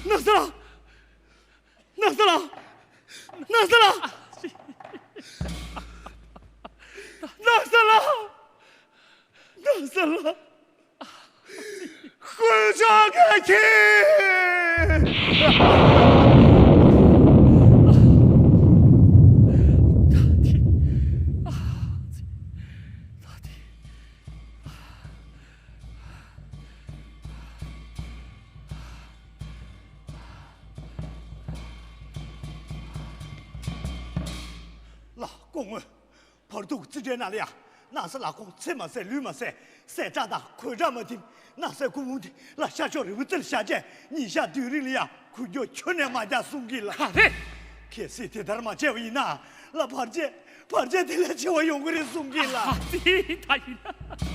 ན་ས་ལགས། ན་ས་ལགས། ནགས་ཚལ་ལགས། ནགས་ཚལ་ལགས། ནགས་ཚལ་ལགས། དཀོན་མཆོག་གི་ཁྱེད། ལགས་སྐུ་ངོ། བར་དུ་རྩིས་ཁྲའི་ནང་ལ་ཡ། ནགས་ཚལ་ལགས་ཁོང་ཚེ་མ་ཟད་ལུས་མ་ཟད་སྲས་བཀྲ་དང་གོས་བཀྲ་མ་ཐིམ། ནགས་ཚལ་སྐུ་ངོ་འདི་ལ་ཤར་ཕྱོགས་རི་བོ་རྩེ་ལ་བཞག་རྗེས་ཉིན་ཞག་བདུན་རིང་ལ་ཡ་གུས་མགྱོགས་ཁྱོན་ནས་མ་རྒྱག་གསུང་གི་ལགས། ག་རེ། གལ་སྲིད་དེ་ལྟར་མ་བྱས་པ་ཡིན་ན་ལ་བར་ཆད་བར་ཆད་དེ་ལས་ཆེ་བ་ཡོང་གི་རེད་གསུང་གི་ལགས། ཨ་ཙི་ད་ཡིན་ན།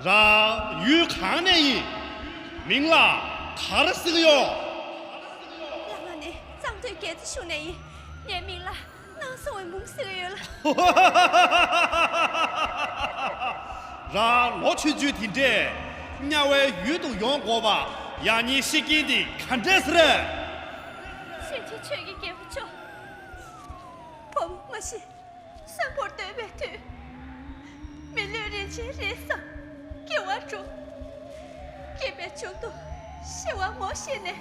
རང་ཡུལ་གང་ནས་ཡིན། མིང་ལ་ག་རེ་ཟེར་གྱི་ཡོད། ལགས་ང་ནི་གཙང་སྟོད་རྒྱལ་རྩེ་གཞུང་ནས་ཡིན། ངའི་མིང་ལ་སྣང་སྲུང་བའི་མུང་ཟེར་གྱི་ཡོད་ལགས། རང་ལོ་ཆུང་ཆུང་དེ་འདྲས་དམྱལ་བའི་ཡུལ་དུ་ཡོང་དགོས་པ་ཡང་སྙིང་ཤེས་ཀྱིན་དེ་ག་འདྲས་ཟེར། གཤིན་རྗེ་ཆོས་ཀྱི་རྒྱལ་པོ་མཆོག་བུ་མོ་མ་ཤི། གསོན་པོར་སྡོད་པའི་དུས། མི་ལུས་རིན་ཆེན་རེ་བསམ་སྐྱེ་བ་དྲུག་སྐྱེས་པའི་མཇུག་ཏུ་ཤི་བ་ངོ་ཤེས་ནས།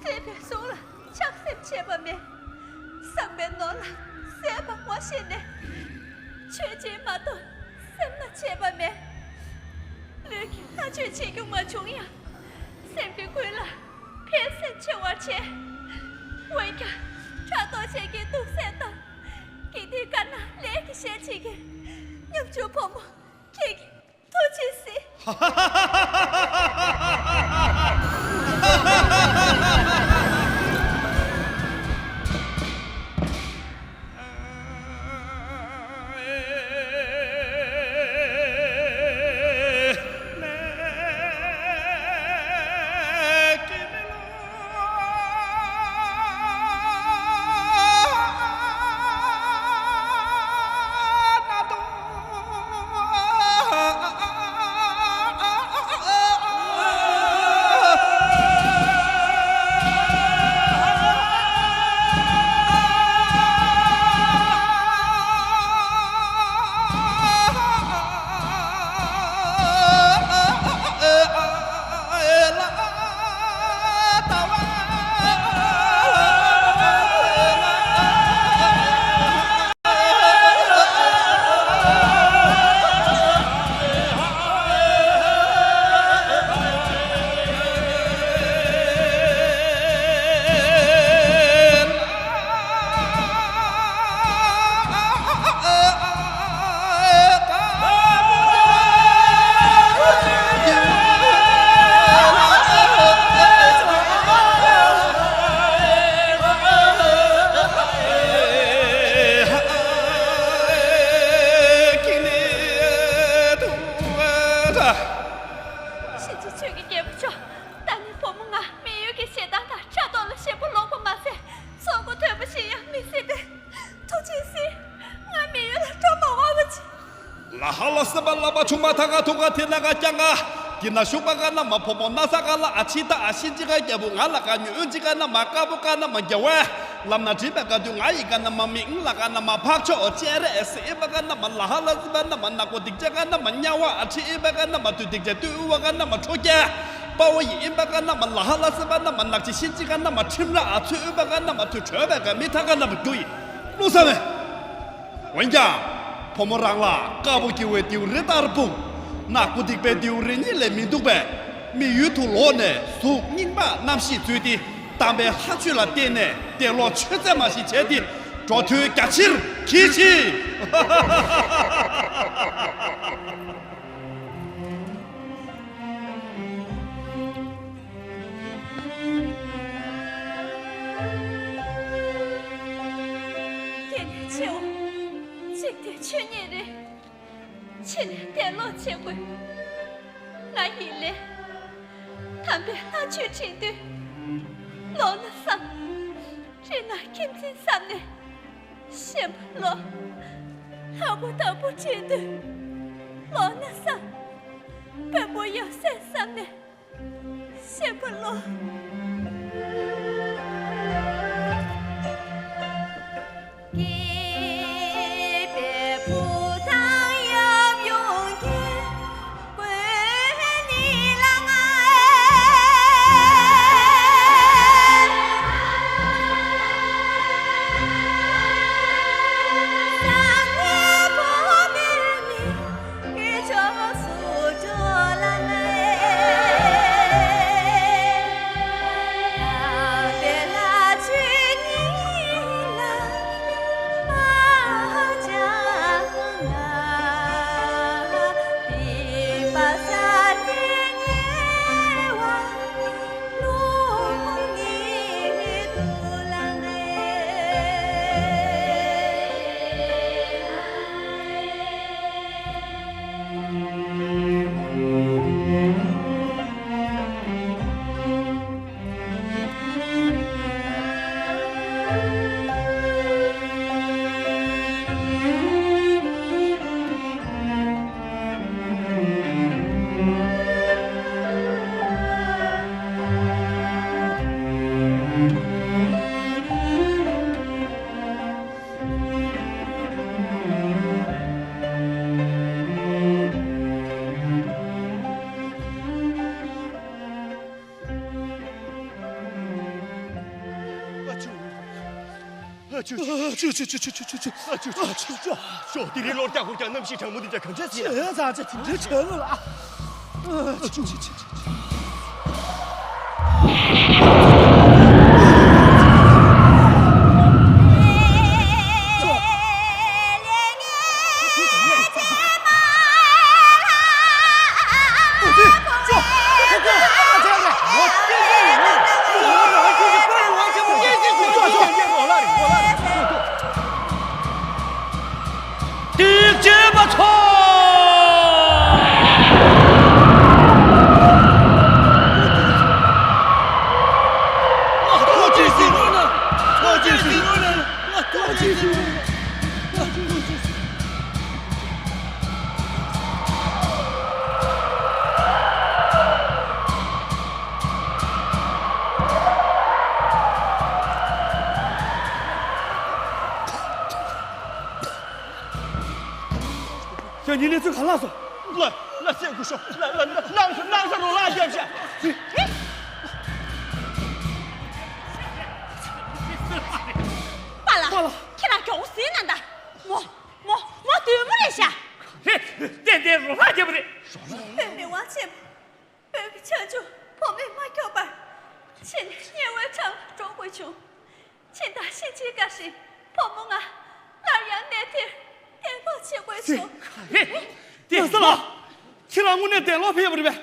བཙས་པའི་གཟུགས་ལ་ཆགས་སེམས་བྱས་པ་མེད། བསགས་པའི་ནོར་ལ་ཟད་པ་ངོ་ཤེས་ནས། མཆོད་སྦྱིན་མ་གཏོགས་སེམས་ལ་བྱས་པ་མེད། ལུས་ཀྱི་ལྷ་མཆོད་བྱེད་རྒྱུ་མ་བྱུང་ཡང་། སེམས་ཀྱི་ཀུན་ལ་ཕན་སེམས་ཆེ་བར་བྱས། འོན་ཀྱང་ཕྲག་དོག་ཅན་གྱི་གདུང་སེམས་དང་། དགེ་སྡིག་དཀར་ནག་ལས་ཀྱི་ཞེན་ཆེན་གྱི་ཉམ་ཆུང་བུ་མོ་ཁྱེད་ཀྱི་ཐུགས་རྗེས་གཟིགས། གཤིན་རྗེ་ཆོས་ཀྱི་རྒྱལ་པོ་མཆོག་ད་ནི་བུ་མོ་ང་མི་ཡུལ་གྱི་ཞེ་སྡང་དང་ཕྲག་དོག་ལ་ཞེན་པ་ལོག་པ་མ་ཟད། ཚོགས་འཁོར་མཐོན་པོ་ཞིག་ཡང་མི་སྲིད་པས། ཐུགས་རྗེས་གཟིགས། ང་མི་ཡུལ་ལ་འགྲོ་མ་དབང་བ་ཅིག་ལ་ཧ་ལ་སེམས་པ་ལག་པ་ཆུང་མ་ཐ་ག་ཐུག་ག་དེ་ན་ག་ཀྱང་ང་ གྱི་ན་ཞུགས་པ་ག་ན་མ་ཕོ་མོ་ན་ས་ག་ལ་ཨ་ཆི་ད་ཨ་ཤི་ཅི་ག་རྒྱལ་པོ་ང་ལ་ག་ཉོན་ཅི་ག་ན་མ་དཀར་པོ་ག་ན་མ་རྒྱལ་བས། ལམ་ན་བྲིས་པའི་ག་དུས་ང་ཡི་ག་ན་མ་མིང་ལ་ག་ན་མ་འཕགས་མཆོག་སྤྱན་རས་གཟིགས་ཨིན་པ་ག་ན་མ་ལ་ཧ་ལ་སི་པ་ན་མ་ནག་པོ་སྡིག་ཅན་ག་ན་མ་དམྱལ་བ་ཨ་ཆི་ཨིན་པ་ག་ན་མ་བདུད་སྡིག་ཅན་བཏུལ་བ་ག་ན་མ་ཁྲོ་རྒྱལ་དཔའ་བོ་ཡི་ཨིན་པ་ག་ན་མ་ལ་ཧ་ལ་སི་པ་ན་མ་ནག་ཅི་ཤི་ཅི་ག་ན་མ་ཁྲིམས་ར་ཨ་ཚུ་ཨིན་པ་ག་ན་མ་ཐུ་ཁྲོས་པའི་ག་མི་ཐ་ག་ན་མ་རྒྱུ་ཡི་ཀླུ་ས་མེ། འོན་ཀྱང་། ཕོ་མོ་རང་ལ་དཀར་པོ་སྐྱེ་བོའི་རྡེའུ་རི་ལྟར་སྤུངས། ནག་པོ་སྡིག་པའི་རྡེའུ་རི་གཉིས་ལས་མི་འདུག་པས། མི་ཡུལ་དུ་ལོག་ནས་གཟུགས་རྙིང་མ་རྣམ་ཤེས་འཛུལ་ཏེ་དམ་པའི་ལྷ་ཆོས་ལ་བརྟེན་ནས་དེ་ལོ་ཆོས་མཛད་མ་ཞིག་བྱས་ཏེ་འགྲོ་དོན་རྒྱ་ཆེར་གྱིས་ཤིག། དེ་ནས་ཆེ་བ། འཇིག་རྟེན་ཆོས་ཉིད་རེད། ཕྱི་ནས་གཏན་ལོག་བྱེད་དགོས། ང་ཡིན་ལས། དམ་པའི་ལྷ་ཆོས་འབྲི་དུས་ལོག་ན་བསམ། རི་ནགས་ཁྱིམ་འཛིན་བསམ་ནས་ཤེས་པ་ལོག། ལྷ་སྐུ་དྭགས་པོ་འབྲི་དུས་ལོག་ན་བསམ། དཔོན་པོ་ཡབ་སྲས་བསམ་ནས་ཤེས་པ་ལོག། ཨ་ཅུ། ཨ་ཅུ། ཨ་ཅུ། ཨ་ཅུ། ཨ་ཅུ། ཨ་ཅུ། ཨ་ཅུ། ཨ་ཅུ། ཨ་ཅུ། ཤོག་དེ་རིང་གློ་རྒྱག་ཁུག་ཀྱང་གནམ་གཤིས་གྲང་མོ་འདི་འདྲ་གང་འདྲ་ཟིན། ཁྱོད་ཚང་ཅི་དེ་འདྲ་བྱས་ནོ་ལ། ཨ་ཅུ། ཨ་ཅུ། ཨ་ཅུ། ཁྱོད་ཉིད་གནས་ཚུལ་ག་ལ་སོང་། ལ་ལ་སེམས་ཁུ་ཤོག་ལ་ལ་ལ་ལ་ལ་ལ་རོ་ལ་རྒྱབ་ཤ། པཱ་ལགས། པཱ་ལགས། ཁྱེད་རང་མགྱོགས་པོ་ཟིན་ན་ད། མོ་མོ་མོ་དུས་མོ་རེད་ཤག་རེད། ཏན་ཏན་རོ་ལ་རྒྱབ་རེད། བོད་མི་དབང་ཆེན། བོད་ཀྱི་བྱང་ཆུབ་བོད་མི་མ་སྐྱོབ་པར། ཕྱི་ནས་དམྱལ་བའི་བྲག་ལ་འགྲོ་དགོས་བྱུང་། ཕྱི་ཟླ་བཞི་ཕྱེད་ཀ་བཞིན་བུ་མོ་ང་སླར་ཡང་གནས་དེར་གཏན་ལོག་བྱེད་དགོས་བྱུང་། ཧེ། ན་བཟའ་ལགས། ཁྱེད་རང་དངོས་གནས་གཏན་ལོག་ཕེབས་པ་རེད་པས།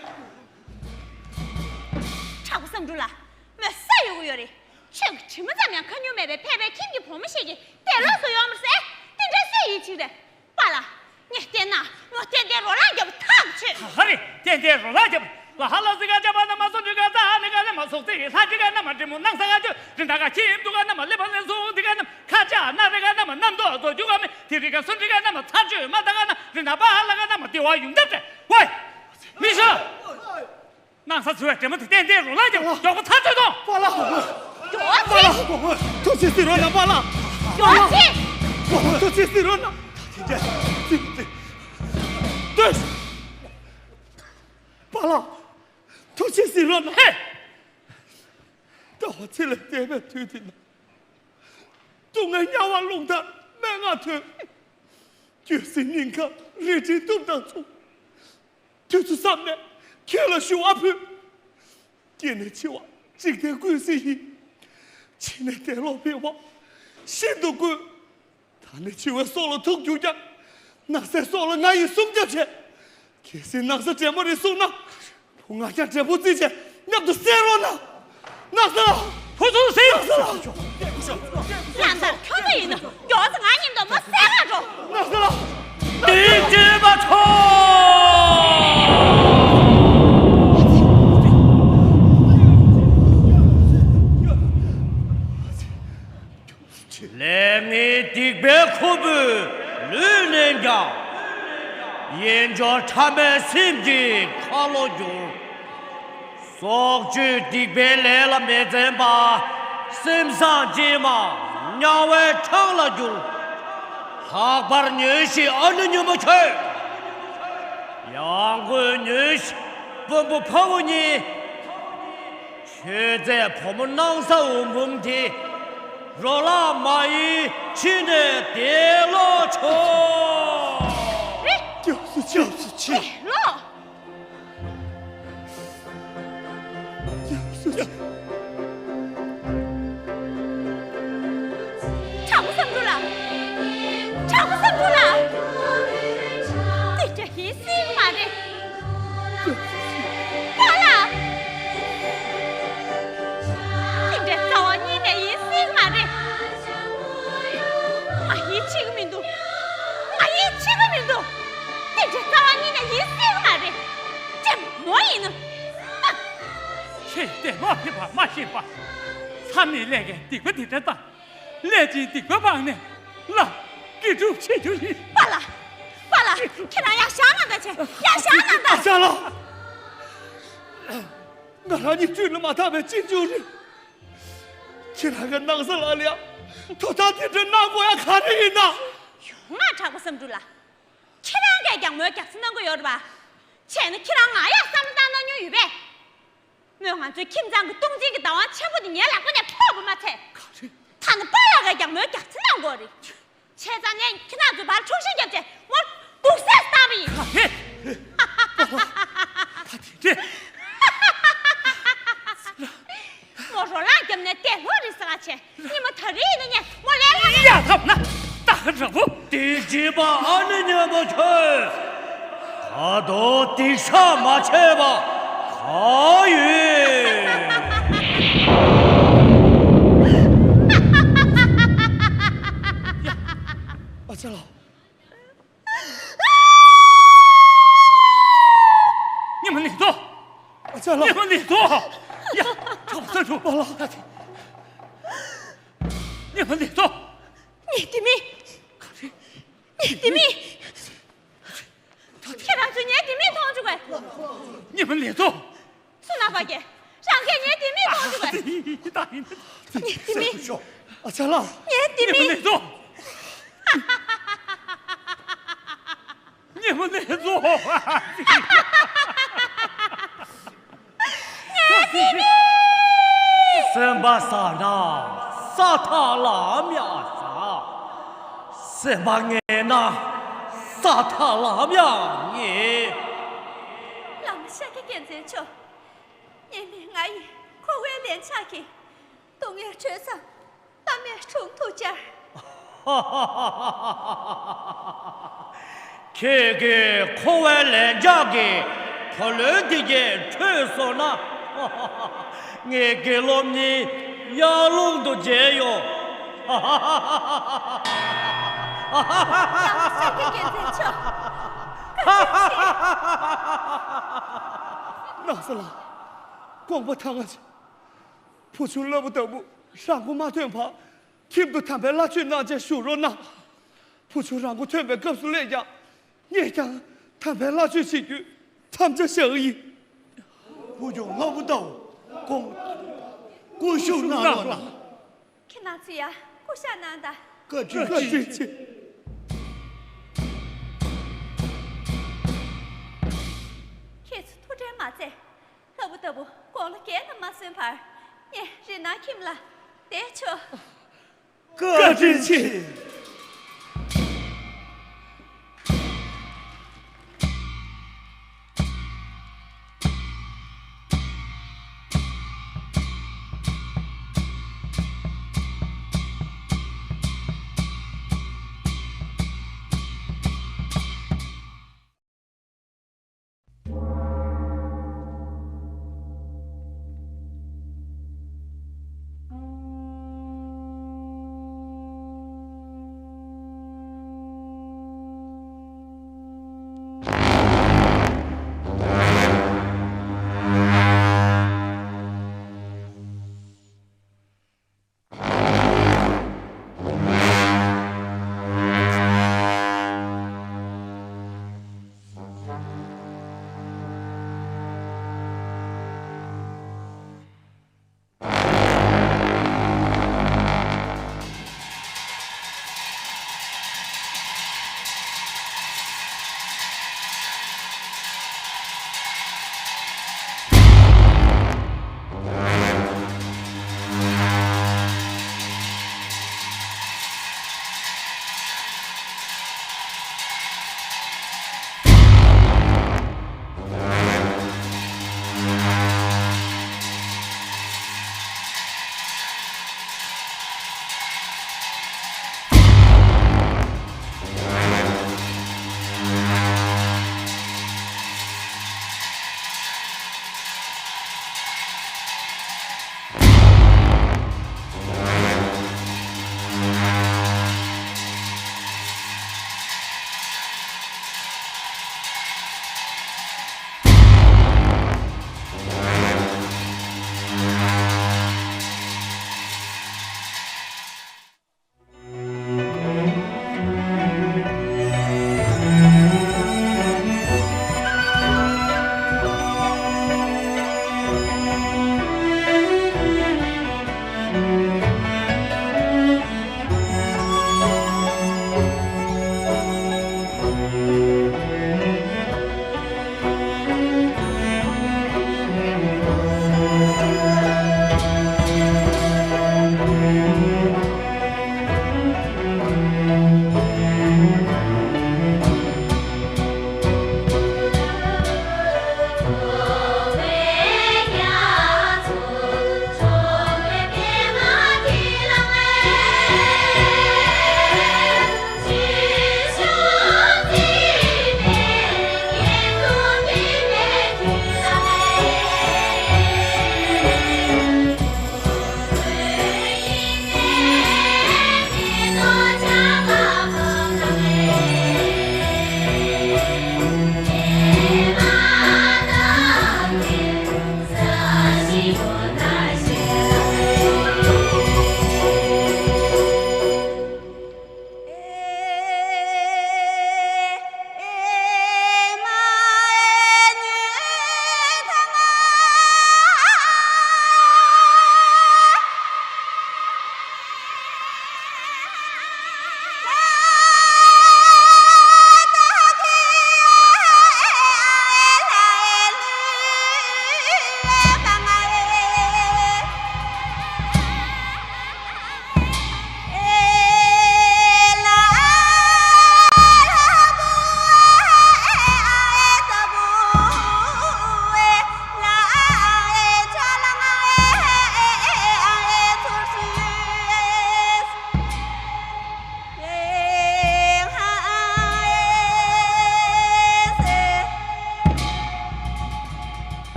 དྲག་པོ་བསམ་འགྲུབ་ལགས། མོས་བསམ་ཡོད་ཀྱི་ཡོད་རེད། ཁྱོད་ཀྱི་དྲི་མ་ཙམ་ཡང་ཁ་ཉུང་མེད་པའི་ཕལ་པའི་ཁྱིམ་གྱི་བུ་མོ་ཞིག་གིས་གཏན་ལོག་བཟོ་ཡོང་མ་རེད་ཟེར། དེ་འདྲ་སུས་ཡིད་ཆེས་རེད། པཱ་ལགས། ངས་བལྟས་ན་མོ་ཏན་ཏན་རོ་ལངས་རྒྱབ་ཐག་ཆོད། ཧ་རེ། ཏན་ཏན་རོ་ལངས་རྒྱབ། ལ་ཧ་ལ་ཟི་ག་ཅ་པ་ན་མ་སོ་འདྲི་ག་ད་ནི་ག་ན་མ་སོག་ཙི་ལྷ་ཅི་ག་ན་མ་འདྲི་མོ་ནང་ས་ག་ཅུ་རི་ན་ག་ཁྱིམ་དུ་ག་ན་མ་ལེ་ཕ་ལེ་སོ་འདི་ག་ན་ཁ་ཅ་ན་རི་ག་ན་མ་ནམ་དོ་ཟོ་རྒྱུ་ག་མེ་དི་རི་ག་སོ་འདི་ག་ན་མ་ཚར་ཅུ་མ་ད་ག་ན་རི་ན་པ་ཧ་ལ་ག་ན་མ་དི་བ་ཡུང་ད་ཏེ་ཝེ། མི་ཤོ། སྣང་ས་འཚོལ་བའི་འདྲེ་མོ་དེ་ཏན་ཏན་རོ་ལངས་ཀྱང་མགྱོགས་པོ་ཐག་གཅོད་དང་། པཱ་ལགས། མགྱོགས་པོ་པཱ་ལགས། མགྱོགས་པོ་ཐུགས་རྗེ་གཟིགས་རོགས་གནང་པཱ་ལགས། མགྱོགས་པོ་མགྱོགས་པོ་ཐུགས་རྗེ་གཟིགས་རོགས་གནང་། ཏོས། པཱ་ལགས། ཐུགས་རྗེ་གཟིགས་རོགས་གནང་། ཧེ། ཟླ་བ་ཚེ་ལས་འདས་པའི་དུས་འདི་ན། སྡུག་བསྔལ་དམྱལ་བ་རླུང་ལྟར་སྨྲེ་སྔགས་འདོན། བརྒྱུད་སྲིད་སྙིང་ཁར་རལ་གྲིའི་གཏུམ་དང་མཚུངས། དུས་ཚོད་བསམ་ནས་ཁྱེད་ལ་ཞུ་བ་ཕུལ། སྐྱེ་ནས་འཆི་བ་འཇིག་རྟེན་ཀུན་གཟིགས་ཡིན། འཆི་ནས་འདས་ལོག་འཕེལ་བ་ཤིན་ཏུ་དཀོན། ད་ནི་འཆི་བའི་སྲོག་ལ་ཐུག་གྱུར་ཀྱང་། སྣང་སའི་སྲོག་ལ་ང་ཡིས་སྲུང་སྐྱོབ་བྱེད། གལ་སྲིད་སྣང་ས་འདྲེ་མོ་རེ་བཟུང་ན། བུ་ང་རྒྱལ་འབྲས་བུ་བརྩིས་བྱས་མཉམ་དུ་བསད་རོགས་གནང་། སྣང་ས་ལགས། བུ་ཚུར་ཟིན། སྣང་ས་ལགས། ལགས་སོ། ཁྱོད་ཚོ་ཡིན་ན་མགྱོགས་ཙམ་ང་མཉམ་དུ་མོ་བསད་ག་འགྲོ། སྣང་ས་ལགས། དེ་བྱེད་པ་ཆོག་ལས་ངན་སྡིག་པའི་ཁུར་པོས་ལུས་ལེན་ཀྱང་། གཡེང་ཕྱོགས་ཕྲ་མའི་སེམས་ཀྱི་ཁ་ལོ་བསྒྱུར། སྲོག་གཅོད་སྡིག་པའི་ལས་ལ་མི་འཛེམ་པ། སེམས་བཟང་སྐྱེས་མ་དམྱལ་བའི་འཕྲང་ལ་བསྒྱུར། ལྷག་པར་མྱོས་བྱེད་ཨ་ནེ་ཉོན་མོ་ཁྱོད། ཡང་སྒོས་མྱོས་བྱེད་དཔོན་པོ་ཕ་བུ་གཉིས། ཁྱོད་ཚོའི་བུ་མོ་སྣང་ས་འོམ་བུམ་དེ། རོ་ལངས་མ་ཡིན་ཕྱི་ནས་དེ་ལོག་ཆོག་རེད། སྐྱབས་སུ་མཆི། སྐྱབས་སུ་མཆི། དེ་ལོག་སྐྱབས་སུ་མཆི། དྲག་པོ་བསམ་འགྲུབ་ལགས། དྲག་པོ་བསམ་འགྲུབ་ལགས། དེ་འདྲ་ཡིན་སྲིད་མ་རེད། པཱ་ལགས། དེ་འདྲའི་རྩ་བ་ཉིད་ནས་ཡིན་སྲིད་མ་རེད། ང་ཡིད་ཆེས་ཀྱི་མི་འདུག་ང་ཡིད་ཆེས་ཀྱི་མི་འདུག་དེ་འདྲའི་རྩ་བ་ཉིད་ནས་ཡིན་སྲིད་མ་རེད། ཅེས་མོ་ཡིན་ནོ། ཨ། ཁྱེད་བདེ་མོ་ཕེབས་པ་མ་ཤེས་པ། མཚམས་མེད་ལས་ཀའི་སྡིག་པ་དེ་འདྲ་དང་། ལས་ཀྱི་སྡིག་པ་སྤངས་ནས་ལ་དགེ་སྒྲུབ་བྱེད་རྒྱུ་ཡིན། པཱ་ལགས། པཱ་ལགས། ཁྱེད་རང་ཡར་བཞེངས་གནང་དང་བྱས། ཡར་བཞེངས་གནང་དང་། ཨ་ཅག་ལགས། ང་རང་ཉིད་བཅོས་ལ་མ་ཐག་པའི་གཅེན་གཅུང་རེད། ཁྱེད་རང་གི་སྣང་ས་ལགས་ལ་ཡང་ཐོབ་ཐང་དེ་འདྲ་གནང་དགོས་ཡ་ག་རེ་ཡིན་ན། ཡོང་ང་དྲག་པོ་བསམ་འགྲུབ་ལགས། ཁྱེད་རང་གིས་ཀྱང་མོའི་རྒྱག་རྩིས་གནང་གི་ཡོད་རེད་པ། བྱས་ན་ཁྱེད་རང་ང་ཡང་བསམ་བློ་བཏང་གནང་མྱོང་ཡོད་པས། མོས་ང་ཚོའི་ཁྱིམ་ཚང་གི་སྟོང་འཛིན་གྱི་བདག་དབང་ཆེན་པོ་དེ་ངའི་ལག་པ་ནས་ཕོག་པ་མ་ཚད། ག་རེ། ད་ནི་པཱ་ལགས་ཀྱིས་ཀྱང་མོའི་རྒྱག་རྩིས་གནང་དགོས་རེད། བྱས་ཙང་ངས་ཁྱེད་རང་ཚོའི་བར་འཁྲུག་ཤིང་བརྒྱབ་བྱས་མོར་སྡུག་ཟས་བཏང་བ་ཡིན། ག་རེ། ད་དེ་འདྲས། མོ་རོ་ལངས་བརྒྱབ་ནས་དེ་ལྷོད་རེད་ཟེར་བ་བྱས། ཉི་མ་ད་རེས་ཡིན་ན་ངས་མོ་ལས་སླ་རེད། ཡ་ཐབས་ན་ད་ག་འདྲ་བོ། དེ་བྱེད་པ་ཨ་ནེ་ཉོན་མོ་ཁྱོད། ད་དུང་སྡིག་བཤགས་མ་བྱས་པ་གང་ཡོད། ཨ་ཅག་ལགས། ཉི་མ་ལས་ཚོ། ཨ་ཅག་ལགས། ཉི་མ་ལས་ཚོ། ཡ། ཁྲོ་ས་ཁྲོ་པ་ལགས། ཉི་མ་ལས་ཚོ། ངའི་ལྡེ་མིག་ག་རེ། ངའི་ལྡེ་མིག་ཁྱེད་རང་ཚོས་ངའི་ལྡེ་མིག་མཐོང་བཅུག་གས། ཉི་མ་ལས་ཚོ། སུ་ན་པ་གས། རང་གིས་ངའི་ལྡེ་མིག་མཐོང་བཅུག་གས། ད་ཡིན། ངའི་ལྡེ་མིག་ཨ་ཅག་ལགས། ངའི་ལྡེ་མིག་ཉི་མ་ལས་ཚོ། ཉི་མ་ལས་ཚོ། སེམས་པ་བཟང་ན་ས་ཐག་ལམ་ཡང་བཟང་། སེམས་པ་ངན་ན་ས་ཐག་ལམ་ཡང་ངན། བླ་མ་ཤཱཀྱ་རྒྱལ་མཚན་མཆོག། ཉེས་མེད་ང་ཡི་འཁོར་བའི་ལན་ཆགས་ཀྱིས་སྡུག་བསྔལ་ཁྲོད་མཚམས་རྟ་མེད་དྲུང་དུ་བཅར། ཁྱེད་ཀྱི་འཁོར་བའི་ལན་ཆགས་ཀྱི་བུ་ལོན་འདི་གས་འཕྲོད་སོང་ན། ངའི་དགེ་སློབ་གཉིས་ཡར་ཀླུང་དུ་མཇལ་ཡོང་། ཤཱཀྱ་རྒྱལ་མཚན་མཆོག། བཀའ་དྲིན་ཆེ། སྣང་ས་ལགས། དགོངས་པ་དྭངས་ང་ཆེ། བུ་ཆུང་སློབ་བུ་ལྟ་བུ་རང་མགོ་མ་ཐོན་བར་ཁྱིམ་དུ་དམ་པའི་བླ་མཆོད་གནང་བྱས་བཞུགས་རོགས་གནང་། བུ་ཆུང་རང་མགོ་ཐོན་པའི་སྐབས་སུ་སླེབས་ཀྱང་ངས་ཀྱང་དམ་པའི་བླ་མཆོད་བྱེད་རྒྱུའི་དམ་བཅའ་བཞག་ཡིན། བུ་ཆུང་ལྷ་བུ་ལྟ་བུ་ཁོང་སྐུ་བཞུགས་གནང་རོགས་གནང་། ཁྱེད་རྣམ་ཚོ་ཡ་སྐུ་ཞབས་གནང་དང་། བཀའ་དྲིན་ཆེ། ཁྱེད་ཚོ་ཐུགས་ཁྲལ་མ་མཛད། ལྷ་བུ་ལྟ་བུ་དགུང་ལོ་བརྒྱད་ལ་མ་སོན་བར་ངས་རི་ནག་ཁྱིམ་ལ་བསྡད་ཆོག་བཀའ་དྲིན་ཆེ།